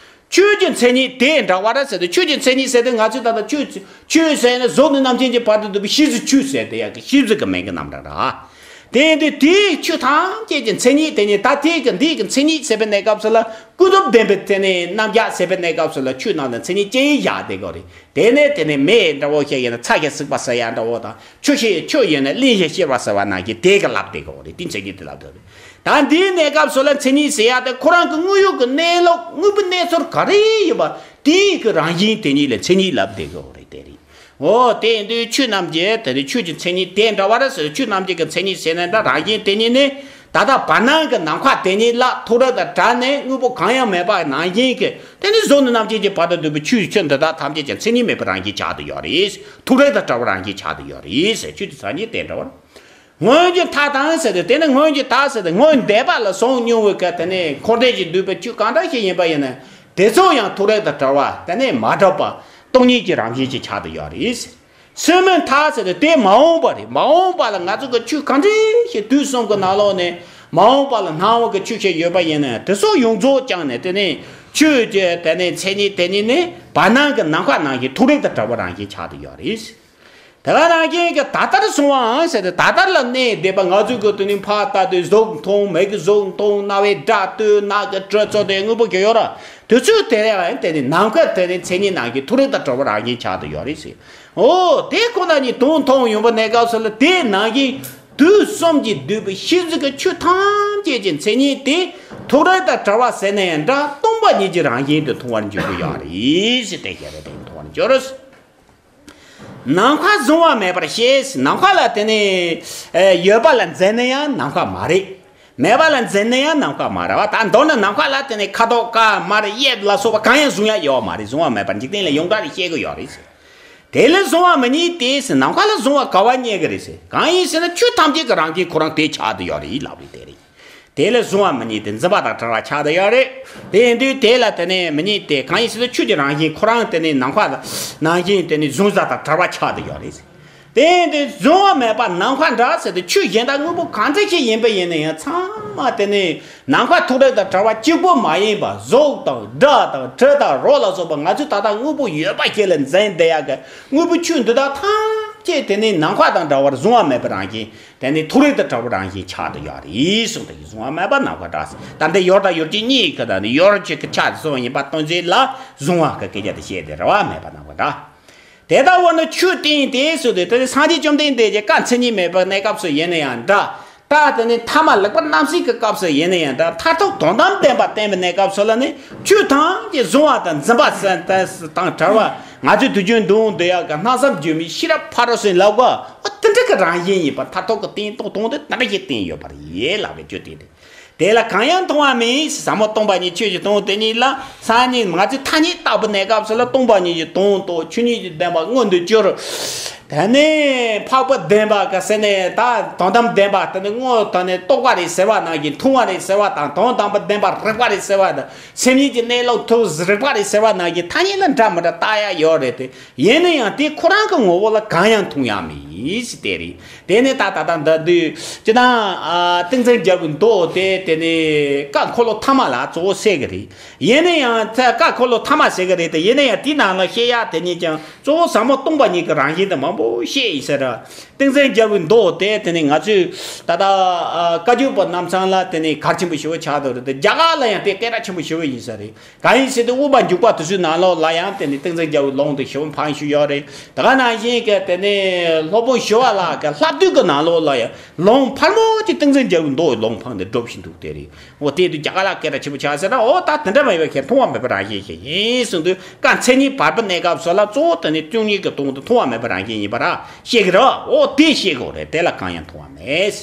ཆོས་ཀྱི་མཚན་ཉིད་དེ་འདྲ་བ་ར་ཟེར་དུས། ཆོས་ཀྱི་མཚན་ཉིད་ཟེར་དུས་ང་ཚོས་ད་ལྟ་ཆོས་ཆོས་ཟེར་ན་གཟུགས་ནས་རྣམ་མཁྱེན་གྱི་བར་དུ་འདུ་བའི་ཤེས་བྱའི་ཆོས་ཟེར་དེ་ཡ་གི་ཤེས་བྱ་གི་མིང་གི་རྣམ་གྲངས་ར། དེ་འདི་དེའི་ཆོས་ཐམས་ཅད་ཀྱི་མཚན་ཉིད་དེ་ཉིད་ད་དེ་གི་འདི་གི་མཚན་ཉིད་ཟེར་བའི་གནས་སྐབས་སུ་ལ་ཀུན་རྫོབ་བདེན་པའི་དེ་ནས་རྣམ་གཞག་ཟེར་བའི་གནས་སྐབས་སུ་ལ་ཆོས་རྣམས་ལ་མཚན་ཉིད་ཅི་ཡིན་བཞག་བསྡད་དགོས་རེད། དེ་ནས་དེ་ནས་མེ་འདྲ་བོ་ཞིག་ཡིན་ན་ཚ་ཞིག་བསྲེགས་པ་ཟེར་ཡ་འདྲ་བོ་དང་། ཆུ་ཞིག་ཆུ་ཡིན་ན་རླན་ཞིག་བཤེར་བ་ཟེར་བ་ནང་བཞིན་དེ་གི་ལབ་བསྡད་དགོས་རེད། དེ་མཚན་ཉིད་དེ་ལབ་བསྡད་རེད། ད་འདིའི་གནས་སྐབས་སུ་ལ་མཚན་ཉིད་ཟེར་ཡ་དེ་ཁོ་རང་གི་དངོས་ཡོད་ཀྱི་གནས་ལུགས་དངོས་པོའི་གནས་ཚུལ་ག་རེ་ཡིན་པ་དེའི་གི་རང་བཞིན་དེ་ཉིད་ལ་མཚན་ཉིད་ལབ་བསྡད་དགོས་རེད། དེ་རེད། འོ་དེ་ཡིན་དུས་ཆོས་རྣམས་ཀྱི་དེ་ནི་ཆོས་ཀྱི་མཚན་ཉིད་དེ་འདྲ་བ་རེད་ཟེར། ཆོས་རྣམས་ཀྱི་གི་མཚན་ཉིད་ཟེར་ན་འདྲ། རང་བཞིན་དེ་ཉིད་ནི་ད་ལྟ་བར་སྣང་གི་ནམ་མཁའ་དེ་ཉིད་ལ་ཐུགས་རིག་དང་བྲལ་ནས་དངོས་པོ་གང་ཡང་མེད་པ་ནང་བཞིན་གྱི་དེ་ནི་གཟུགས་ནས་རྣམ་མཁྱེན་གྱི་བར་དུ་འདུ་བའི་ཆོས་ཆོས་འདི་དག་ཐམས་ཅད་ཀྱང་མཚན་ཉིད་མེད་པའི་རང་བཞིན་ཆགས་བསྡད་ཡོད་རེད། ཐུགས་རིག་དང་བྲལ་བའི་རང་བཞིན་ཆགས་བསྡད་ཡོད་རེད་ཟེར། ཆོས་ཀྱི་མཚན་ཉིད་དེ་འདྲ་བ། སྔོན་གྱི་མཐའ་དང་ཟེར་ཏེ། དེ་ནི་སྔོན་གྱི་མཐའ་ཟེར་ཏེ་སྔོན་འདས་པ་ལ་སོང་མྱོང་བའི་སྐད་དེ་ནི་འཁོར་འདས་ཀྱིས་བསྡུས་པའི་ཆོས་གང་འདྲ་ཞིག་ཡིན་པ་ཡིན་ན། དེ་ཚོ་ཡང་ཐུགས་རིག་དང་བྲལ་བ་དེ་ནི་མ་འདྲ་བ་སྟོང་ཉིད་ཀྱི་རང་བཞིན་ཅིག་ཆགས་བསྡད་ཡོད་རེད། སྔོན་མའི་མཐའ་ཟེར་ཏེ་དེ་མ་འོངས་པ་རེད། མ་འོངས་པ་ལ་ང་ཚོ་གི་ཆོས་གང་འདྲ་ཞིག་དུས་གསུམ་གྱི་ནང་ལོགས་ནས་མ་འོངས་པ་ལ་སྣང་བ་གི་ཆོས་ཤིག་ཡོད་པ་ཡིན་ན། དེ་ཚོ་ཡོངས་རྫོགས་ཀྱང་ནི་དེ་ནི་ཆོས་ཀྱི་དེ་ནི་མཚན་ཉིད་དེ་ཉིད་ནི་བར་སྣང་གི་ནམ་མཁའ་ནང་བཞིན་ཐུགས་རིག་དང་བྲལ་བའི་རང་བཞིན་ཆགས་བསྡད་ཡོད་རེད། དེ་ག་ནང་བཞིན་གྱི་ད་ལྟར་བྱུང་བའང་ཟེར་ཏེ། ད་ལྟར་ལ་གནས་བསྡད་པ་ང་ཚོས་གི་དེ་ནི་ཕར་ལྟ་དུས་གཟུགས་མཐོང་། མིག་གིས་གཟུགས་མཐོང་། རྣ་བས་སྒྲ་ཐོས། སྣ་གིས་དྲི་ཚོར་ཏེ་དངོས་པོ་གི་ཡོད་ར། དེ་ཚོའི་དེ་རེ་བ་དེ་ནི་ནམ་མཁའ་དེ་ནི་མཚན་ཉིད་ནང་གི་ཐུགས་རིག་དང་བྲལ་བའི་རང་བཞིན་ཆགས་བསྡད་ཡོད་རེད་ཟེར། འོ་དེ་ཁོ་ན་ཉིད་དོན་མཐོང་ཡོང་བའི་གནས་སྐབས་སུ་ལ་དེ་ནང་བཞིན་དུས་གསུམ་གྱིས་བསྡུས་པའི་ཤེས་བྱའི་ཆོས་ཐམས་ཅད་ཀྱི་མཚན་ཉིད་དེ་ཐུགས་རིག་དང་བྲལ་བ་ཟེར་ན་ཡང་འདྲ། སྟོང་པ་ཉིད་ཀྱི་རང་བཞིན་དུ་མཐོང་བར་འགྱུར་གྱི་ཡོད་རེད་ཟེར། དེ་ཤེས་རེད། དེ་མཐོང་བར་འགྱུར། ནམ་མཁའ་གཟུང་བ་མེད་པར་ཤེས། ནམ་མཁའ་ལ་དེ་ནི་ཨེ་ཡོད་པ་ལ་འཛིན་ན་ཡང་ནམ་མཁའ་མ་རེད། མེད་པ་ལ་འཛིན་ན་ཡང་ནམ་མཁའ་མ་རེད་བ། ད་མདོར་ན་ནམ་མཁའ་ལ་དེ་ནི་ཁ་དོག་དཀར་དམར་གཡས་ལ་སོགས་པ་གང་ཡང་གཟུང་ཡ་ཡོད་མ་རེད། གཟུང་བ་མེད་པར་འཇིག་རྟེན་ལ་ཡོངས་གྲགས་ལ་བཤད་གི་ཡོད་རེད་ཟེར། དེ་ལས་གཟུང་བ་མི་རྙེད་དེ་ཟེར། ནམ་མཁའ་ལ་གཟུང་བ་ག་བ་རྙེད་གི་རེད་ཟེར། གང་ཡིན་ཟེར་ན་ཆོས་ཐམས་ཅད་ཀྱི་རང་བཞིན་ཁོ་རང་དེ་ཆགས་བསྡད་ཡོད་རེད་ལབ་རེད། དེ་རེད། དེ་ལས་གཟུང་བ་མི་རྙེད་དེ་འཛིན་པ་དང་བྲལ་བ་ཆགས་བསྡད་ཡོད་རེད། དེ་ཡིན་དུས་དེ་ལ་དེ་ནས་མི་རྙེད་དེ་གང་ཡིན་ཟེར་ན་ཆོས་ཀྱི་རང་བཞིན་ཁོ་རང་དེ་ནས་ནམ་མཁའ་ནང་བཞིན་དེ་ནས་གཟུང་བ་དང་བྲལ་བ་ཆགས་བསྡད་ཡོད་རེད། དེ་ཡིན་དུས་གཟུང་བ་མེད་པ་ནམ་མཁའ་འདྲ་ཟེར་ཏེ། ཆོས་གཞན་དག་དངོས་པོ་གང་འདྲ་ཞིག་ཡིན་པ་ཡིན་ན་ཡང་ཚང་མ་དེ་ནས་ནམ་མཁའ་ཐུགས་རིག་དང་བྲལ་བ་གཅིག་པུ་མ་ཡིན་པ། གཟུགས་དང་སྒྲ་དང་དྲི་དང་རོ་ལ་སོགས་པ་ང་ཚོས་ད་ལྟ་དངོས་པོ་ཡོད་པ་ཞིག་ལ་འཛིན་བསྡད་ཡག་གི་དངོས་པོའི་ཆོས་འདི་དག་ཐམས་ཅད་དེ་ནས་ནམ་མཁའ་དང་འདྲ་བར་གཟུང་བ་མེད་པའི་རང་བཞིན། དེ་ནི་ཐུགས་རིག་དང་བྲལ་བའི་རང་བཞིན་ཆགས་བསྡད་ཡོད་རེད་གསུངས། དེ་གཟུང་བ་མེད་པ་ནམ་མཁའ་འདྲ་ཟེར། ད་འདི་ཡོད་དང་ཡོད་ཀྱི་གཉིས་ཀྱི་ད་ནི་ཡོད་ཀྱི་ཆ་དེ་གསུངས་ཡིན་པ་སྟོན་བྱེད་ལ་གཟུང་བ་གི་སྐད་ཆ་དེ་བཤད་དེ་རེད་བ། མེད་པ་ནམ་མཁའ་འདྲ། དེ་ལྟ་བུ་ནི་ཆོས་བསྟན་ཏེ་ཟེར་དུས། དེ་ནི་སངས་རྒྱས་བཅོམ་ལྡན་འདས་ཀྱི་བཀའ་མཚན་ཉིད་མེད་པའི་གནས་སྐབས་སུ་ཡིན་ན་ཡང་འདྲ། ད་དེ་ནི་ཐ་མ་ལེགས་པར་རྣམ་གསལ་གྱི་སྐབས་སུ་ཡིན་ན་ཡང་འདྲ། མཐར་ཐུག་དོན་དམ་བདེན་པ་བསྟན་པའི་གནས་སྐབས་སུ་ལ་ནི་ཆོས་ཐམས་ཅད་གཟུང་བ་དང་འཛིན་པ་དང་བྲལ་བ། ང་ཚོས་དུས་རྒྱུན་འདུག་འདོད་ཡག་གི་སྣང་བསམ་བརྗོད་མེད་ཤེས་རབ་ཕ་རོལ་ཕྱིན་ལབ་གོ། འོ་དེ་འདྲ་གི་རང་བཞིན་ཡིན་པ་མཐར་ཐུག་གི་བསྟན་ཐོག་དོན་དེ་དེ་འདྲ་ཞིག་བསྟན་ཡོད་པ་རེད་ལབ་པའི་ཆོས་དེ་རེད། དེ་ལ་གང་ཡང་མཐོང་བ་མིན། ཟབ་མོ་སྟོང་པ་ཉིད་ཆོས་ཀྱི་དོན་དེ་ཉིད་ལ་སང་ཉིན་ང་ཚོས་ཐ་སྙད་བཏགས་པའི་གནས་སྐབས་སུ་ལ་སྟོང་པ་ཉིད་ཀྱི་དོན་རྟོགས། ཆོས་ཉིད་ཀྱི་བདེན་པ་མངོན་དུ་གྱུར། དེ་ནས་འཕགས་པ་བདེན་པ་ག་ཟེར་ནས་ད་དོན་དམ་བདེན་པ་དེ་ནི་དངོས་དོན་ནི་རྟོགས་པ་རེད་ཟེར་བ་ནང་བཞིན། མཐོང་བ་རེད་ཟེར་བ་དང་། དོན་དམ་པའི་བདེན་པ་རིག་པ་རེད་ཟེར་བ་དང་། སེམས་ཉིད་ཀྱི་གནས་ལུགས་ཐོག་རིག་པ་རེད་ཟེར་བ་ནང་བཞིན་ཐ་སྙད་ལ་འདྲ་མི་འདྲ་བཏགས་ཡ་ཡོད་རེད་དེ། ཡིན་ན་ཡང་དེ་ཁོ་རང་གི་ངོ་བོ་ལ་གང་ཡང་མཐོང་ཡ་མེད། ཡིན་ཟེར་དེ་རེད། དེ་ནས་ད་ད་ལྟ་འདི་དུས་སྤྱིར་བཏང་ཨ་ཏིང་འཛིན་རྒྱལ་པོའི་མདོ་དེ་དེ་ནས་བཀའ་འཁོར་ལོ་ཐ་མ་ལ་གཙོ་བོ་གསལ་གི་རེད། ཡིན་ན་ཡང་ད་བཀའ་འཁོར་ལོ་ཐ་མ་ཟེར་གི་རེད་དེ། ཡིན་ན་ཡང་དེའི་ནང་ལ་བཤད་ཡག་དེ་ཉིད་ཀྱང་གཙོ་བོ་ཟབ་མོ་སྟོང་པ་ཉིད་ཀྱི་རང་བཞིན་དེ་མང་པོ་བཤད་ཡིན་ཟེར། ཏིང་འཛིན་རྒྱལ་པོའི་མདོ་དེ་དེ་ནས་ང་ཚོས་ད་ལྟ་ཨ་བཀའ་བརྒྱུད་པ་རྣམས་ཚང་ལ་དེ་ནས་གལ་ཆེན་པོ་ཞེ་པོ་ཆགས་འདུག་རེད་དེ། རྒྱ་གར་ལ་ཡང་དེ་སྐད་གྲགས་ཆེན་པོ་ཞེ་པོ་ཡིན་ས་རེད། གང་ཡིན་ཟེར་དུས་དབུ་མ་འཇུག་པ་དེ་ཚོའི་ནང་ལོགས་ལ་ཡང་དེ་ནས་ཏིང་འཛིན་རྒྱལ་པོའི་ལུང་དེ་ཞེ་པོ་འཕངས་བཞུགས་ཡོད་རེད། དེ་ག་ནང་བཞིན་གྱི་དེ་ནས་སློབ་དཔོན་ཞི་བ་ལྷ་གི་ལྷ་བསྡུས་ཀྱི་ནང་ལོགས་ལ་ཡང་ལུང་འཕར་མོ་ཅིག་ཏིང་འཛིན་རྒྱལ་པོའི་མདོ་ཡི་ལུང་འཕངས་ཏེ་སྒྲུབ་བཞིན་འདུག་དེ་རེད། འོ་དེ་དུས་རྒྱ་གར་ལ་སྐད་གྲགས་ཆེན་པོ་ཆགས་ཟེར་ན། འོ་ད་དེ་འདྲ་མ་ཡིན་པའི་ཁྱེད་མཐོང་བ་མེད་པའི་རང་བཞིན་ཞིག་ཡིན་གསུངས་དུས། བཀའ་མཚན་ཉིད་བར་པའི་གནས་སྐབས་སུ་ལ་གཙོ་བོ་དེ་ནི་བཅུ་གཉིས་ཀྱི་སྟོང་དུ་མཐོང་བ་མེད་པའི་རང་བཞིན་ཡིན་པ་ར་བཤད་ཀྱི་རེད། འོ་དེ་བཤད་དགོས་རེད། དེ་ལ་གང་ཡང་མཐོང་བ་མེད།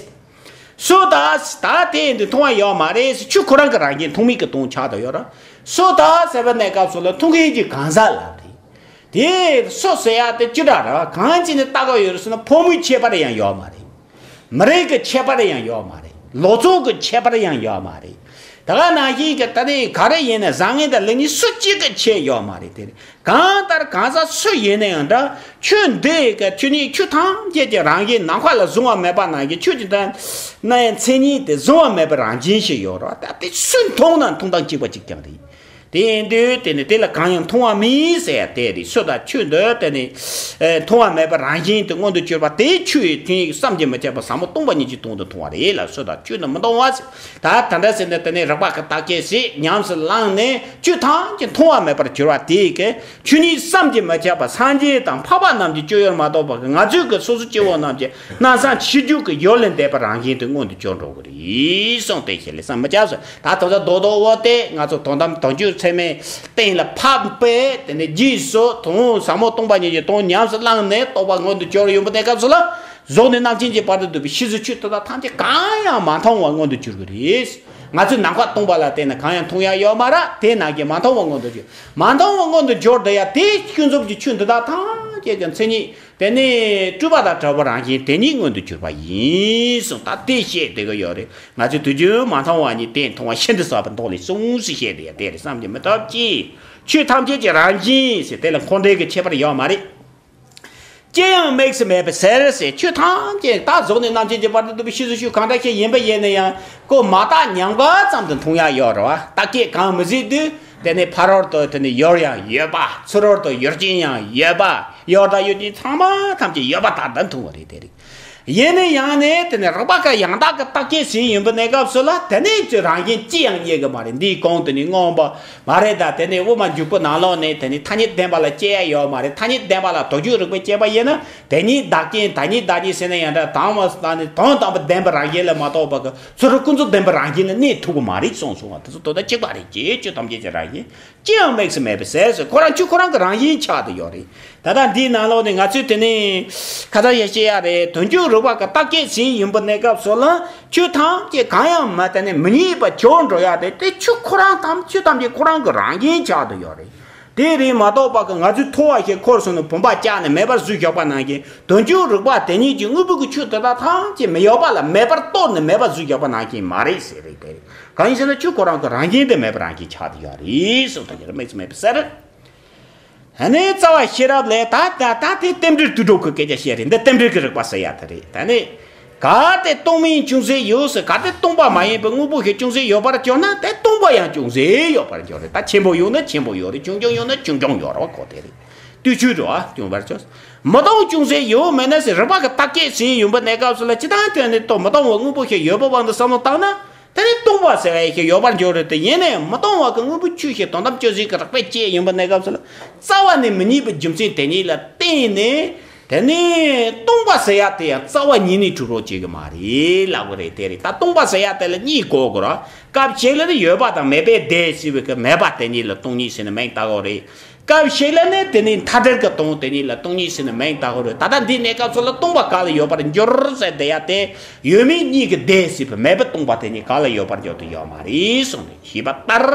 སོ་ད་ད་དེ་ཡིན་དུས་མཐོང་བ་ཡོད་མ་རེད། ཆོས་ཁོ་རང་གི་རང་བཞིན་མཐོང་མིན་གྱི་སྟོང་ཆགས་བསྡད་ཡོད་ར། སོ་ད་ཟེར་བའི་གནས་སྐབས་སུ་ལ་མཐོང་མཁན་གྱི་གང་ཟག་ལ་རེད། དེ་སོ་ཟེར་ཡག་དེ་ཅི་འདྲ་ར་གང་ཅི་ནས་བལྟ་གི་ཡོད་རེད་ཟེར་ན། ཕོ་མོའི་ཁྱད་པར་ཡང་ཡོད་མ་རེད། མི་རིགས་ཀྱི་ཁྱད་པར་ཡང་ཡོད་མ་རེད། ལོ་ཚོད་ཀྱི་ཁྱད་པར་ཡང་ཡོད་མ་རེད། ད་ག་ནང་བཞིན་གྱི་ད་ནི་ག་རེ་ཡིན་ན་བཟང་ངན་དང་ལེགས་ཉེས་སུ་གཅིག་གི་ཁྱད་ཡོད་མ་རེད། དེ་རེད། གང་ལྟར་གང་ཟག་སུ་ཡིན་ན་ཡང་འདྲ། ཆོས་འདི་གི་ཆོས་ཉིད་ཆོས་ཐམས་ཅད་ཀྱི་རང་བཞིན་ནམ་མཁའ་ལ་གཟུང་བ་མེད་པ་ནང་བཞིན། ཆོས་ཀྱི་དོན་རྣམ་དབྱེ་མཚན་ཉིད་དེ་གཟུང་བ་མེད་པའི་རང་བཞིན་ཞིག་ཡོད་རེད། ད་དེ་སུས་མཐོང་ན་མཐོང་སྟངས་གཅིག་པ་གཅིག་རྐྱང་རེད། དེ་ཡིན་དུས་དེ་ནི་དེ་ལ་གང་ཡང་མཐོང་བ་མེད་ཟེར་ཡ་དེ་རེད། སོ་ད་ཆོས་འདི་དེ་ནི་ཨེ་མཐོང་བ་མེད་པའི་རང་བཞིན་དུ་མངོན་དུ་གྱུར་པ་དེ་ཆོས་ཡི་དོན་ཡིན། བསམ་གྱིས་མི་ཁྱབ་པ་ཟབ་མོ་སྟོང་པ་ཉིད་ཀྱི་དོན་དུ་མཐོང་བ་རེད་ལ། སོ་ད་ཆོས་ནི་མི་མཐོང་བ་ཟེར། ད་ད་འདྲ་ཟེར་ནས་དེ་ནི་རིགས་པ་གི་བརྟག་དཔྱད་བྱས། ཉམས་སུ་བླངས་ནས་ཆོས་ཐམས་ཅད་མཐོང་བ་མེད་པར་གྱུར་པ་དེ་གི་ཆོས་ཉིད་བསམ་གྱིས་མི་ཁྱབ་པ་སངས་རྒྱས་དང་འཕགས་པ་རྣམས་ཀྱི་སྤྱོད་ཡུལ་མ་གཏོགས་པ་གི་ང་ཚོའི་གི་སོ་སོ་སྐྱེ་བོ་རྣམས་ཀྱི་སྣང་བསམ་ཤེས་རྒྱུད་ཀྱི་ཡུལ་ལས་འདས་པའི་རང་བཞིན་དུ་མངོན་དུ་གྱུར་འགྲོ་གི་རེད་གསུངས་ཏེ། ཞེས་ལས་བསམ་མི་ཁྱབ་ཟེར། ད་ད་ལྟ་རྡོག་རྡོག་འོ་དེ་ང་ཚོ་དོན་དམ་དོན་བཅུ་ཚད་མའི་སྟེང་ལ་ཕབ་པས། དེ་ནས་རྗེས་སུ་དོན་ཟབ་མོ་སྟོང་པ་ཉིད་ཀྱི་དོན་ཉམས་སུ་བླངས་ནས་རྟོགས་པ་མངོན་དུ་གྱུར་ཡོང་པའི་གནས་སྐབས་སུ་ལ། གཟུགས་ནས་རྣམ་མཁྱེན་གྱི་བར་དུ་འདུས་པའི་ཕྱིས་སུ་ཆོས་དེ་དག་ཐམས་ཅད་གང་ཡང་མ་མཐོང་བ་མངོན་དུ་གྱུར་གྱི་རེད། ང་ཚོས་ནམ་མཁའ་སྟོང་པ་ལ་བལྟས་ན་གང་ཡང་མཐོང་ཡ་ཡོད་མ་རེད། དེ་ནང་གི་མ་མཐོང་བ་མངོན་དུ་གྱུར། མ་མཐོང་བ་མངོན་དུ་གྱུར་བསྡད་ཡ་དེ་ཀུན་རྫོབ་ཀྱི་ཆོས་འདི་དག་ཐམས་ཅད་ཀྱི་མཚན་ཉིད་དེ་ནི་སྤྲོས་པ་དང་བྲལ་བའི་རང་བཞིན་དེ་ཉིད་མངོན་དུ་གྱུར་པ་ཡིན་གསུངས། ད་དེ་བཤད་བསྡད་ཀྱི་ཡོད་རེད། ང་ཚོས་དུས་རྒྱུན་མ་མཐོང་བ་ཉིད་དེ་མཐོང་བ་ཤིན་ཏུ་ཟབ་པའི་མདོ་ལས་གསུངས་ཟེར་བཤད་བསྡད་ཡ་དེ་རེད་བསམ་གྱིས་མི་ཐུབ་ཀྱི། ཆོས་ཐམས་ཅད་ཀྱི་རང་བཞིན་ཟེར་དེ་ལ་འཁོར་འདས་ཀྱི་ཁྱད་པར་ཡོད་མ་རེད། ཅི་ཡང་དམིགས་སུ་མེད་པའི་ཟེར་ཟེར། ཆོས་ཐམས་ཅད་ད་གཟུགས་ནས་རྣམ་མཁྱེན་གྱི་བར་དུ་འདུས་པའི་ཕྱིས་སུ་ཆོས་གང་འདྲ་ཞིག་ཡིན་པ་ཡིན་ན་ཡང་། ཁོ་མ་བརྟགས་ཉམས་དགའ་ཙམ་དུ་མཐོང་ཡ་ཡོད་རེད་བ། བརྟག་དཔྱད་གང་མི་བྱེད་དུས་དེ་ནི་ཕ་རོལ་ཏུ་དེ་ནི་ཡུལ་ཡང་ཡོད་པ། ཚུར་རོལ་ཏུ་ཡུལ་ཅན་ཡང་ཡོད་པ། ཡོད་དང་ཡོད་ཅན་ཚང་མ་ཐམས་ཅད་ཡོད་པ་ལྟར་དུ་མཐོང་བ་རེད། དེ་རེད། ཡིན་ན་ཡང་ནས་དེ་ནི་རིགས་པ་གི་ཡང་དག་གི་བརྟག་དཔྱད་བྱས་ཡིན་པའི་གནས་སྐབས་སུ་ལ་དེ་ནས་ཀྱི་རང་བཞིན་ཅི་ཡང་རྙེད་གི་མ་རེད། འདིའི་གོང་དུ་ནི་མངོན་པ་མ་རེད། ད་དེ་ནས་དབུ་མ་འཇུག་པའི་ནང་ལོགས་ནས་དེ་ནི་ཐ་སྙད་བདེན་པ་ལ་དཔྱད་ཡ་ཡོད་མ་རེད། ཐ་སྙད་བདེན་པ་ལ་དོགས་གཅོད་རིགས་པས་དཔྱད་པ་ཡིན་ན། དེ་ཉིད་བདག་རྐྱེན་ད་ཉིད་བདག་ཉིད་ཟེར་ན་ཡང་འདྲ། དང་བ་ད་ནི་དོན་དམ་པར་བདེན་པའི་རང་བཞིན་ལ་མ་གཏོགས་པ་གི་ཚུར་ཀུན་རྫོབ་བདེན་པའི་རང་བཞིན་ལ་གནས་ཐུབ་ཀྱི་མ་རེད་གསུངས་སོང་བ། དེ་ཚོ་དོན་དག་གཅིག་པ་རེད། ཅེས་ཆོས་ཐམས་ཅད་ཀྱི་རང་བཞིན་ཅི་ཡང་དམིགས་སུ་མེད་པའི་ཟེར་ཟེར། ཁོ་རང་ཆོས་ཁོ་རང་གི་རང་བཞིན་ཆགས་བསྡད་ཡོད་རེད། ད་ལྟ་འདིའི་ནང་ལོགས་ནས་ང་ཚོས་དེ་ནི་ཁ་ཚ་ཡ་བཤད་ཡ་རེད། དོན་བཅུ་རིགས་པ་གི་བརྟག་དཔྱད་བྱས་ཡིན་པའི་གནས་སྐབས་སུ་ལ་ཆོས་ཐམས་ཅད་གང་ཡང་མ། དེ་ནི་མི་རྙེད་པ་གྱུར་འགྲོ་ཡ་དེ་དེ་ཆོས་ཁོ་རང་ཐམས། ཆོས་ཐམས་ཅད་ཁོ་རང་གི་རང་བཞིན་ཆགས་བསྡད་ཡོད་རེད། དེ་རེད་མ་གཏོགས་པ་གི་ང་ཚོས་ཐོ་བ་ཞིག་འཁོར་སོང་ནས་བུམ་པ་བཅག་ནས་མེད་པར་བཟོས་བཞག་པ་ནང་བཞིན། དོན་བཅུ་རིགས་པ་དེ་ཉིད་ཀྱི་དངོས་པོ་གི་ཆོས་དེ་དག་ཐམས་ཅད་མི་ཡོད་པ་ལ་མེད་པར་གཏོར་ནས་མེད་པར་བཟོས་བཞག་པ་ནང་བཞིན་མ་རེད་ཟེར་རེད། དེ་རེད། གང་ཡིན་ཟེར་ན་ཆོས་ཁོ་རང་གི་རང་བཞིན་དེ་མེད་པའི་རང་བཞིན་ཆགས་བསྡད་ཡོད་རེད་གསུངས། དོན་གྱི་དམིགས་སུ་མེད་པའི་ཟེར། ཨ་ནི་རྩ་བ་ཤེས་རབ་ལས་ད་ད་ད་དེ་རྟེན་འབྲེལ་དུད་འགྲོ་གི་སྐད་ཆ་བཤད་རེད། འདི་རྟེན་འབྲེལ་གྱི་རིགས་པ་ཟེར་ཡ་དེ་རེད། ད་ནི་གལ་ཏེ་སྟོང་མིན་ཅུང་ཟད་ཡོད་ཟེར། གལ་ཏེ་སྟོང་པ་མ་ཡིན་པའི་དངོས་པོ་ཞིག་ཅུང་ཟད་ཡོད་པར་གྱུར་ན། དེ་སྟོང་པ་ཡང་ཅུང་ཟད་ཡོད་པར་འགྱུར་རེད། ད་ཆེན་པོ་ཡོད་ན་ཆེན་པོ་ཡོད་རེད། ཆུང་ཆུང་ཡོད་ན་ཆུང་ཆུང་ཡོད་རེད་བ། ཁོ་དེ་རེད། དུས་ཆོས་འགྲོ་བ་ཅུང་བར་ཆོས། མི་སྟོང་ཅུང་ཟད་ཡོད་མེད་ན་ཟེར། རིགས་པ་གི་བརྟག་དཔྱད་བྱས་ཡོང་པའི་གནས་སྐབས་སུ་ལ་ཅི་ལྟར་དོན་ནི་སྟོང་མི་སྟོང་བའི་དངོས་པོ་ཞིག་ཡོད་པའི་དབང་དུ་བསམ་བློ་བཏང་ན། དེ་ནི་སྟོང་པ་ཟེར་བ་ཞིག་ཡོད་པར་འགྱུར་རེད་དེ། ཡིན་ནའི་མི་སྟོང་བ་གི་དངོས་པོའི་ཆོས་ཤིག་དོན་དམ་དཔྱོད་བྱེད་ཀྱི་རིགས་པས་དཔྱད་ཡོང་པའི་གནས་སྐབས་སུ་ལ། རྩ་བ་ནས་མི་རྙེད་པའི་རྒྱུ་མཚན་དེ་ཉིད་ལ་བརྟེན་ནས། དེ་ནི་སྟོང་པ་ཟེར་ཡ་དེ་ཡང་རྩ་བ་ཉིད་ནས་གྲུབ་རོགས་བྱེད་ཀྱི་མ་རེད་ལབ་གི་རེད། དེ་རེད། ད་སྟོང་པ་ཟེར་ཡ་དེ་ལ་གཉིས་གོ་དགོས་ར། སྐབས་ཤིག་ལ་ནི་ཡོད་པ་དང་མེད་པའི་བརྡས་ཟེར་བའི་གི་མེད་པ་དེ་ཉིད་ལ་སྟོང་ཉིད་ཟེར་ནས་མིང་བཏགས་ཡོད་རེད། སྐབས་ཤིག་ལ་ནི་དེ་ནི་མཐའ་བྲལ་གྱི་དོན་དེ་ཉིད་ལ་སྟོང་ཉིད་ཟེར་ནས་མིང་བཏགས་ཡོད་རེད། ད་ལྟ་འདིའི་གནས་སྐབས་སུ་ལ་སྟོང་པ་ག་ལ་ཡོད་པར་འགྱུར་ཟེར་བསྡད་ཡ་དེ། ཡོད་མེད་གཉིས་ཀྱི་བརྡས་ཟེར་བའི་མེད་པའི་སྟོང་པ་དེ་ཉིད་ག་ལ་ཡོད་པར་འགྱུར་དུ་ཡོད་མ་རེད་གསུངས་ནས། ཞེས་པ་ལྟར།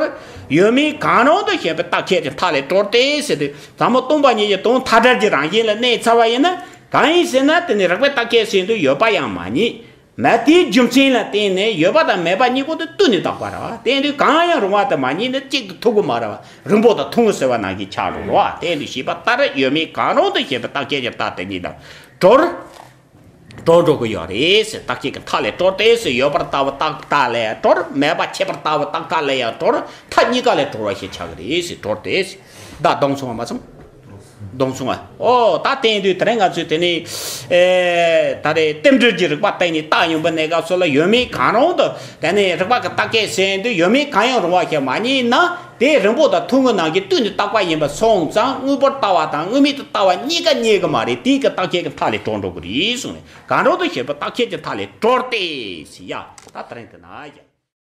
ཡོད་མེད་གང་རུང་དུ་ཞེན་པའི་རྟག་ཆད་ཀྱི་མཐའ་ལས་གྲོལ་ཏེ་ཟེར་དུས། ཟབ་མོ་སྟོང་པ་ཉིད་ཀྱི་དོན་མཐའ་བྲལ་གྱི་རང་བཞིན་ལ་གནས་ཚར་བ་ཡིན་ན། གང་ཡིན་ཟེར་ན། དེ་ནི་རིགས་པས་རྟག་ཆད་ཟིན་དུས་ཡོད་པ་ཡང་མ་རྙེད། མེད་དེའི་རྒྱུ་མཚན་ལ་བརྟེན་ནས་ཡོད་པ་དང་མེད་པ་གཉིས་པོ་དེ་བཏུས་ནས་བཏགས་པ་རེད་བ། དེ་ཡིན་དུས་གང་ཡང་རུང་བ་དེ་མ་རྙེད་ན་གཅིག་ཏུ་ཐུག་གི་མ་རེད་བ། རིང་པོ་དང་ཐུང་ངུ་ཟེར་བ་ནང་བཞིན་ཆགས་འགྲོ་རེད་བ། དེ་ཡིན་དུས་ཞེས་པ་ལྟར། ཡོད་མེད་གང་རུང་དུ་ཞེན་པའི་རྟག་ཆད་ཀྱི་རྟགས་དེ་ཉིད་དང་གྲོལ། གྲོལ་འགྲོ་གི་ཡོད་རེད་ཟེར། རྟགས་ཆད་ཀྱི་མཐའ་ལས་གྲོལ་ཏེ་ཟེར། ཡོད་པར་ལྟ་བུ་རྟག་མཐའ་ལས་ཡང་གྲོལ། མེད་པ་ཁྱད་པར་ལྟ་བུ་རྟག་མཐའ་ལས་ཡང་གྲོལ། མཐའ་གཉིས་ཀ་ལས་གྲོལ་བ་ཞིག་ཆགས་ཀྱི་རེད་ཟེར། གྲོལ་ཏེ་ཟེར། བརྡ་གཏོང་སོང་བ་མ་སོང་། གཏོང་སོང་བ། ཨོ་ད་བསྟན་དུས་དེ་རིང་ང་ཚོས་དེ་ནི་ཨེ་ད་རེས་རྟེན་འབྲེལ་གྱི་རིགས་པ་བསྟན་ནས་རྟགས་ཡོང་པའི་གནས་སྐབས་སུ་ལ་ཡོད་མེད་གང་རུང་དུ་དེ་ནི་རིགས་པ་གི་རྟགས་ཁས་ཟིན་དུས་ཡོད་མེད་གང་ཡང་རུང་བ་ཞིག་མ་རྙེད་ན། དེ་རིང་པོ་དང་ཐུང་ངུ་རྣམས་ཀྱི་དུས་ནི་རྟག་པ་ཡིན་པ་སོང་ཙང་། དངོས་པོར་ལྟ་བ་དང་དངོས་མེད་དུ་ལྟ་བ་གཉིས་ཀ་རྙེད་ཀྱི་མ་རེད། དེའི་གི་རྟགས་ཆད་ཀྱི་མཐའ་ལས་གྲོལ་འགྲོ་གི་རེད་གསུངས་ནས། གང་རུང་དུ་ཞེས་པ་རྟགས་ཆད་ཀྱི་མཐའ་ལས་གྲོལ་ཏེ་ཟེར་ཡ། ད་དེ་རིང་དེ་ན་ཡ།